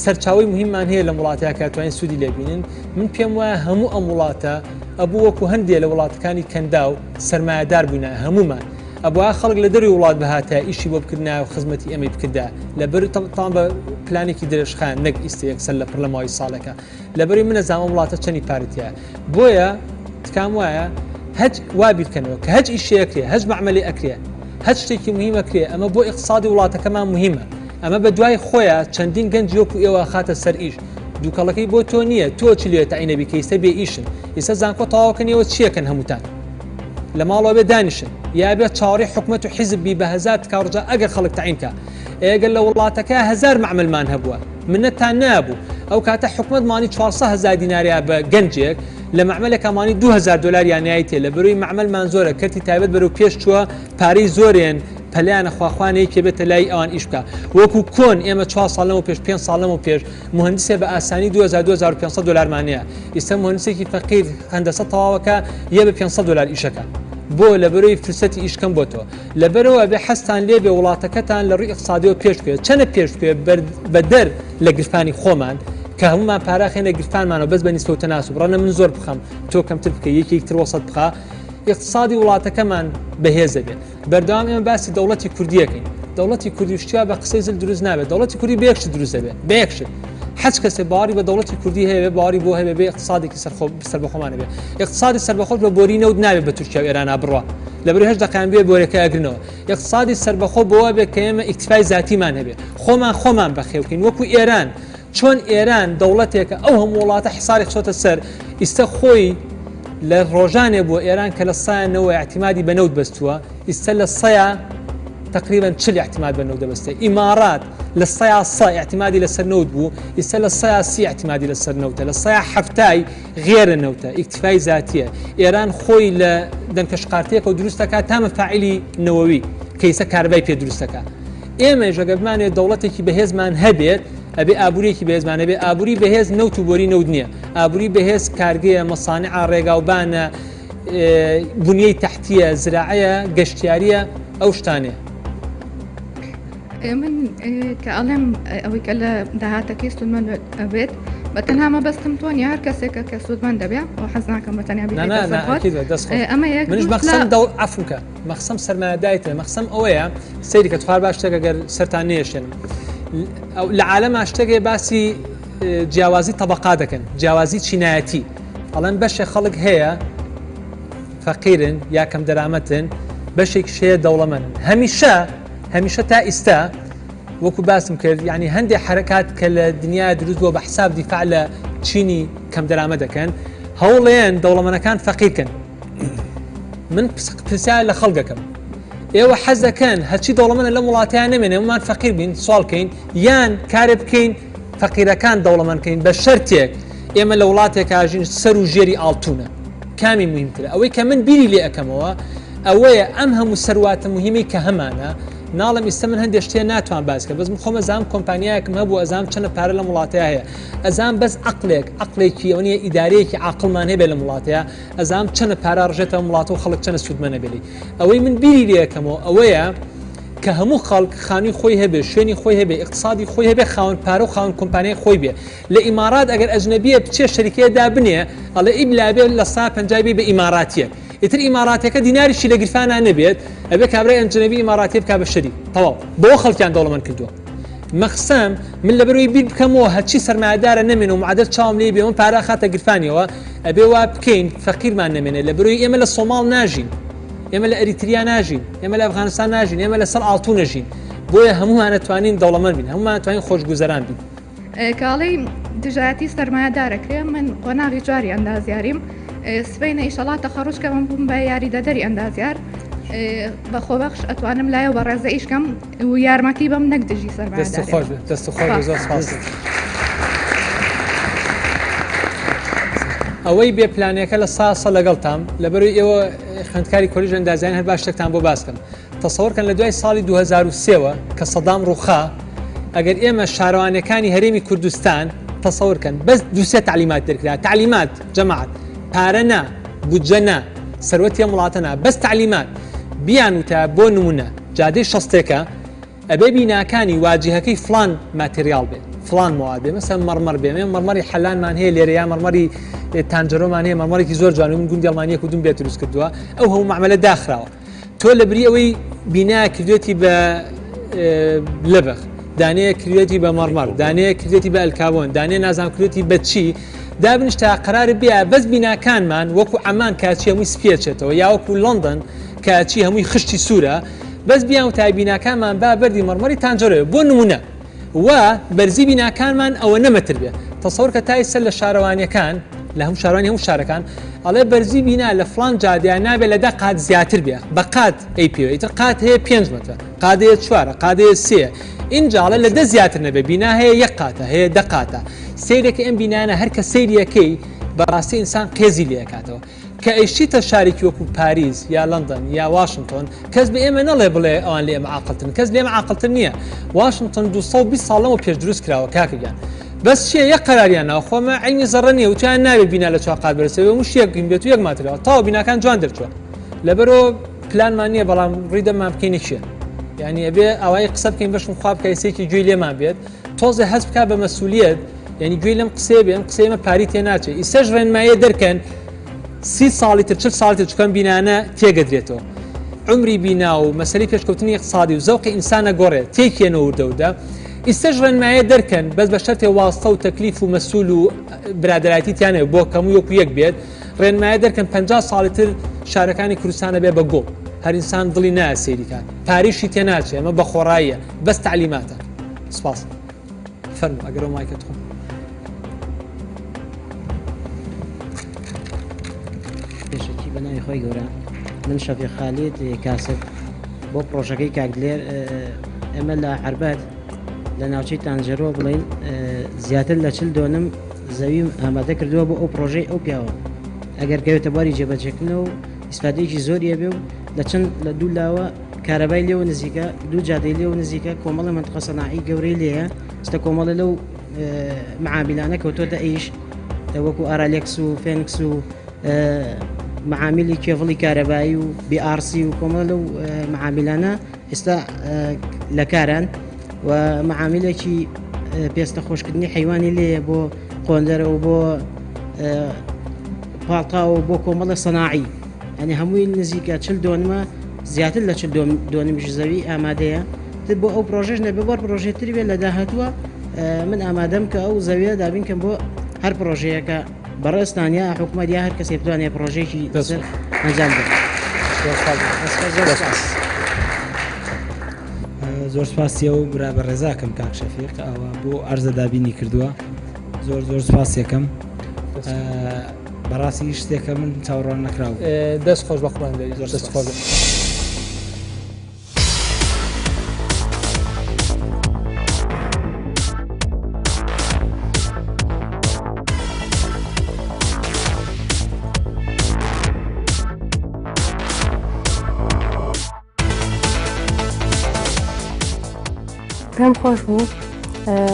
سەرچاوی مهممان هەیە لە وڵاتەیە کە توانین سوودی لێبینن من پێم وایە هەموو ئەم وڵاتە ئەبوو وەکو هەندێ لە وڵاتەکانی کەنداو سەرمایەدار بووینە هەمومان ئەبوایە خەڵک لە دەروی وڵات بهاتایە ئیشی بۆ بکردنایە و خزمەتی ئێمەی بکردایە لەبەر تەڵتان بە پلانێکی درێژخایەن نەک ئیستە یەکسەر لە پڕ لە ماوەی ساڵێکە لەبەری من نەزانم ئەم وڵاتە چەنی پارە تیایە بۆیە تکام وایە هەچ وا بیرکەنەوە کە هەچ ئیشێ ئەکرێ هەچ مەعمەلێ ئەکرێ هەچ شتێکی مهمە ئەکرێ ئەمە بۆ ئیقتسادی وڵاتەکەمان مهمە ئەمە بە دوای خۆیان چەندین گەنج وەکو ئێوە خاتە سەر ئیش دووکەڵەکەی بۆ تۆ نییە تۆ چ لێ تەعینە بی کە ئیستە بێ ئیشن ئیستا زانکۆ تەواوکەن ئێوە چیەکەن هەمووتان لە ماڵەوە بێ دانیشن یا بێ چاوەڕێی حکومەت و حیزب بی بە هەزار تکا ڕجا ئەگەر خەڵک تەعین کا ئێگەر لە وڵاتەکە هەزار مەعمەلمان هەبووە منەتان نابوو ئەو کاتە حکومەت مانی 400 هەزار دیناریا بە گەنجێک لە مەعمەلێکا مانی 2000 دلاریان نایتێ لە بەروی مەعمەلمان زۆرە کەرتی تایبەت بەرەو پێش چووە پارەی زۆرێن پەلیانە خواخوانەیە کێ بێتە لای ئەوان ئیش بکە وەکو کۆن ئێمە 4 ساڵ لەمەو پێش 5 ساڵ لەمەو پێش مهندسێ بە ئاسانی 2000 2500 دلارمانەیە ئیستا مهندسێکی فەقیر هەندەسە تەواوەکە یە بە 500 دلار ئیشەکە بۆ لەبەرەوەی فرسەتی ئیش کەم بۆتەوە لەبەرەوە ئەبێ حەزتان لێ بێ وڵاتەکەتان لە ڕووی ئیقتسادیەوە پێش بکەوێت چەنە پێش بکەوێت بەدەر لە گرفانی خۆمان کە هەمومان پاراخێنە گرفانمانەوە بەس بە نیسبە و تەناسوب ڕەنە من زۆر بخەم تۆ کەمتر بکە یەکێک تر وەسەت بخە ئیقتسادی وڵاتەکەمان بەهێزە بێت بەردەوام ئێمە باسی دەوڵەتی کوردیەکەین دەوڵەتی کوردی شتیا بە قسەی زل دروست نابێت دەوڵەتی کوردی بە یەک شت دروست دەبێت بە یەک شت هەچ کەسێ باوەڕی بە دەوڵەتی کوردی هەیە باوەڕی بۆ هەبێ بێ اقتصادێکی سەرخۆ سەربەخۆمان هەبێ اقتصادی سەربەخۆش بە بۆری نەوت نابێت بە تورکیا و ئێرانا بڕوا لەبەر هەش دەقیان بێ بۆرەکە ئەگرنەوە اقتصادی سەربەخۆ بۆوە بێ کە ئێمە ئیکتفای زاتیمان هەبێ خۆمان خۆمان بەخێوکەین وەکو ئێران چۆن ئێران دەوڵەتێکە ئەو هەموو وڵاتە حساری خسۆتە سەر ئیستا خۆی لە ڕۆژانێ بۆ ئێران کە لە سایەنەوە اعتمادی بە نەوت بەستووە ئیستا لە سەیە تقریبا 40 اعتماد بە نەوت دەبەستێ ئیمارات لە سەیا سە اعتمادی لەسەر نەوت بوو ئیستا لە سەیا سی اعتمادی لەسەر نەوتە لە سەیا حەفتای غێرە نەوتە ئیکتفای زاتیە ئێران خۆی لە دەنکە شقارتەیەکەوە دروست دەکات تا مەفاعیلی نەوەوی کە ئیستا کارەبای پێ دروست دەکات ئێمەش ئەگەر بمانەوێت دەوڵەتێکی بەهێزمان هەبێت ئەبێ ئابووریەکی بەهێزمان هەبێ ئابووری بەهێز نەوت و بۆری نەوت نییە ئابووری بەهێز کارگەیە مەسانعە ڕێگاوبانە بنیەی تەحتیە زراعەیە گەشتیاریە ئەو شتانەیە. من کە ئەڵێم ئەوەی کە لە داهاتەکەی سوودمەند ئەبێت بە تەنها مەبەستم تۆ نیە هەر کەسێکە کە سوودمەند دەبێ و حەز ناکەم بە تەنیا بیخەیتە سەر خۆت. ئەمە یەک منیش دوو مەخسەم لە دەو عەفوم کە مەخسەم سەرمایەدایتە مەخسەم ئەوەیە سەیری کە توخوار با شتێک ئەگەر سەرتان نەیەشێنم لە عالەما شتێک هەیە باسی جیاوازی تەبەقا دەکەن جیاوازی چینایەتی ئەڵێن بەشێ خەڵک هەیە فەقیرن یا کەم دەرامەتن بەشێکیش هەیە دەوڵەمەنن هەمیشە هەمیشە تا ئیستا وەکو باسم کرد یعنی هەندێک حرکات کە لە دنیا دروست بووە بە حساب دیفاع لە چینی کەم دەرامە دەکەن هەوڵێن دەوڵەمەنەکان فەقیرکەن من پرسیار لە خەڵکەکەم ئێوە حەز دەکەن هەرچی دەوڵەمەنە لەم وڵاتیان نەمێنێ ومان فەقیر بین سوالکەین یان کارێ بکەین فەقیرەکان دەوڵەمەندکەین بە شەرتێک ئێمە لە وڵاتێک ئاژین سەر و ژێری ئاڵتونە کامی مهمترە ئەوەی کە من بیری لێ ئەەکەمەوە ئەوەیە ئەم هەموو سەرواتە مهمەی کە هەمانە ناڵم ئیستا من هەندێک شتێ ناتوان باس کە بەس من خۆم ئەزانم کۆمپانیایەکم هەبوو ئەزانم چەنە پارە لەم وڵاتەیە هەیە ئەزانم بەس عەقلێک عەقلێکی ئەوە نییە ئیدارەیەکی عاقڵمان هەبێ لەم وڵاتەیە ئەزانم چەنە پارە ڕژێتە ئەم وڵاتە و خەڵک چەنە سوودمەنە بێ لێی ئەوەی من بیری لێ ئەکەمەوە ئەوەیە کە هەموو خەڵک خانووی خۆی هەبێ شوێنی خۆی هەبێ ئیقتسادی خۆی هەبێ خاوەن پارە و خاوەن کۆمپانیای خۆی بێ لە ئیمارات ئەگەر ئەجنەبیە بچێ شەریکەیە دابنێ ئەڵێ ئیبلا بێ لە سا پەنجای بێ بە ئیماراتیەک ئیتر ئیماراتیەکە دیناریشی لە گیرفانا نەبێت ئەبێ کابرای ئەجنەبی ئیماراتیە بکا بە شەریک تەواو بەوە خەڵکیان دەوڵەمەند کردووە مەخسەم من لەبەرەوەی بیر بکەمەوە هەرچی سەرمایەدارە نەمێنێ و معادل چاوم لێی بێ من پارە خاتە گیرفانیەوە ئەبێ وا بکەین فەقیرمان نەمێنێ لەبەرەوەی ئێمە لە سۆماڵ ناژین ئێمە لە ئەریتریا ناژین ئێمە لە ئەفغانستان ناژین ئێمە لەسەر ئاڵتون نەژین بۆیە هەموومان ئەتوانین دەوڵەمەند بین هەموومان ئەتوانین خۆشگوزەران بین. کاڵەی دژایەتی سەرمایەدار ئەکرێ من قۆناغی چواری ئەندازیاریم سبەینە ئیشەڵا تەخەڕوج کەم بووم بە یاریدەدەری ئەندازیار بە خۆبەخش ئەتوانم لایەو بەڕێزە ئیش کەم و یارمەتی بەم نەک دژی دەست خۆش بێت دەست خۆش بێت زۆر سپاس. ئەوەی بێ پلانەکە لە ساسە لەگەڵتام لەبەروی ئێوە خوێندکاری کۆلیژ ئەندازیان هەر باش شتێکتان بۆ باس کەم تەسەوەر کەن لە دوای ساڵی 2003 وە کە سەدام ڕووخا. ئەگەر ئێمە شارەوانیەکانی هەرێمی کوردستان تەسەور کەن بەس دوسێ تەعلیمات دەرکرا تەعلیمات جەماعەت پارە نا بودجە نا سەروەتی ئەم وڵاتە نا بەس تەعلیمات بیان وتە بۆ نمونە جادەی شەستێکە ئەبێ بیناکانی واجهەکەی فلان ماتریاڵ بێ فلان مواد بێ مەسەن مەڕمەڕ بێ مێ مەڕمەڕی حەلانمان هەیە لێرە یا مەڕمەڕی تانجەرۆمان هەیە مەڕمەڕێکی زۆر جوان من گوندی ئەڵمانیەک و دوم بێ دروست کردووە ئەو هەموو مەعمەلە داخراوە تۆ لە بری ئەوەی بینا کردێتی بە لەبخ دانەیە کردێتی بە مەڕمەڕ دانەیە کردێتی بە ئەلکاوۆن دانێ نازان کردێتی بە چی دابنیشتە قەرار بیا بەس بیناکانمان وەکو عەمان کاچی هەمووی سپیەچێتەوە یا وەکو لەندەن کاچی هەمووی خشتی سوورە بەس بیان و تای بیناکانمان با بەردی مەڕمەڕی تانجەرۆیە بۆ نمونە و بەرزی بیناکانمان ئەوە نەمەتر بێ تەسەور کە تای سەر لە شارەوانیەکان لە هەموو شارانی هەموو شارەکان ئەڵێ بەرزی بینا لە فلان جادەیە نابێت لە دە قات زیاتر بێ بە قات ئەی پێوە ئیتر قات هەیە 5 مەترە قادەیە چوارە قادەیە سێ ئینجا ئەڵێ لە دە زیاتر نەبێ بینا هەیە یەک قاتە هەیە دە قاتە سەیرەکە ئەم بینانە هەر کە سەیریەکەی بەڕاستی ئینسان قێزی لێکاتەوە کە ئەیشیتە شارێکی وەکو پاریس یا لەندەن یا واشنتۆن کەس بە ئێمە نەڵێ بڵێ ئەوان لە ئێمە عاقڵترن کەس لێمە عاقڵتر نییە واشنتۆن 220 ساڵ لەمەو پێش دروست کراوە کاکە گیان بەس چییە یەک قەراریان ناوە خۆ ئەمە عیلمی زەڕە نییە وتیان نابێ بینا لە چوار قات بەرزتر بێ هەموو شتێک بێت و یەک ماتریاڵ تەواو بیناکان جوان دەرچووە لەبەرەوە پلانمان نییە بەڵام ڕووی دەممان بکەینە کێ یعنی ئەبێ ئاوایی قسە بکەین بەشم خوا بکە ئێسێکی گوێی لێمان بێت تۆزێ هەست بکا بە مەسولیەت یعنی گوێی لەم قسەیە بێ ئەم قسەیە ئێمە پاری تێ ناچێ ئیسەش ڕێنماییە دەرکەن سی ساڵی تر چل ساڵی تر چکەم بینانە تێگەدرێتەوە عمری بینا و مەسەری پێشکەوتنی اقتصادی و زەوقی ئینسانە گۆڕێ تێکێنەوە وردە وردە ئیستەش ڕێنمایە دەرکەن بەس بە شەرتێ واستە و تەکلیف و مەسول و برادەرایەتی تیانێ بۆ کەموو وەکو یەک بێت ڕێنمایە دەرکەن 50 ساڵی تر شارەکانی کوردستانە بێ بە گوڵ هەر ئینسان دڵی نایە سەیری کات پاریشی تێ ناچێ ئەمە بە خۆڕاییە بەس تەعلیماتە سپاس فەرموو ئەگەر ئەو مایکەت خۆم. پێشەکی بە ناوی خۆی گەورە من شەفیق خالید کاسب بۆ پرۆژەکەی کاک دلێر ئێمە لە عەربەت لە ناوچەی تانجەرۆ بڵین زیاتر لە چل دۆنم زەویم ئامادە کردووە بۆ ئەو پرۆژەی ئەو پیاوە ئەگەر کەوێتە بواری جێبەجێکردنەوە و ئیسفادەیەکی زۆری هەبێ و لە چەند لە دوو لاوە کارەبای لێوە نزیکە دوو جادەی لێوە نزیکە کۆمەڵی منتقە سەناعی گەورەی لێیە ئێستا کۆمەڵی لەو معامیلانە کەوتۆتە ئیش وەکو ئارالێکس و فێنکس و معامیلی کێڤڵی کارەبایی و BRC و کۆمەڵ لەو معامیلانە ئێستا لە کاران و معامیلێکی پێستە خۆشکردنی حیوانی لێیە بۆ قۆندەرە و بۆ پاڵتاو و بۆ کۆمەڵە سەناعی یعنی هەمووی نزیکە چل دۆنمە زیاتر لە چل دۆنمیش زەوی ئامادەیە تر بۆ ئەو پرۆژەش نەبێ بۆ پرۆژەی تری بێت لە داهاتووە من ئامادەم کە ئەو زەویە دابین کەم بۆ هەر پرۆژەیەکە بەڕێزتان یا حکومەت یا هەر کەسێک بتوانێت پرۆژەیەکی لەسەر ئەنجام بدات. زۆر سپاسی ئەو برا بەڕێزاکەم کاک شەفیق ئەوە بۆ ئەرزە دابینی کردووە زۆر زۆر سپاسیەکەم بەڕاستی شتێکە من چاوەڕوان نەکراو دەست خۆش بە قوربان زۆر دەست خۆش. پێم خۆش بوو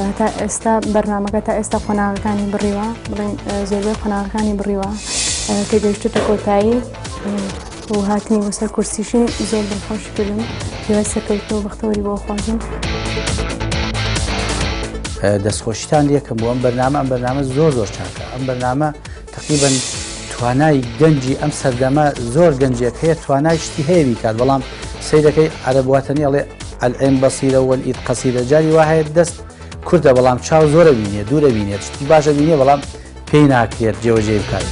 هەتا ئێستا بەرنمەکە تا ئێستا قۆناغەکانی بڕیوە بڵێن زۆربەی قۆناغەکانی بڕیوە کە گەیشتە کۆتایی و هاتنی بۆ سەر کورسیشین زۆر دڵخۆش کردم هیوای سەرکەوتن و بەختەوەری بۆ خوازم. دەستخۆشیتان لێکەم بۆ ئەم بەرنامە ئەم بەرنامە زۆر زۆر چاکە ئەم بەرنامە تقریبا توانای گەنجی ئەم سەردەمە زۆر گەنجێک هەیە توانای شتی هەیە بیکات بەڵام سەیرەکەی عەرەب واتەنی ئەڵێ العين بصيرة والإيد قصيرة جاری وا هەیە دەست کوردە بەڵام چاو زۆرە بینێ دوورە بینێت شتی باشە بینێ بەڵام پێی ناکرێت جێوەجێی بکات.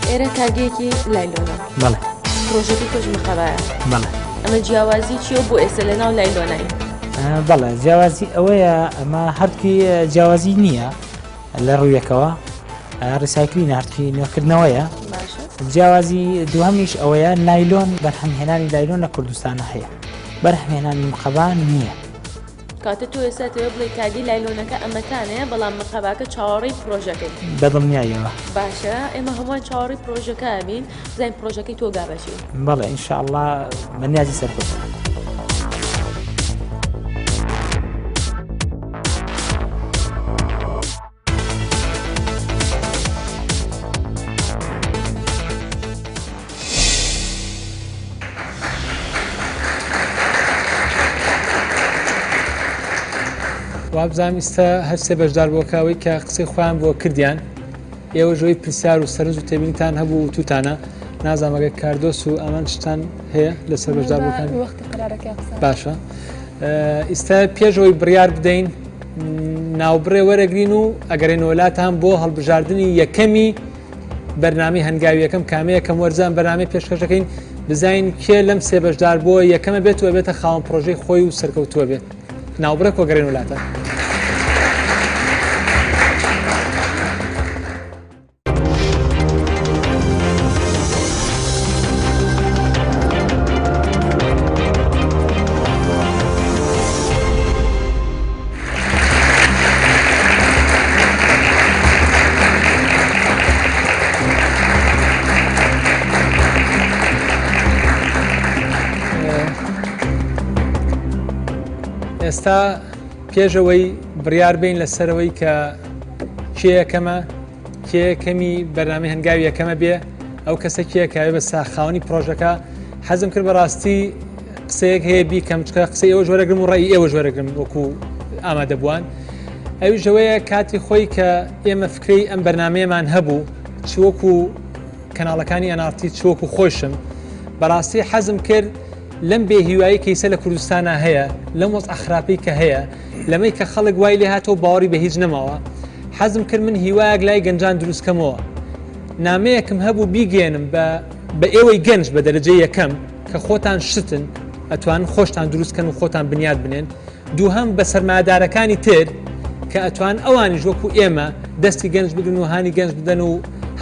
ئێرە کارگەیەکی لایلۆنە. بەڵێ. پرۆژەکەی تۆش مقەبایە. بەڵێ. ئەمە جیاوازی چییە و بۆ ئێستا لەناو لایلۆنای؟ بەڵێ جیاوازی ئەوەیە ئەمە هەرکی جیاوازی نییە لە ڕوویەکەوە ڕیسایکلینە هەرکی نوێکردنەوەیە جیاوازی دووهەمیش ئەوەیە نایلۆن بەرهەمهێنانی لایلۆن لە کوردستانە هەیە بەرهەمهێنانی مقەبا نییە. کاتە تۆ ئێستا تەوێ بڵێی کارگەی لایلۆنەکە ئەمەتانەیە بەڵام مەقەباکە چاوەڕێی پرۆژەکەی. بەدڵنیاییەوە. باشە ئێمە هەمووان چاوەڕێی پرۆژەکە ئەبین بزانین پرۆژەکەی تۆ گا بەچی. بەڵێ ان شاء اللە بەنیازی سەرکەوتن. وابزانم ئیستا هەرسێ بەشدار بۆکەوەی کە قسەی خۆیان بۆ کردیان ئێوە ژۆی پرسیار و سەرنج و تێبینیتان هەبوو و توتانە نازانم ئەگەر کاردۆس و ئامان شتان هەیە لەسەر بەشدار بووکان باشە ئیستا پێشەوەی بڕیار بدەین ناوبڕێ وەرەگرین و ئەگەرێنەوە لاتان بۆ هەڵبژاردنی یەکەمی بەرنامەی هەنگاوی یەکەم کامە یەکەم وەرزان بەرنامەی پێشکەش دەکەین بزانین کێ لەم سێ بەشدار بۆ یەکەمە بێت و ئەبێتە خاوەن پرۆژەی خۆی و سەرکەوتووە بێت ناوبڕێک وەگەرێن وڵاتان. ئێستا پێشەوەی بڕیار بین لەسەرەوەی کە کێ یەکەمە کێ کەمی بەرنامەی هەنگاوی یەکەمە بێ ئەو کەسە کێ کاوێ بە ساخاوەنی پرۆژەکە حەزم کرد بەڕاستی قسەیەک هەیە بیکەم چکە قسەی ئێوەش وەرەگرم و ڕێی ئێوەش وەرەگرم وەکو ئامادەبووان ئەویش ئەوەیە کاتی خۆی کە ئێمە فکرەی ئەم بەرنمەیەمان هەبوو چ وەکو کەناڵەکانی ئەنارتی چ وەکو خۆشم بەڕاستی حەزم کرد لەم بێ هیوایی کەیسە لە کوردستانە هەیە لەم وەزعە خراپەی کە هەیە لەمەی کە خەڵک وای لێ هاتەوە باوەڕی بە هیچ نەماوە حەزم کرد من هیوایەک لای گەنجان دروستکەمەوە نامەیەکم هەبوو بیگەێنم بە بە ئێوەی گەنج بە دەرەجەی یەکەم کە خۆتان شتن ئەتوانن خۆشتان دروست کەن و خۆتان بنیات بنێن، دووهەم بە سەرمایەدارەکانی تر کە ئەتوان ئەوانیش وەکو ئێمە دەستی گەنج بگرن و هانی گەنج بدەن و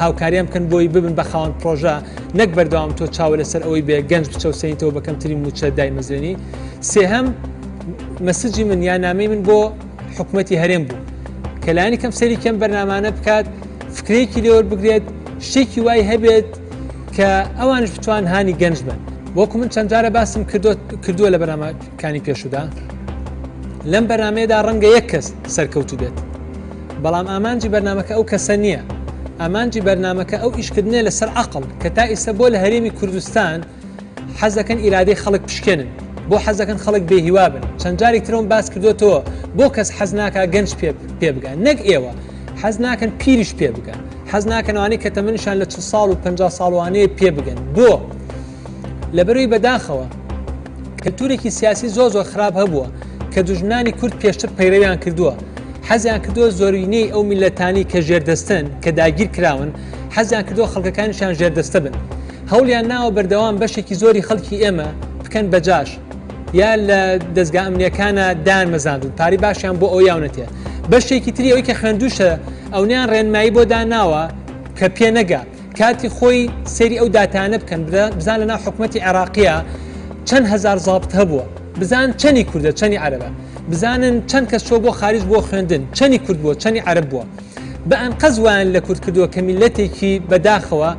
هاوکاریان بکەن بۆی ببن بە خاوەن پرۆژە نەک بەردەوام تۆ چاوە لەسەر ئەوەی بێ گەنج بچەوسێنیتەوە بە کەمترین مووچە دایمەزرێنی. سێهەم مەسجی من یا نامەی من بۆ حکومەتی هەرێم بوو کە لایەنی کەم سەیری کەم بەرنامانە بکات فکرەیەکی لێوەربگرێت شتێکی وای هەبێت کە ئەوانش بتوان هانی گەنج بن وەکو من چەند جارە باسم کردووە لە بەرنامەکانی پێشودا لەم بەرنمەیەدا ڕەنگە یەک کەس سەرکەوتو بێت بەڵام ئامانجی بەرنمەکە ئەو کەسە نییە ئامانجی بەرنمەکە ئەو ئیشکردنە لەسەر عقل کە تا ئیستا بۆ لە هەرێمی کوردستان حەزەکەن ئیرادەی خەڵک بشکێنن بۆ حەزەکەن خەڵک بێهیوا بن چەند جارێک ترم باس کردوێتەوە بۆ کەس حەز ناکا گەنج پێ پێ بگا نەک ئێوە حەز ناکەن پیریش پێ بگەن حەز ناکەن ئەوانەی کە تەمەنیشان لە 40 ساڵ و 50 ساڵوانەیە پێ بگەن بۆ لەبەروی بەداخەوە کەلتورێکی سیاسی زۆر زۆر خراپ هەبووە کە دوژمنانی کورد پێشتر پەیرەویان کردووە حەزیان کردووە زۆرینەی ئەو میلەتانی کە ژێردەستن کە داگیر کراون حەزیان کردووە خەڵکەکانیشیان ژێردەستە بن هەوڵیان ناوە بەردەوام بەشێکی زۆری خەڵکی ئێمە بکەن بە جاش یا لە دەزگا ئەمنیەکانە دایان مەزاندون پارەی باشیان بۆ ئەو یاونەتێ بەشێکی تری ئەوەی کە خوێندوشە ئەونیان ڕێنمایی بۆ داناوە کە پێ نەگا کاتی خۆی سەیری ئەو داتانە بکەن بزان لەناو حکوومەتی عێراقیە چەند هەزار زابت هەبووە بزان چەنی کوردە چەنی عەرەبە بزانن چەند کەس چۆ بۆ خارج بۆ خوێندن چەنی کورد بووە چەنی عەرەب بووە بە ئەنقەست وایان لە کورد کردووە کە میللەتێکی بەداخەوە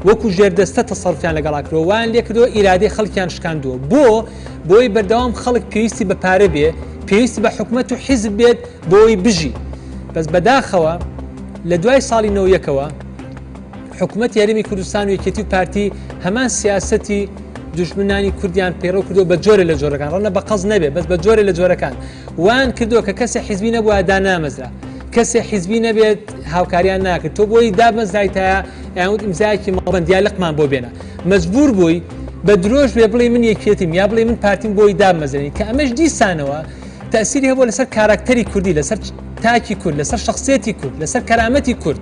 وەکو ژێردەستە تەسەروفیان لەگەڵا کردووە وایان لێ کردووە ئیرادەی خەڵکیان شکاندووە بۆ بۆی بەردەوام خەڵک پێویستی بە پارە بێ پێویستی بە حکومەت و حیزب بێت بۆی بژی بەس بەداخەوە لە دوای ساڵی نەوەیەکەوە حکومەتی هەرێمی کوردستان و یەکێتی و پارتی هەمان سیاسەتی دوژمنانی کوردیان پەیڕەو کردووە بە جۆرە لە جۆرەکان ڕەنە بە قەز نەبێ بەس بە جۆرە لە جۆرەکان وایان کردووە کە کەسێ حیزبی نەبوایە دانامەزرا کەسێ حیزبی نەبێت هاوکاریان ناکرد تۆ بۆی دابمەزرایتایە ئەیان وت ئیمزایەکی مەڵبەند یا لقمان بۆ بێنە مەجبور بووی بە درۆش بێ بڵێ من یەکێتیم یا بڵێ من پارتیم بۆی دابمەزرێنی کە ئەمەش دیسانەوە تەسیری هەبووە لەسەر کاراکتەری کوردی لەسەر تاکی کورد لەسەر شخصیەتی کورد لەسەر کەرامەتی کورد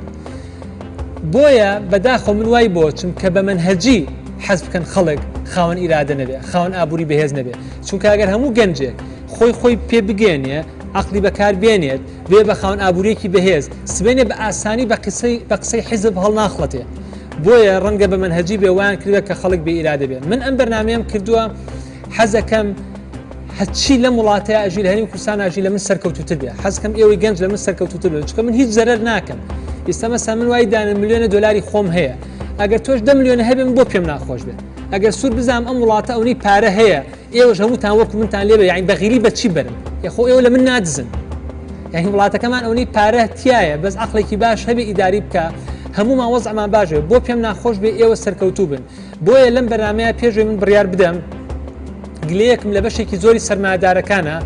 بۆیە بەداخەوە من وای بۆچم کە بە مەنهەجی حەز بکەن خەڵک خاوەن ئیرادە نەبێ خاوەن ئابووری بەهێز نەبێ چونکە ئەگەر هەموو گەنجێک خۆی خۆی پێ بگەێنێ عەقڵی بەکار بێنێت بێ بە خاوەن ئابووریەکی بەهێز سبەینێ بە ئاسانی بە قسەی بە قسەی حیزب هەڵناخڵەتێ بۆیە ڕەنگە بە مەنهەجی بێ وایان کردوە کە خەڵک بێ ئیرادە بێ من ئەم بەرنامەیەم کردووە حەزەکەم هەرچی لەم وڵاتەیا ئەژی لە هەرێمی کوردستان ئەژی لە من سەرکەوتووتر بێ حەزکەم ئێوەی گەنج لە من سەرکەوتووتر بن چونکە من هیچ زەرەر ناکەم ئیستا مەسا من وای دانێن ملیۆنە دۆلاری خۆم هەیە ئەگەر تۆش دە ملیۆنە هەبێ من بۆ پێم ناخۆش بێ ئەگەر سوور بزانم ئەم وڵاتە ئەونەی پارە هەیە ئێوەش هەمووتان وەکو منتان لێ بێ یعنی بەغیلی بە چی بەرم یخۆ ئێوە لە من نادزن یعنی وڵاتەکەمان ئەونەی پارە تایە بەس عقلێکی باش هەبێ ئیداری بکە هەمومان وەزعمان باش بێ بۆ پێم ناخۆش بێ ئێوە سەرکەوتوو بن بۆیە لەم بەرنامەیە پێش ئەوەی من بڕیار بدەم گلەیەکم لە بەشێکی زۆری سەرمایەدارەکانە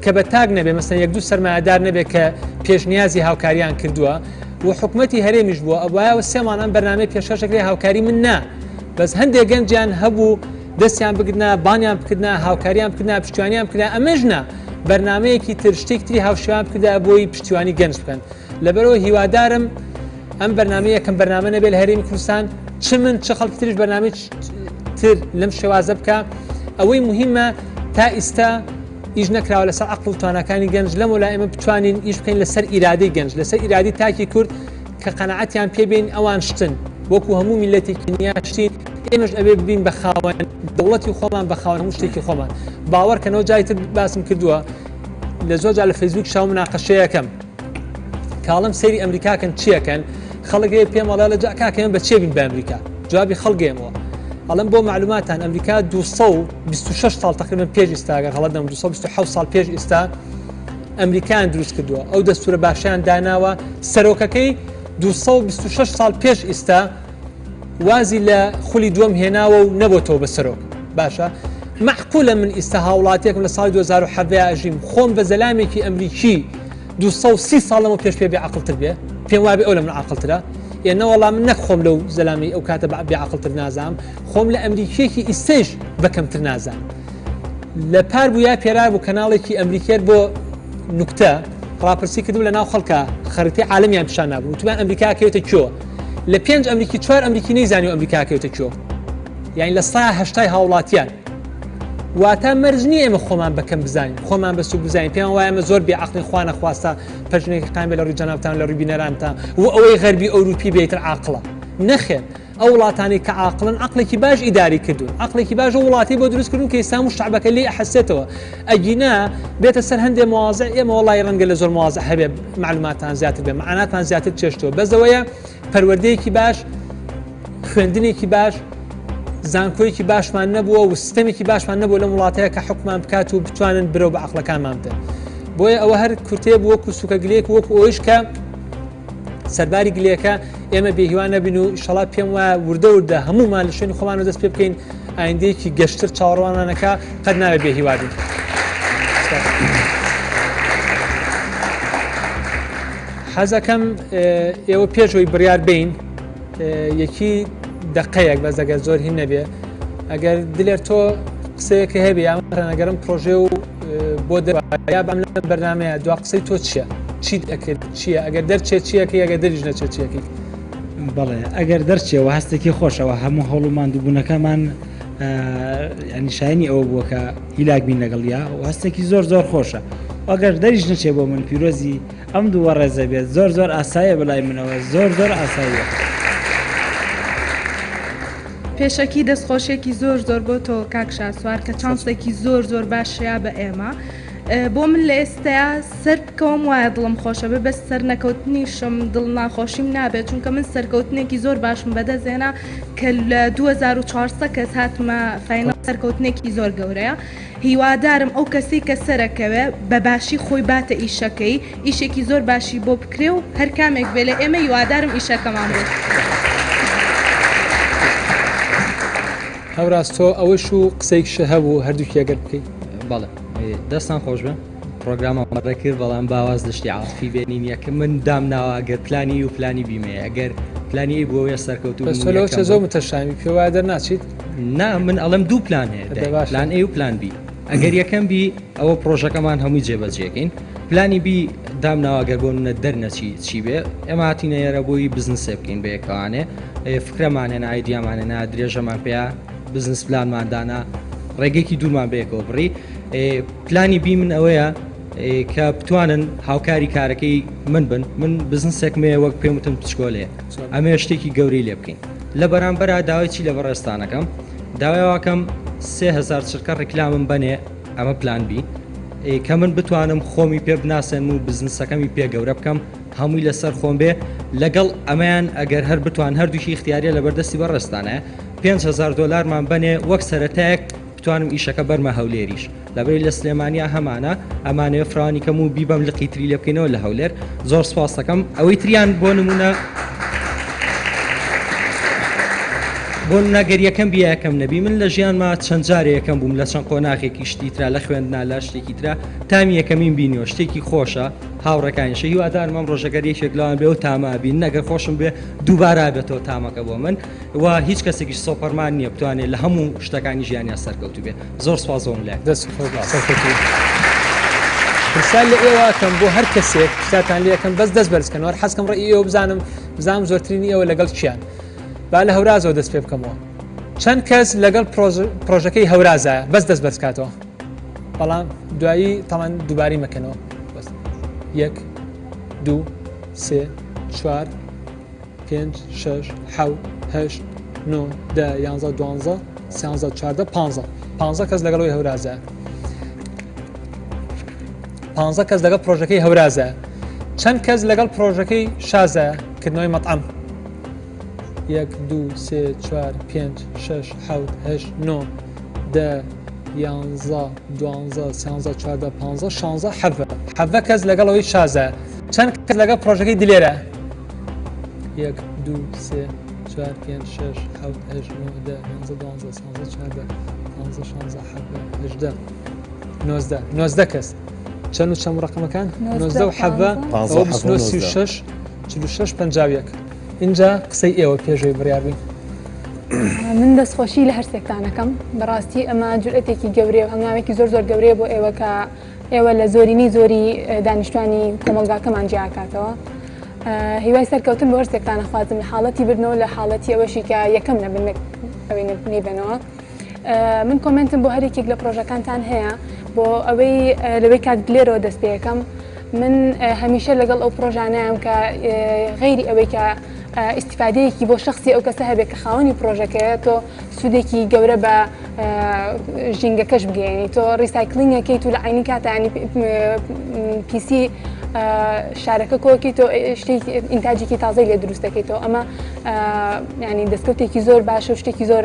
کە بە تاک نەبێ مەسەن یەک دوو سەرمایەدار نەبێ کە پێشنیازی هاوکاریان کردووە و حکومەتی هەرێمیش بووە ئەبوایەوە سێمان ئەم بەرنامەی پێشکەشەکرێ هاوکاری من نا بەس هەندێک گەنجیان هەبوو دەستیان بگرنا بانیان بکردنا هاوکاریان بکردنا پشتیوانیان بکرا ئەمەش نا بەرنمەیەکی تر شتێک تری هاوشێوان بکردا بۆی پشتیوانی گەنج بکەن لەبەرەوە هیوادارم ئەم بەرنامە یەکەم بەرنامە نەبێت لە هەرێمی کوردستان چ من چ خەڵکی تریش بەرنامەی تر لەم شێوازە بکە ئەوەی مهمە تا ئیستا ئیش نەکراوە لەسەر عقل و تواناکانی گەنج لەم ولا ئێمە بتوانین ئیش بکەین لەسەر ئیرادەی گەنج لەسەر ئیرادی تاکی کورد کە قەنەعەتیان پێبین ئەوان شتن وەکو هەموو میلەتێکی نیاشتین ئێمەش ئەبێ ببین بە خاوەن دەوڵەتی خۆمان بە خاوەن هەموو شتێکی خۆمان باوەڕ کەنەوە جای تر باسم کردووە لە زۆر جار لە فەیسبوک شاو مناقەشەیەکەم کاڵم سەیری ئەمریکاکەن چیەکەن خەڵک هەیە پێم ئەڵێ لە جا کاکە ئێمە بە چێ بین بە ئەمریکا جوابی خەڵگێمەوە ئەڵم بۆ معلوماتان ئەمریکا 226 ساڵ تقریبا پێش ئێستا گەر غەڵەت نەم 227 ساڵ پێش ئێستا ئەمریکان دروست کردووە ئەو دەستورە باشیان داناوە سەرۆکەکەی 226 ساڵ پێش ئێستا وازی لە خولی دووەم هێناوە و نەبۆتەوە بە سەرۆک باشە مەعقولە من ئیستا هاوڵاتیەکم لە ساڵی 2017 ئەژیم خۆم بە زەلامێکی ئەمریکی 230 ساڵ لەمە پێش پێ بێ عەقڵتر بێ پێم وابێ ئەو لە من عاقڵترە ئێ نەوەڵا من نەک خۆم لەو زەلامی ئەو کاتە بێ عەقڵتر نازانم خۆم لە ئەمریکیەکی ئیستەیش بە کەمتر نازانم لە پار بوو یا پێرار بوو کەناڵێکی ئەمریکیەر بۆ نوکتە ڕاپرسی کردبوو لە ناو خەڵکە خەریتەی عالەمیان پیشان نابوو وتبان ئەمریکا کەوێتە کوێوە لە پێنج ئەمریکی چوار ئەمریکی نەیزانی ئەمریکا کەوێتە کوێوە یعنی لە سا هەشتای هاوڵاتیان واتە مەرج نییە ئێمە خۆمان بەکەم بزانین خۆمان بە سوک بزانین پێیان وایە ئێمە زۆر بێ عەقڵین خوا نەخواستە پەژنێکی قایم بێ لە ڕووی جەنابتان لە ڕووی بینەرانتان و ئەوەی غەربی ئەوروپی بێتر عاقڵە نەخێر ئەو وڵاتانەی کە عاقڵن عەقڵێکی باش ئیداری کردوون عەقڵێکی باش ئەو وڵاتی بۆ دروست کردوون کە ئێستا هەموو شەعبەکە لێی ئەحەسێتەوە ئەگینا بێتە سەر هەندێ مواضع ئێمە وەڵی ڕەنگە لە زۆر مواضع هەبێ معلوماتان زیاتر بێ مەعاناتمان زیاتر چێشتووە بەس ئەوەیە پەروەردەیەکی باش خوێندنێکی باش زانکۆیەکی باشمان نەبووە و سیستەمێکی باشمان نەبوو لەم وڵاتەیە کە حکومان بکات و بتوانن برەو بە عەقڵەکانمان بدەن بۆیە ئەوە هەر کورتەیە بوو وەکو سوکەگلەیەک وەکو ئەویش کە سەرباری گلەیەکە ئێمە بێهیوا نەبین و ئیشەڵا پێم وایە وردە وردە هەمومان لە شوێنی خۆمانەوە دەست پێ بکەین ئایندەیەکی گەشتر چاوەڕوانمانەکە قەت نابێت بێهیوا بین. حەزەکەم ئێوە پێشەوەی بڕیار بین یەکی دقەیەک بەس ئەگەر زۆر هین نەبێ ئەگەر دلێر تۆ قسەیەکە هەبێ یا ئەگەرم پرۆژێ و بۆ دەیا بەم لە بەرنمەیە دوا قسەی تۆ چییە؟ چیت ئەکرد چییە ئەگەر دەرچێت چیەکەی ئەگەر دەریش نەچێت چیەکەی؟ بەڵێ ئەگەر دەرچێەوە هەستێکی خۆشەوە هەموو هەوڵ و ماندووبوونەکەمان ینی شایانی ئەوە بووە کە هیلاک بین لەگەڵیا و هەستێکی زۆر زۆر خۆشە ئەگەر دەریش نەچێ بۆ من پیرۆزی ئەم دووە ڕێزە بێت زۆر زۆر ئاساییە بەلای منەوە زۆر زۆر ئاساییە. پێشەکی دەستخۆشیەکی زۆر زۆر بۆ تۆ کاک شاسوار کە چانسێکی زۆر زۆر باشیا بە ئێمە بۆ من لە ئێستایا سەر بکەوم وایە دڵم خۆشە بێ بەس سەرنەکەوتنیشم دڵ ناخۆشیم نابێت چونکە من سەرکەوتنێکی زۆر باشم بەدەستهێنا کە لە 2400 کەس هاتمە final سەرکەوتنێکی زۆر گەورەیە هیوادارم ئەو کەسەی کە سەرەکەوێ بە باشی خۆی باتە ئیشەکەی ئیشێکی زۆر باشی بۆ بکرێ و هەر کامێک بێ لە ئێمە هیوادارم ئیشەکەمان بۆ. هەوراز تۆ ئەوەش و قسەیکشە هەبوو هەردووکی ئەگەر بکەی. بەڵێ دەستان خۆش بێ پرۆگراممان ڕێک کرد بەڵام با واز لە شتی عاتفی بێنین یەکەم من دام ناوە ئەگەر پلانی و پلانی بیمەیە ئەگەر پلانی ئەی بۆیە سەرکەوتوو بەس تۆ لەوە چێ زۆر متەشامی پێ وایە دەرناچیت؟ نا من ئەڵێم دوو پلان هەیە دە باشە. پلان ئەی و پلان بی ئەگەر یەکەم بی ئەوە پرۆژەکەمان هەمووی جێبەجێکەین پلانی بی دامناوە گەر بۆ منە دەرنەچی چی بێ ئێمە هاتینە ئێرە بۆی بزنسێ بکەین بە یەکەوانێ فکرەمان هێنا ئایدیامان هێنا درێژەمان پێیا بزنس پلانمان دانا ڕێگەیەکی دوورمان بەیەکەوە بڕی پلانی بی من ئەوەیە کە بتوانن هاوکاری کارەکەی من بن من بزنسێکم هەیە وەک پێم وتم پچکۆلەیە ئەمێ شتێکی گەورەی لێ بکەین لە بەرامبەرا داوای چی لە بەڕێزتانەکەم داوای واکەم 3000 چرکە ڕیکلامم بەنێ ئەمە plan B کە من بتوانم خۆمی پێ بناسێنم و بزنسەکەمی پێ گەورە بکەم هەمووی لەسەر خۆم بێ لەگەڵ ئەمەیان ئەگەر هەر بتوان هەردووکی ئیختیاریە لەبەردەستی بەڕێزتانە 5000 دۆلارمان بەنێ وەک سەرەتایەک بتوانم ئیشەکە بەرمە هەولێریش لەبەری لە سلێمانیا هەمانە ئەمانەوێ فراوانی کەم و بیبەم لقی تری لێ بکەینەوە لە هەولێر زۆر سپاس دەکەم ئەوەی تریان بۆ نمونە بۆ نمونە گەر یەکەم بی یەکەم نەبی من لە ژیانما چەند جارێ یەکەم بووم لە چەند قۆناغێکی شتی ترا لە خوێندنا لە شتێکی ترا تامی یەکەمین بینیوە شتێکی خۆشە هاوڕێکانیشە هیوادارم ئەم ڕۆژەگەر یەکێک لەوان بێ و تامە بین نەگەر خۆشم بێ دووبارە بێتەوە تامەکە بۆ من و هیچ کەسێکیش سۆپەرمان نییە بتوانێت لە هەموو شتەکانی ژیانیا سەرکەوتوو بێ زۆر سپاس بۆم لایەک. دەست خۆش بێت سەرکەوتوو بن. پرسیار لە ئێوە ئەکەم بۆ هەر کەسێک پرسیارتان لێ ئەکەم بەس دەست بەرز کەنەوە هەر حەزکەم ڕەئی ئێوە بزانم بزانم زۆرترینی ئێوە لەگەڵ کیان با لە هەورازەوە دەست پێ بکەمەوە چەند کەس لەگەڵ پرۆژەکەی هەورازایە بەس دەست بەرز کاتەوە بەڵام دوایی تاوان دووباری مەکەنەوە بەس یەک دوو سێ چوار پێنج شەش حەوت هەشت نۆ دە یانزە دوانزە سیانزە چواردە پانزە پانزە کەس لەگەڵ ئەوەی هەورازە پانزە کەس لەگەڵ پرۆژەکەی هەورازە چەند کەس لەگەڵ پرۆژەکەی شازە کردنەوەی مەطعم یەک دوو سێ چوار پێنج شەش حەوت هەشت نۆ دە یانزە دوانزە سیانزە چواردە پانزە شانزە حەڤە حەڤە کەس لەگەڵ ئەوەی شازە چەند کەس لەگەڵ پرۆژەکەی دلێرە یەک دوو سێ چوار پێنج شەش حەوت هەشت نۆ دە یانزە دوانزە سیانزە چواردە پانزە شانزە حەڤە هەژدە نۆزدە نۆزدە کەس چەند و چەند ڕقمەکان نۆزدە و حەڤە پانزە ئەوە بیست و نۆ 36 46 51 اینجا قسەی ئێوە پێشەوەی بڕیار بین. من دەستخۆشی لە هەرسێکتانەکەم بەڕاستی ئەمە جورئەتێکی گەورەیە و هەنگاوێکی زۆر زۆر گەورەیە بۆ ئێوە کە ئێوە لە زۆرینەی زۆری دانیشتوانی کۆمەڵگاکەمان جیاکاتەوە. هیوای سەرکەوتن بۆ هەرسێکتان ئەخوازم لە حاڵەتی بردنەوە لە حاڵەتی ئەوەشی کە یەکەم نەبن نەک ئەوەی نەیبەنەوە. من کۆمێنتم بۆ هەرێکێک لە پرۆژەکانتان هەیە بۆ ئەوەی لەوەی کاک دلێرەوە دەست پێەکەم من هەمیشە لەگەڵ ئەو پرۆژانەیان کە غەیری ئەوەی کە ئیسیفادەیەکی بۆ شخصی ئەو کەسە هەبێت کە خاوەنی پرۆژەکەیە تۆ سوودێکی گەورە بە ژینگەکەش بگەیەنی تۆ recycling ەکەیت و لە عینی کاتانی پیسی شارەکە کۆکەیتەوە شتێکی ئینتاجێکی تازەی لێ دروست دەکەیتەوە ئەمە ینی دەستکەوتێکی زۆر باشە و شتێکی زۆر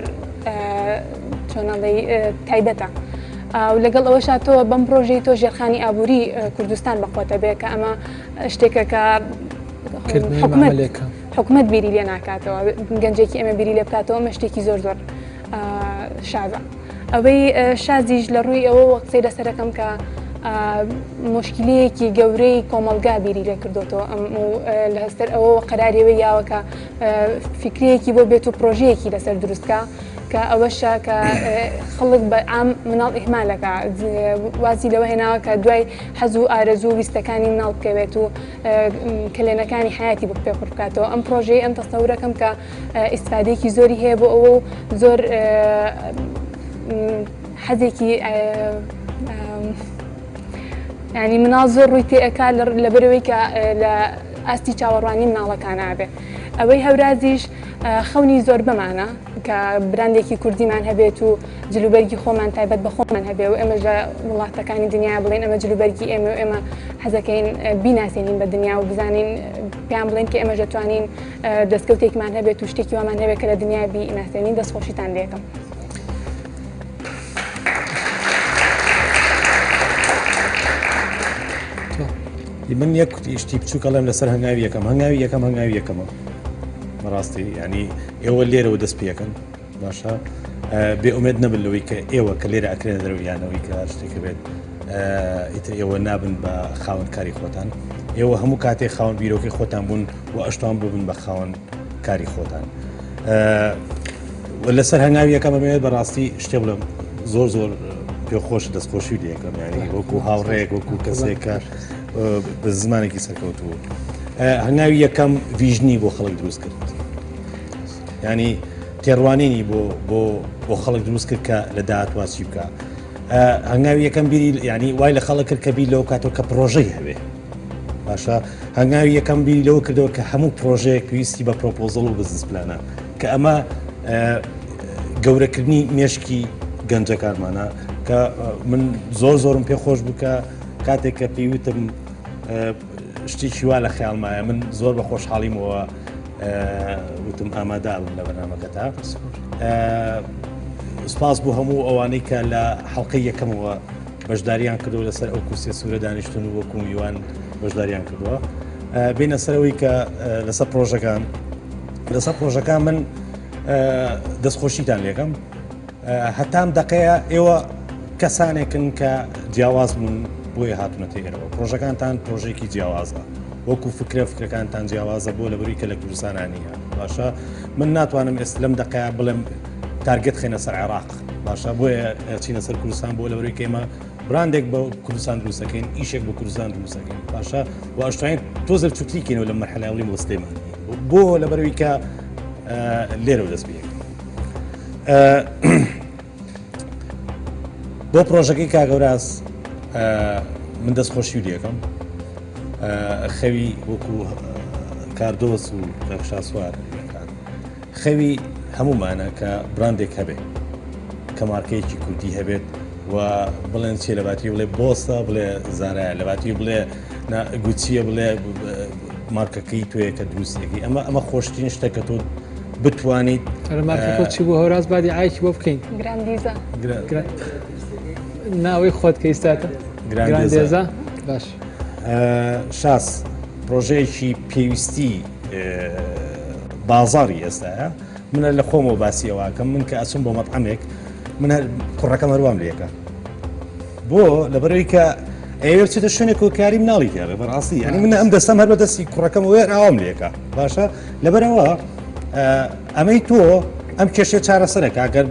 چۆنەڵی تایبەتە. و لەگەڵ ئەوەشا تۆ بەم پرۆژەی تۆ ژێرخانی ئابووری کوردستان بەخۆتە بێ کە ئەمە شتێکە کە حکومەت بیری لێ ناکاتەوە گەنجێکی ئەمە بیری لێ بکاتەوە ئەمە شتێکی زۆر زۆر شازە. ئەوەی شازیش لە ڕووی ئەوەوە قسەی لەسەرەکەم کە مشکلەیەکی گەورەی کۆمەڵگا بیری لێ کردوتەوە ئەم و لە هەستەر ئەوەوە قەراری ئەوەی یاوە کە فیکرەیەکی بۆ بێت و پرۆژەیەکی لەسەر دروستکە کە ئەوەشە کە خەڵک بە عام مناڵ ئیهمالەکە وازی لەوە هێناوە کە دوای حەز و ئارەزوو و ویستەکانی مناڵ بکەوێت و کەلێنەکانی حیاتی بۆ پێ پڕ بکاتەوە ئەم پرۆژەی ئەم تەسەورەکەم کە ئیسفادەیەکی زۆری هەیە بۆ ئەوە و زۆر حەزێکی ینی مناڵ زۆر ڕووی تێئەکا لەبەرەوەی کە لە ئاستی چاوەڕوانی مناڵەکان ئابێ ئەوەی هەورازیش خەونی زۆربەمانە کە براندێکی کوردیمان هەبێت و جلوبەرگی خۆمان تایبەت بە خۆمان هەبێ و ئێمەش لە وڵاتەکانی دنیا بڵێن ئەمە جلوبەرگی ئێمە و ئێمە حەزەکەین بیناسێنین بە دنیا و بزانین پێیان بڵێن کە ئێمەش دەتوانین دەستکەوتێکمان هەبێت و شتێکی وامان هەبێت کە لە دنیا بیناسێنین دەستخۆشیتان لێکەم. من یەک شتی بچووک ئەڵێم لەسەر هەنگاوی یەکەم هەنگاوی یەکەم هەنگاوی یەکەمە بەڕاستی ینی ئێوە لێرەوە دەست پێەکەن باشە بێ ئومێد نەبن لەوەی کە ئێوە کە لێرە ئەکرێنە دەرەوە یانەوەی کە شتێکە بێت ئیتر ئێوە نابن بە خاوەن کاری خۆتان ئێوە هەموو کاتێک خاوەن بیرۆکەی خۆتان بوون و ئەشتوان ببن بە خاوەن کاری خۆتان لەسەر هەنگاوی یەکەم ئەمەوێت بەڕاستی شتێ بڵێم زۆر زۆر پێخۆش دەستخۆشی لەکەم ینی وەکو هاوڕێک وەکو کەسێک کە بە زمانێکی سەرکەوتوو هەنگاوی یەکەم vision ی بۆ خەڵک دروست کرد ینی تێڕوانینی بۆ بۆ بۆ خەڵک دروست کرد کە لە داهاتوا چی بکە هەنگاوی یەکەم بیری ینی وای لە خەڵک کرد کە بیر لەو کاتەوە کە پرۆژەی هەبێ باشە هەنگاوی یەکەم بیری لەوە کردەوە کە هەموو پرۆژەیەک پێویستی بە proposal و business plan ە کە ئەمە گەورەکردنی مێشکی گەنجەکانمانە. کە من زۆر زۆرم پێ خۆش بوو کە کاتێک کە پێیوتم شتێکی وا لە خەیاڵمایە من زۆر بە خۆشحاڵیمەوە وتم ئامادابم لە بەرنامەکەتا. سپاس بۆ هەموو ئەوانەی کە لە حەڵقەی یەکەمەوە بەشداریان کردو لەسەر ئەو کورسیە سوورە دانیشتون و وەکو میوان بەشداریان کردووە. بینە سەرەوەی کە لەسەر پرۆژەکان لەسەر پرۆژەکان من دەستخۆشیتان لێکەم هەتام دەقەیە ئێوە کەسانێکن کە جیاواز بوون بۆیە هاتوونەتە ئێرەوە پرۆژەکانتان پرۆژێکی جیاوازە وەکو فکرە فکرەکانتان جیاوازە بۆ لەبەری کە لە کوردستانە نییە باشە من ناتوانم ئێست لەم دەقەیە بڵێم target خێنە سەر عێراق باشە بۆیە چینە سەر کوردستان بۆ لەبەری کە ئێمە براندێک بە کوردستان دروستەکەین ئیشێک بە کوردستان دروستەکەین باشە و ئەشتوانین تۆزە بچووکتریکەینەوە لە مەرحەلەی بۆ سلێمانی بۆ لەبەرەوەی کە لێرەوە دەست پێ بۆ پرۆژەکەی کاگەوراز من دەست خۆشی لەکەم خەوی وەکو کاردۆس و کاکشاسوار خەوی هەمومانە کە براندێک هەبێت کە مارکەیەکی کوردی هەبێت و بڵێن چێ لە باتی بڵێ بۆسە بڵێ زارایە لە باتی بڵێ گوچیە بڵێ مارکەکەی تۆیە کە دروستێکی ئەمە ئەمە خۆشترین شتە کە تۆ بتوانیت مارکەکە چی بوو هەوراز بادی ئایکی بۆ بکەین گراندیزا ناوەی خۆت کە ئیستاتە گراندێزا باش شاس پرۆژەیەکی پێویستی بازاری ئێستاە منە لە خۆمەوە باسی ئەوەکەم من کە ئەچم بۆ مەطعەمێک من هەر کوڕەکەم هەروام لەکە بۆ لەبەرەوەی کە ئەوێ بچێتە شوێنێک و کاری مناڵی تیاێ بەڕاستی ینی من ئەم دەستم هەر بە دەستی کوڕەکەم وێ ئاوام لەکە باشە لەبەرەوە ئەمەی تۆ ئەم کێشە چارەسەرەکە ئەگەر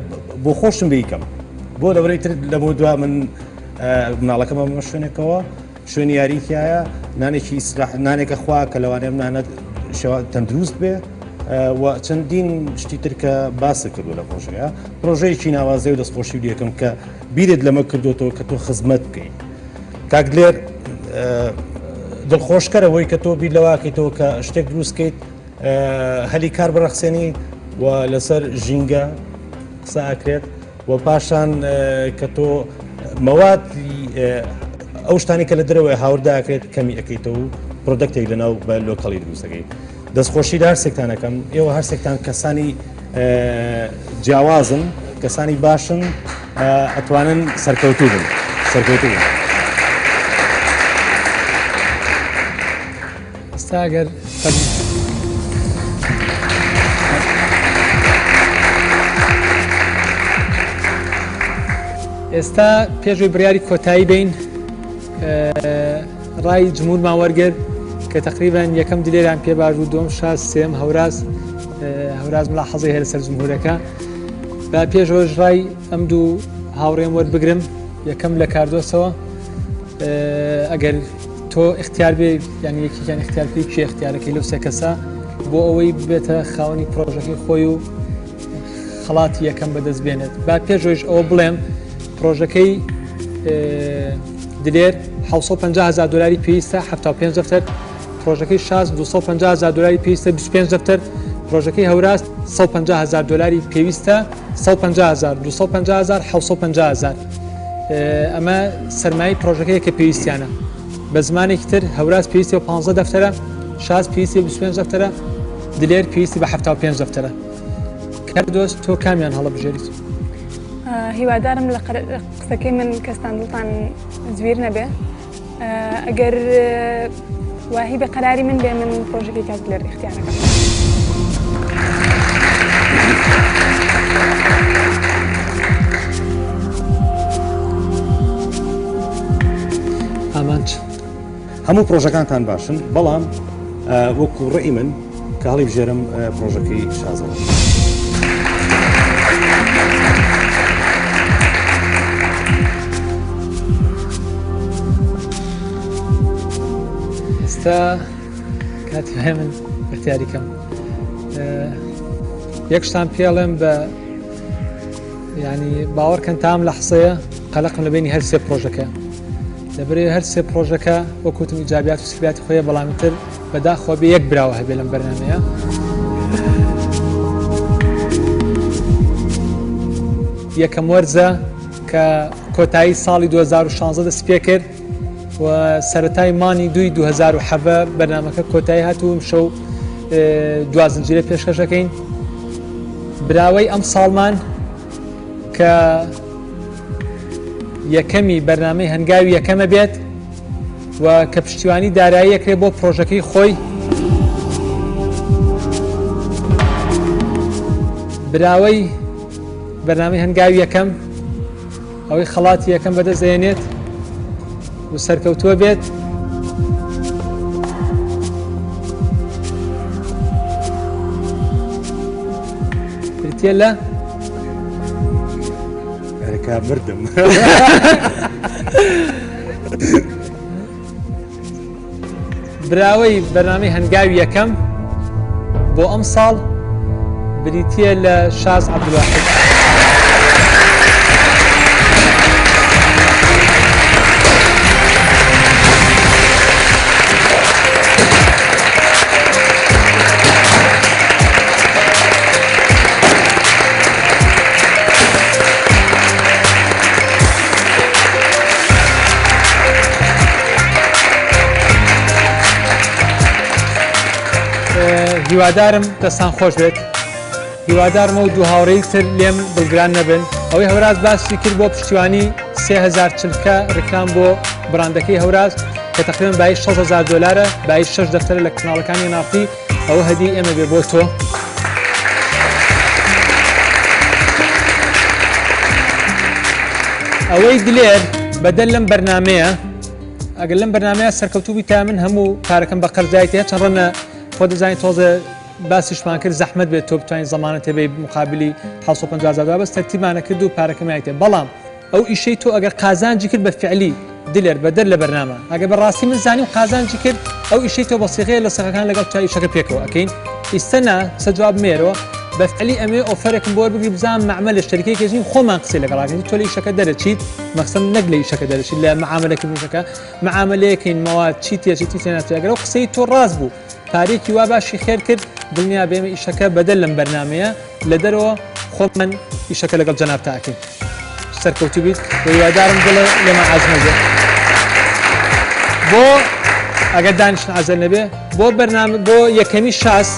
بۆ خۆشم بیکەم بۆ لەبەرەی تر لە بۆ دوا من مناڵەکەم ئەمە شوێنێکەوە شوێنی یاری تایە نانێکی ئیسراح نانێکە خوا کە لەوانەیە نانە شێوە تەندروست بێ و چەندین شتی تر کە باست کردو لە پرۆژەیە پرۆژەیەکی ناوازەی و دەستخۆشی لەکەم کە بیرت لەمە کردوتەوە کە تۆ خزمەت بکەیت کاک دلێر دڵخۆشکەرەوەی کە تۆ بیر لەواکەیتەوە کە شتێک دروستکەیت هەلی کار بڕەخسێنی و لەسەر ژینگە قسە ئەکرێت و پاشان کە تۆ مەوادی ئەو شتانی کە لە دەرەوەی هاوردە ئەکرێت کەمی ئەەکەیتەوە و product ێک لەناو بە local ی دروستەکەی دەستخۆشی لە هەرسێکتان ئەکەم ئێوە هەرسێکتان کەسانی جیاوازن کەسانی باشن ئەتوانن سەرکەوتوو بن سەرکەوتوو بن. ئێستا ئەگەر ئێستا پێشوی بڕیاری کۆتایی بین ڕای جمهورمان وەرگرت کە تقریبان یەکەم دلێران پێ باش و دوم شاز سێم هەوراز هەوراز ملا حەزی هەیە لەسەر جمهورەکە با پێشەوەش ڕای ئەم دوو هاوڕێم وەربگرم یەکەم لە کاردۆسەوە ئەگەر تۆ اختیار بێ یعنی یەکێکیان اختیار بکەی کێ اختیارەکەی لەو سێ کەسە بۆ ئەوەی ببێتە خاوەنی پرۆژەکەی خۆی و خەڵاتی یەکەم بەدەست بێنێت با پێشۆیش ئەوە بڵێم پرۆژەکەی دلێر 650 هزار دلاری پێویستە 75 دەفتەر پرۆژەکەی شاز 250 هزار دلاری پێویستە 25 دەفتەر پرۆژەکەی هەوراز 150 هزار دلاری پێویستە 150 هزار 250 هزار 750 هزار ئەمە سەرمایەی پرۆژەکەیە کە پێویستیانە بە زمانێکی تر هەوراز پێویستی بە 15 دەفتەرە شاز پێویستی بە 25 دەفتەرە دلێر پێویستی بە 75 دەفتەرە کاردۆست تۆ کامیان هەڵەبژێریت؟ هیوادارم لە قسەکەی من کەستان دڵتان زویر نەبێ ئەگەر واهی بە قەراری من بێ من پرۆژەکەی کاک دلێر ئیختیارەکەم. ئامانج هەموو پرۆژەکانتان باشن بەڵام وەکو ڕێی من کە هەڵی بژێرم پرۆژەکەی شازەوە. ئێستا کاتی هەیە من اختیاری کەم یەک شتان پێڵێم بە ینی باوەڕکەن تام لە حسەیە قەلقم لە بینی هەر سێ پرۆژەکە لەبەرێ هەر سێ پرۆژەکە وەکوتم ئیجابیات و سلبیاتی خۆیە بەڵام تر بەداخەوە بێ یەک براوە هەبێ لەم بەرنامەیە. یەکەم وەرزە کە کۆتایی ساڵی 2016 دەست پێ کرد و سەرەتای مانی دوی 2017 بەرنمەکە کۆتایی هات و شەو دوا زنجیرە پێشکەشەکەین براوەی ئەم ساڵمان کە یەکەمی بەرنامەی هەنگاوی یەکەمە بێت و کە پشتیوانی دارایی ئەکرێ بۆ پرۆژەکەی خۆی براوەی بەرنامەی هەنگاوی یەکەم ئەوەی خەڵاتی یەکەم بەدەست دەێنێت و سەرکەوتووە بێت. بریتە لە ئەرکا مردم. براوەی بەرنامەی هەنگاوی یەکەم بۆ ئەم ساڵ بریتە لە شاز عەبدولواحید. هیوادارم دەستان خۆش بێت هیوادارم و دوو هاوڕێی تر لێم دڵگران نەبن ئەوەی هەوراز باسی کرد بۆ پشتیوانی 3000 چلکە ڕیکلام بۆ بڕاندەکەی هەوراز کە تقریبا بای 60000 دلارە بای 6 دەفتەرە لە کەناڵەکانی نافتی ئەوە هەدی ئێمە بێ بۆ تۆ. ئەوەی دلێر بەدەر لەم بەرنمەیە ئەگەر لەم بەرنمەیە سەرکەوتوبی تا من هەموو پارەکەم بە قەرزایت هەیە چەند ڕەنە خۆ دەزانانی تۆزە باسیشمان کرد زەحمت بێت تۆ بتوانین زەمانە تێبێ مقابلی 750 هەزار بەس تەرتیبمانە کرد و پارەکەم یایتێ بەڵام ئەو ئیشەی تۆ ئەگەر قازانجی کرد بە فعلی دلێر بەدەر لە بەرنامە ئەگەر بە ڕاستی من زانیم قازانجی کرد ئەو ئیشەی تۆ بە سیغەیە لە سەخەکان لەگەڵ تا ئیشەکە پێکەوە ئەکەین ئیستە نا سە جواب مێرەوە بە فعلی ئەمێ ئۆفەرێکم بۆ وەربگری بزانم مەعمەلە شەریکەیەک ژین خۆمان قسەی لەگەڵ ئەکەین تۆ لە ئیشەکە دەرەچیت مەخسەم نەک لە ئیشەکە دەرەچیت لە معاملەکردن ئیشەکە معاملەیەکەین مەواد چی تێچێت چی تێناچێت ئەگەر ئەو قسەی تۆ ڕاست بوو پارەیەکی وا باشی خێر کرد دڵنیا بێمە ئیشەکە بەدەر لەم بەرنامەیە لە دەرەوە خۆمان ئیشەکە لەگەڵ جەنابتا ئەکەین سەرکەوتوو بیت و هیوادارم دڵ لێمان عاجز نەبێ بۆ ئەگەر دانیشتن عەزەل نەبێ بۆ بەرنامە بۆ یەکەمی شاس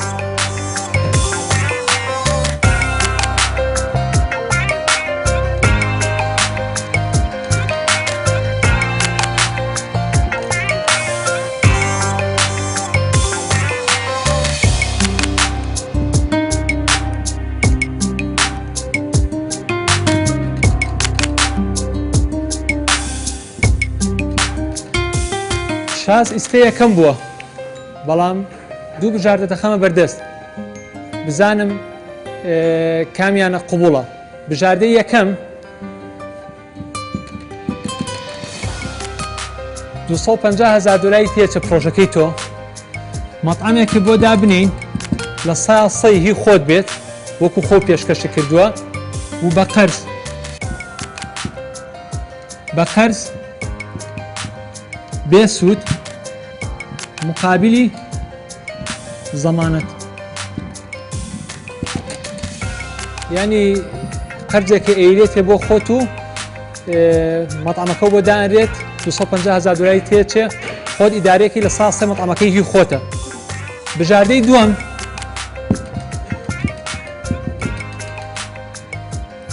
شاز ئیستە یەکەم بووە بەڵام دوو بژاردە دەخەمە بەردەست بزانم کامیانە قوبوڵە بژاردەی یەکەم 250 هزار دلاری تێچە پرۆژەکەی تۆ مەطعەمێکی بۆ دابنین لە سا سەی هی خۆت بێت وەکو خۆ پێشکەشی کردووە و بە قەرز بە قەرز بێ سوود مقابلی زەمانەت ینی قەرزێکی ئەیرێتێ بۆ خۆت و مەطعەمەکە بۆ دانرێت 250 هزار دلاری تێچێ خۆت ئیدارەیەکی لە سا سێ مەطعەمەکەی هی خۆتە بژاردەی دووەم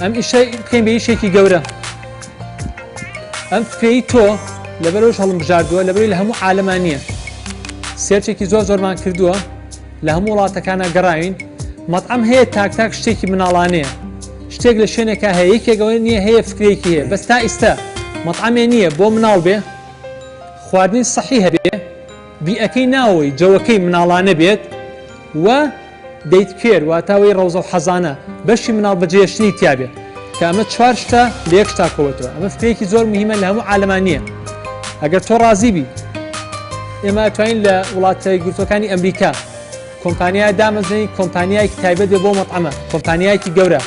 ئەم ئیشە بکەین بە ئیشێکی گەورە ئەم فکرەی تۆ لەبەرەوەش هەڵم بژاردووە لەبەری لە هەموو عالەمان نییە سێرچێکی زۆر زۆرمان کردووە لە هەموو وڵاتەکانە گەڕاوین مەطعەم هەیە تاک تاک شتێکی مناڵانەیە شتێک لە شوێنێکا هەیە یەکێک ئەوە نییە هەیە فکرێکی هەیە بەس تا ئیستا مەطعەمێ نییە بۆ مناڵ بێ خواردنی سەحی هەبێ بیئەکەی ناوەوەی جەوەکەی مناڵانە بێت و دەیت کێر واتە ئەوەی ڕەوزە و حەزانە بەشی مناڵ بەجێهێشتنی تیا بێت کە ئەمە چوار شتە لە یەک شتا کۆوەتەوە ئەمە فکرێکی زۆر مهمە لە هەموو عالەمان نییە ئەگەر تۆ ڕازی بی ئێمە ئەتوانین لە وڵاتە یەکگرتووەکانی ئەمریکا کۆمپانیا دامەزرێنین کۆمپانیایەکی تایبەت بێ بۆ مەطعەمە کۆمپانیایەکی گەورە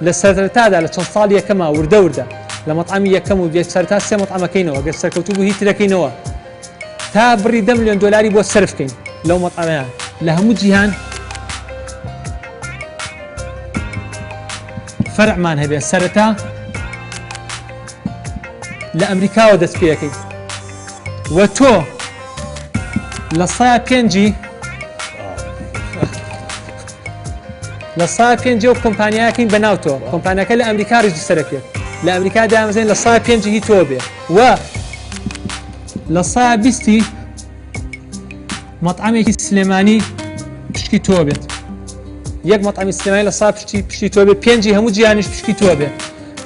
لە سەرەتادا لە چەند ساڵ یەکەما وردە وردە لە مەطعەمی یەکەم و سەرتا سێ مەطعەمەکەینەوە گەر سەرکەوتوو بوو هی ترەکەینەوە تا بڕی دە ملیۆن دۆلاری بۆ سەرف کەین لەو مەطعەمەیان لە هەموو جیهان فەرعمان هەبێ سەرەتا. لە ئەمریکاوە دەست پێەکەی و تۆ لە سا پێنجی لە سا پێنجی ئەو کۆمپانیاکەین بە ناو تۆ کۆمپانیاکە لە ئەمریکا register ەکرێت لە ئەمریکا دامەزێن لە سا پێنجی هی تۆ بێ و لە سا بیستی مەطعەمێکی سلێمانی پشکی تۆ بێت یەک مەطعەمی سلێمانی لە سا پشتی پشتی تۆ بێ پێنجی هەموو جیهانیش پشکی تۆ بێ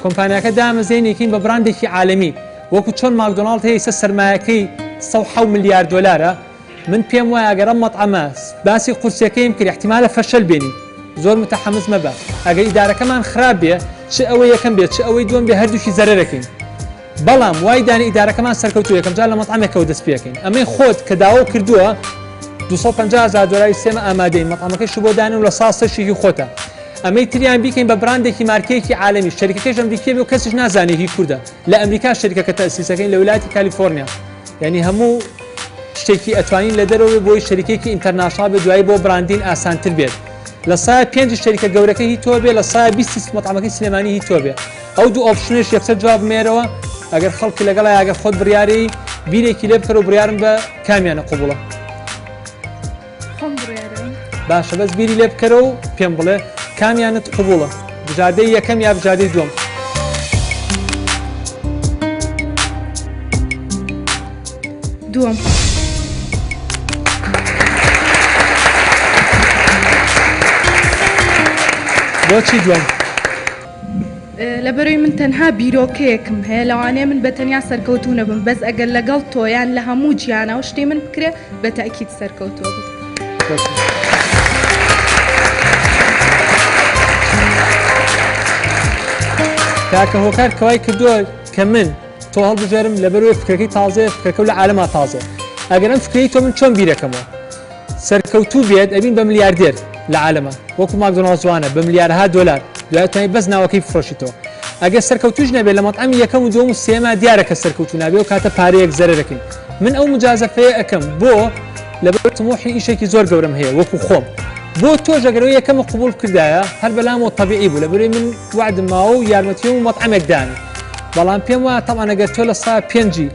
کۆمپانیاکە دامەزێنێکین بە براندێکی عالەمی وەکو چۆن ماکدۆناڵد هەیە ئیستا سەرمایەکەی 107 ملیار دۆلارە من پێم وایە ئەگەر ئەم مەطعەمە باسی قورسیەکەیم کرد احتیمالە فەشەل بێنین زۆر متحمس مەبە ئەگەر ئیدارەکەمان خراپ بێ چ ئەوەی یەکەم بێ چ ئەوەی دووەم بێ هەردووکی زەرەرەکەین بەڵام وای دانێ ئیدارەکەمان سەرکەوتوو یەکەم جار لە مەتعەمێکەوە دەست پێکەین ئەمەی خۆت کە داوەو کردووە 250 هەزار دۆلاری سێمە ئامادەین مەتعەمەکەی شو بۆ دانێن و لە ساڵ سەشی هی خۆتە ئەمەی تریان بیکەین بە براندێکی مارکەیەکی عالەمی شەریکەکەیش ئەمریکیە بێ و کەسیش نازانێ هی کوردە لە ئەمریکا شەریکەکە تەئسیسەکەین لە ویلایەتی کالیفۆرنیا یعنی هەموو شتێکی ئەتوانین لە دەرەوە بۆی شەریکێکی international بێ دوایی بۆ branding ئاسانتر بێت لە سای پێنج شەریکە گەورەکە هی تۆ بێ لە سای 20 مەتعەمەکەی سلێمانی هی تۆ بێ ئەو دوو option ەش یەکسەر جواب بمێرەوە ئەگەر خەڵکی لەگەڵا ئەگەر خۆت بڕیاری بیرێکی لێ بکەرە و بڕیارم بە کامیانە قبوڵە خۆم بڕیارم باشە بەس بیری لێ بکەرە و پێم بڵێ کامیانت قبوڵە بژاردەی یەکەم یا بژاردەی دووەم دووەم. بۆچی دووەم؟ لەبەرەوەی من تەنها بیرۆکەیەکم هەیە لەوانەیە من بە تەنیا سەرکەوتوو نەبم بەس ئەگەر لەگەڵ تۆ یان لە هەموو جیهانا و شتی من بکرێ بە تەئکید سەرکەوتوو ئەبم. تاکە هۆکار کەوای کردووە کە من تۆ هەڵبژێرم لەبەرەوەی فکرەکەی تازەیە فکرەکە لە عالەما تازەیە ئەگەر ئەم فکرەی تۆ من چۆن بیرەکەمەوە سەرکەوتوو بێت ئەبین بە ملیاردێر لە عالەما وەکو ماکدۆناڵدز وانە بە ملیارەها دۆلار دوای توانی بەس ناوەکەی بفرۆشیتەوە ئەگەر سەرکەوتوش نەبێت لە مەطعەمی یەکەم و دووەم و سێما دیارە کە سەرکەوتوو نابێ و کاتە پارەیەک زەرەرەکەین من ئەو مجازەفەیە ئەکەم بۆ لەبەر تموحی ئیشێکی زۆر گەورەم هەیە وەکو خۆم بۆ تۆش ئەگەر ئەو یەکەمە قبوڵ بکردایە هەر بەلامەوە تەبیعی بوو لەبەرەی من وعدم ماوە و یارمەتیم و مەطعەمێک دانێ بەڵام پێم وایە تەبعەن ئەگەر تۆ لە سا پێنجی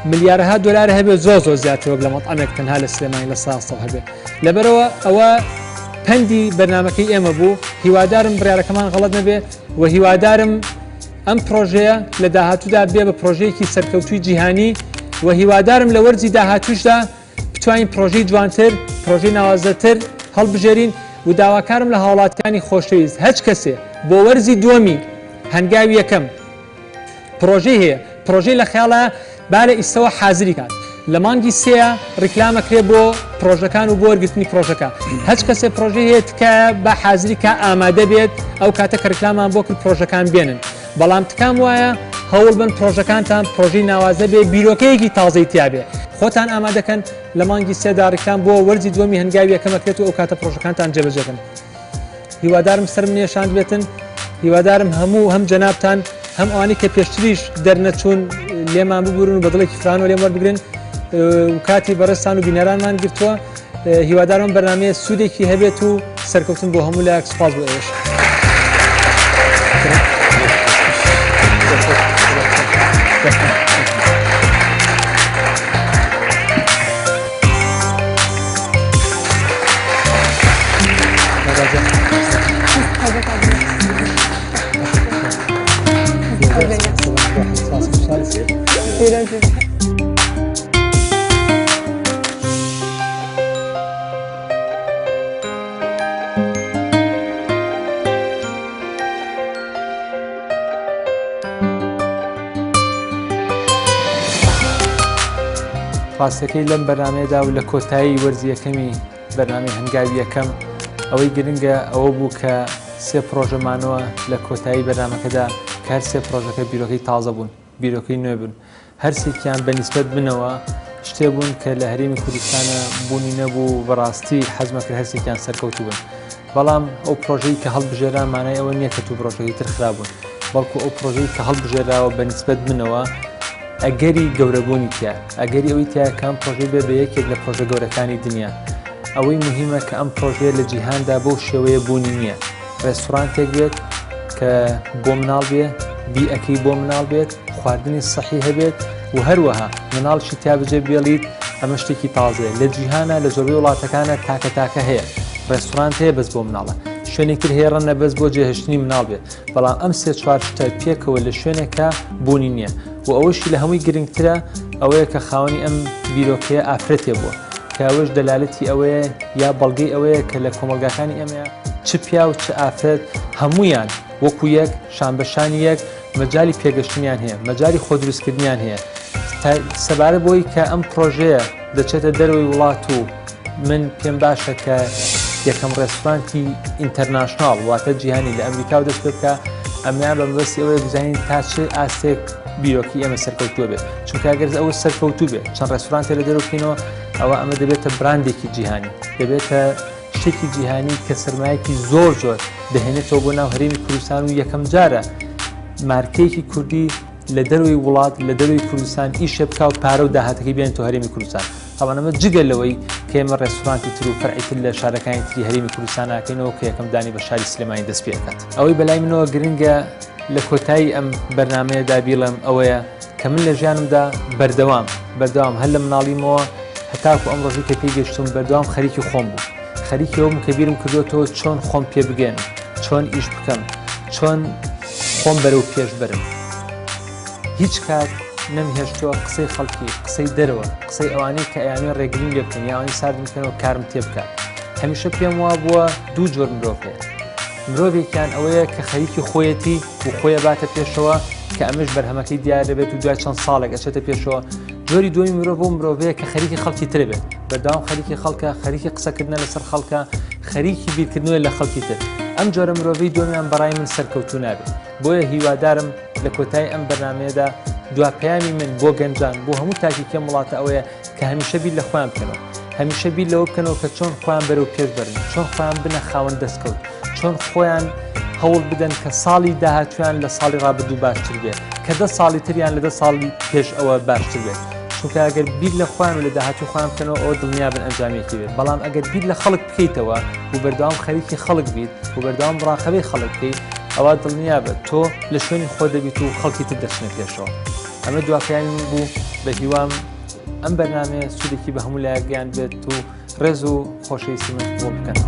ملیارەها دۆلار هەبێت زۆر زۆر زیاتر وەک لە مەطعەمێک تەنها لە سلێمانی لە سا سەد هەبێت لەبەرەوە ئەوە پەندی بەرنمەکەی ئێمە بوو هیوادارم بڕیارەکەمان غەڵەت نەبێ و هیوادارم ئەم پرۆژەیە لە داهاتوودا بێ بە پرۆژەیەکی سەرکەوتوی جیهانی و هیوادارم لە وەرزی داهاتوشدا بتوانین پرۆژەی جوانتر پرۆژەی ناوازەتر هەڵبژێرین و داواکارم لە هاوڵاتیانی خۆشەویست هەچ کەسێ بۆ وەرزی دووەمی هەنگاوی یەکەم پرۆژەی هەیە پرۆژەی لە خەیاڵە با لە ئیستەوە حازری کات لە مانگی سێیە ڕیکلام ئەکرێ بۆ پرۆژەکان و بۆ وەرگرتنی پرۆژەکە هەچ کەسێ پرۆژەی هەیە تکایە با حازری کا ئامادە بێت ئەو کاتە کە ڕیکلامان بۆ کرد پرۆژەکان بێنن بەڵام تکام وایە هەوڵ بن پرۆژەکانتان پرۆژەی ناوازە بێ بیرۆکەیەکی تازەی تیابێ خۆتان ئامادەکەن لە مانگی سێدا ڕیکلام بۆ وەرزی دووەمی هەنگاوی یەکەم ئەکرێت و ئەو کاتە پرۆژەکانتان جێبەجێکەن هیوادارم سەرم نێشاند بێتن هیوادارم هەموو هەم جەنابتان هەم ئەوانەی کە پێشتریش دەرنەچوون لێمان ببورن و بە دڵێکی فرانەوە لێم وەربگرن و کاتی بەڕێزتان و بینەرانمان گرتووە هیوادارم بەرنمەیە سوودێکی هەبێت و سەرکەوتن بۆ هەموو لایەک سوپاس بۆ ئێوەش. ڕاستەکەی لەم بەرنمەیەدا و لە کۆتایی وەرزی یەکەمی بەرنامەی هەنگاوی یەکەم ئەوەی گرنگە ئەوە بوو کە سێ پرۆژە مانەوە لە کۆتایی بەرنامەکەدا کە هەر سێ پرۆژەکە بیرۆکەی تازە بوون بیرۆکەی نوێ بوون هەرسێکیان بە نیسبەت منەوە شتێ بوون کە لە هەرێمی کوردستانە بوونی نەبوو بەڕاستی حەزمە کرد هەرسێکیان سەرکەوتوو بن بەڵام ئەو پرۆژەی کە هەڵبژێرا مانای ئەوە نییە کە تو پرۆژەکەی تر خراپ بوون بەڵکو ئەو پرۆژەی کە هەڵبژێراوە بە نیسبەت منەوە ئەگەری گەورەبوونی تیا ئەگەری ئەوەی تیا کام پرۆژەی بێ بە یەکێک لە پرۆژە گەورەکانی دنیا ئەوەی مهمە کە ئەم پرۆژەیە لە جیهاندا بەو شێوەیە بوونی نییە ڕێستورانتێک بێت کە بۆ مناڵ بێ بیئەکەی بۆ مناڵ بێت. خواردنی سەحی هەبێت و هەروەها مناڵشی تیا بجێ بێڵیت ئەمە شتێکی تازەیە لە جیهانە لە زۆربەی وڵاتەکانە تاکە تاکە هەیە ڕێستورانت هەیە بەس بۆ مناڵە شوێنێک تر هەیە ڕەنە بەس بۆ جێهێشتنی مناڵ بێت بەڵام ئەم سێ چوار شتە پێکەوە لە شوێنێکە بوونی نییە و ئەوەشی لە هەمووی گرنگترە ئەوەیە کە خاوەنی ئەم بیرۆکەیە ئافرەتێ بووە کە ئەوەش دەلالەتی ئەوەیە یا بەڵگەی ئەوەیە کە لە کۆمەڵگاکانی ئێمەیە چ پیاو چ ئافرەت هەمویان وەکو یەک شان بە شانی یەک مەجالی پێگەشتنیان هەیە مەجالی خۆدروستکردنیان هەیە سەبارە بۆی کە ئەم پرۆژەیە دەچێتە دەرەوەی وڵات و من پێم باشە کە یەکەم ڕێستورانتی international واتە جیهانی لە ئەمریکا و دەست پێ بکە ئەمیان بە مەبەستی ئەوەیە بزانین تا چ ئاستێک بیرۆکی ئێمە سەرکەوتووە بێت چونکە ئەگەر ئەوە سەرکەوتوو بێت چەند ڕێستورانتێ لە دەرەوە بکەینەوە ئەوە ئەمە دەبێتە براندێکی جیهانی دەبێتە شتێکی جیهانی کە سەرمایەکی زۆر زۆر دەهێنێتەوە بۆ ناو هەرێمی کوردستان و یەکەم جارە مارکەیەکی کوردی لە دەروی وڵات لە دەروی کوردستان ئیشێ بکا و پارە و داهاتەکەی بێنێتەوە هەرێمی کوردستان تەبعەن ئەمە جگە لەوەی کە ئێمە ڕێستورانتی تر و فەرعی تر لە شارەکانی تری هەرێمی کوردستان ناکەینەوە کە یەکەم دانی بە شاری سلێمانی دەست پێ ئەکات ئەوەی بەلای منەوە گرنگە لە کۆتایی ئەم بەرنمەیەدا بیڵێم ئەوەیە کە من لە ژیانمدا بەردەوام بەردەوام هەر لە مناڵیمەوە هەتاکو ئەم ڕۆژی کە پێی گەشتم بەردەوام خەریکی خۆم بوو خەریکی ئەوم کە بیرم کردوێتەوە چۆن خۆم پێ بگەێنم چۆن ئیش بکەم چۆن خۆم بەرەو پێش بەرم هیچ کات نەمهێشتووە قسەی خەڵکی قسەی دەرەوە قسەی ئەوانەی کە ئەیانوێ ڕێگریم لێ بکەن یاوانی ساردم بکەنەوە کارم تێ بکات هەمیشە پێم وا بووە دوو جۆر مرۆڤ هەیە مرۆڤێکیان ئەوەیە کە خەریکی خۆیەتی و خۆیە باتە پێشەوە کە ئەمەش بەرهەمەکەی دیار دەبێت و دوای چەند ساڵێک ئەچێتە پێشەوە جۆری دووەمی مرۆڤ بۆ مرۆڤەیە کە خەریکی خەڵکی تر بێت بەردەوام خەریکی خەڵکە خەریکی قسەکردنە لەسەر خەڵکە خەریکی بیرکردنەوەی لە خەڵکی تر ئەم جۆرە مرۆڤی دووەمیان بەڕای من سەرکەوتوو نابێت بۆیە هیوادارم لە کۆتایی ئەم بەرنمەیەدا دوا پەیامی من بۆ گەنجان بۆ هەموو تاکی کەم وڵاتە ئەوەیە کە هەمیشە بیر لە خۆیان بکەنەوە هەمیشە بیر لەوە بکەنەوە کە چۆن خۆیان بەرەو پێش بەرن چۆن خۆیان بنە خاوەن دەستکەوت چۆن خۆیان هەوڵ بدەن کە ساڵی داهاتویان لە ساڵی ڕابردوو باشتر بێت کە دە ساڵی تریان لە دە ساڵی پێش ئەوە باشتر بێت چونکە ئەگەر بیر لە خۆیان و لە داهاتوی خۆیان بکەنەوە ئەوە دڵنیا بن ئەنجامێکی بێت بەڵام ئەگەر بیر لە خەڵک بکەیتەوە و بەردەوام خەریکی خەڵک بیت و بەردەوام ڕاقەبەی خەڵک بکەیت ئەوە دڵنیابە تۆ لە شوێنی خۆ دەبیت و خەڵکی تر دەچنە پێشەوە ئەمە دوا پەیامی من بوو بە هیوام ئەم بەرنمەیە سوودێکی بە هەموو لایەک گەیاند بێت و ڕێز و خۆشەویستی من قبوڵ بکەن.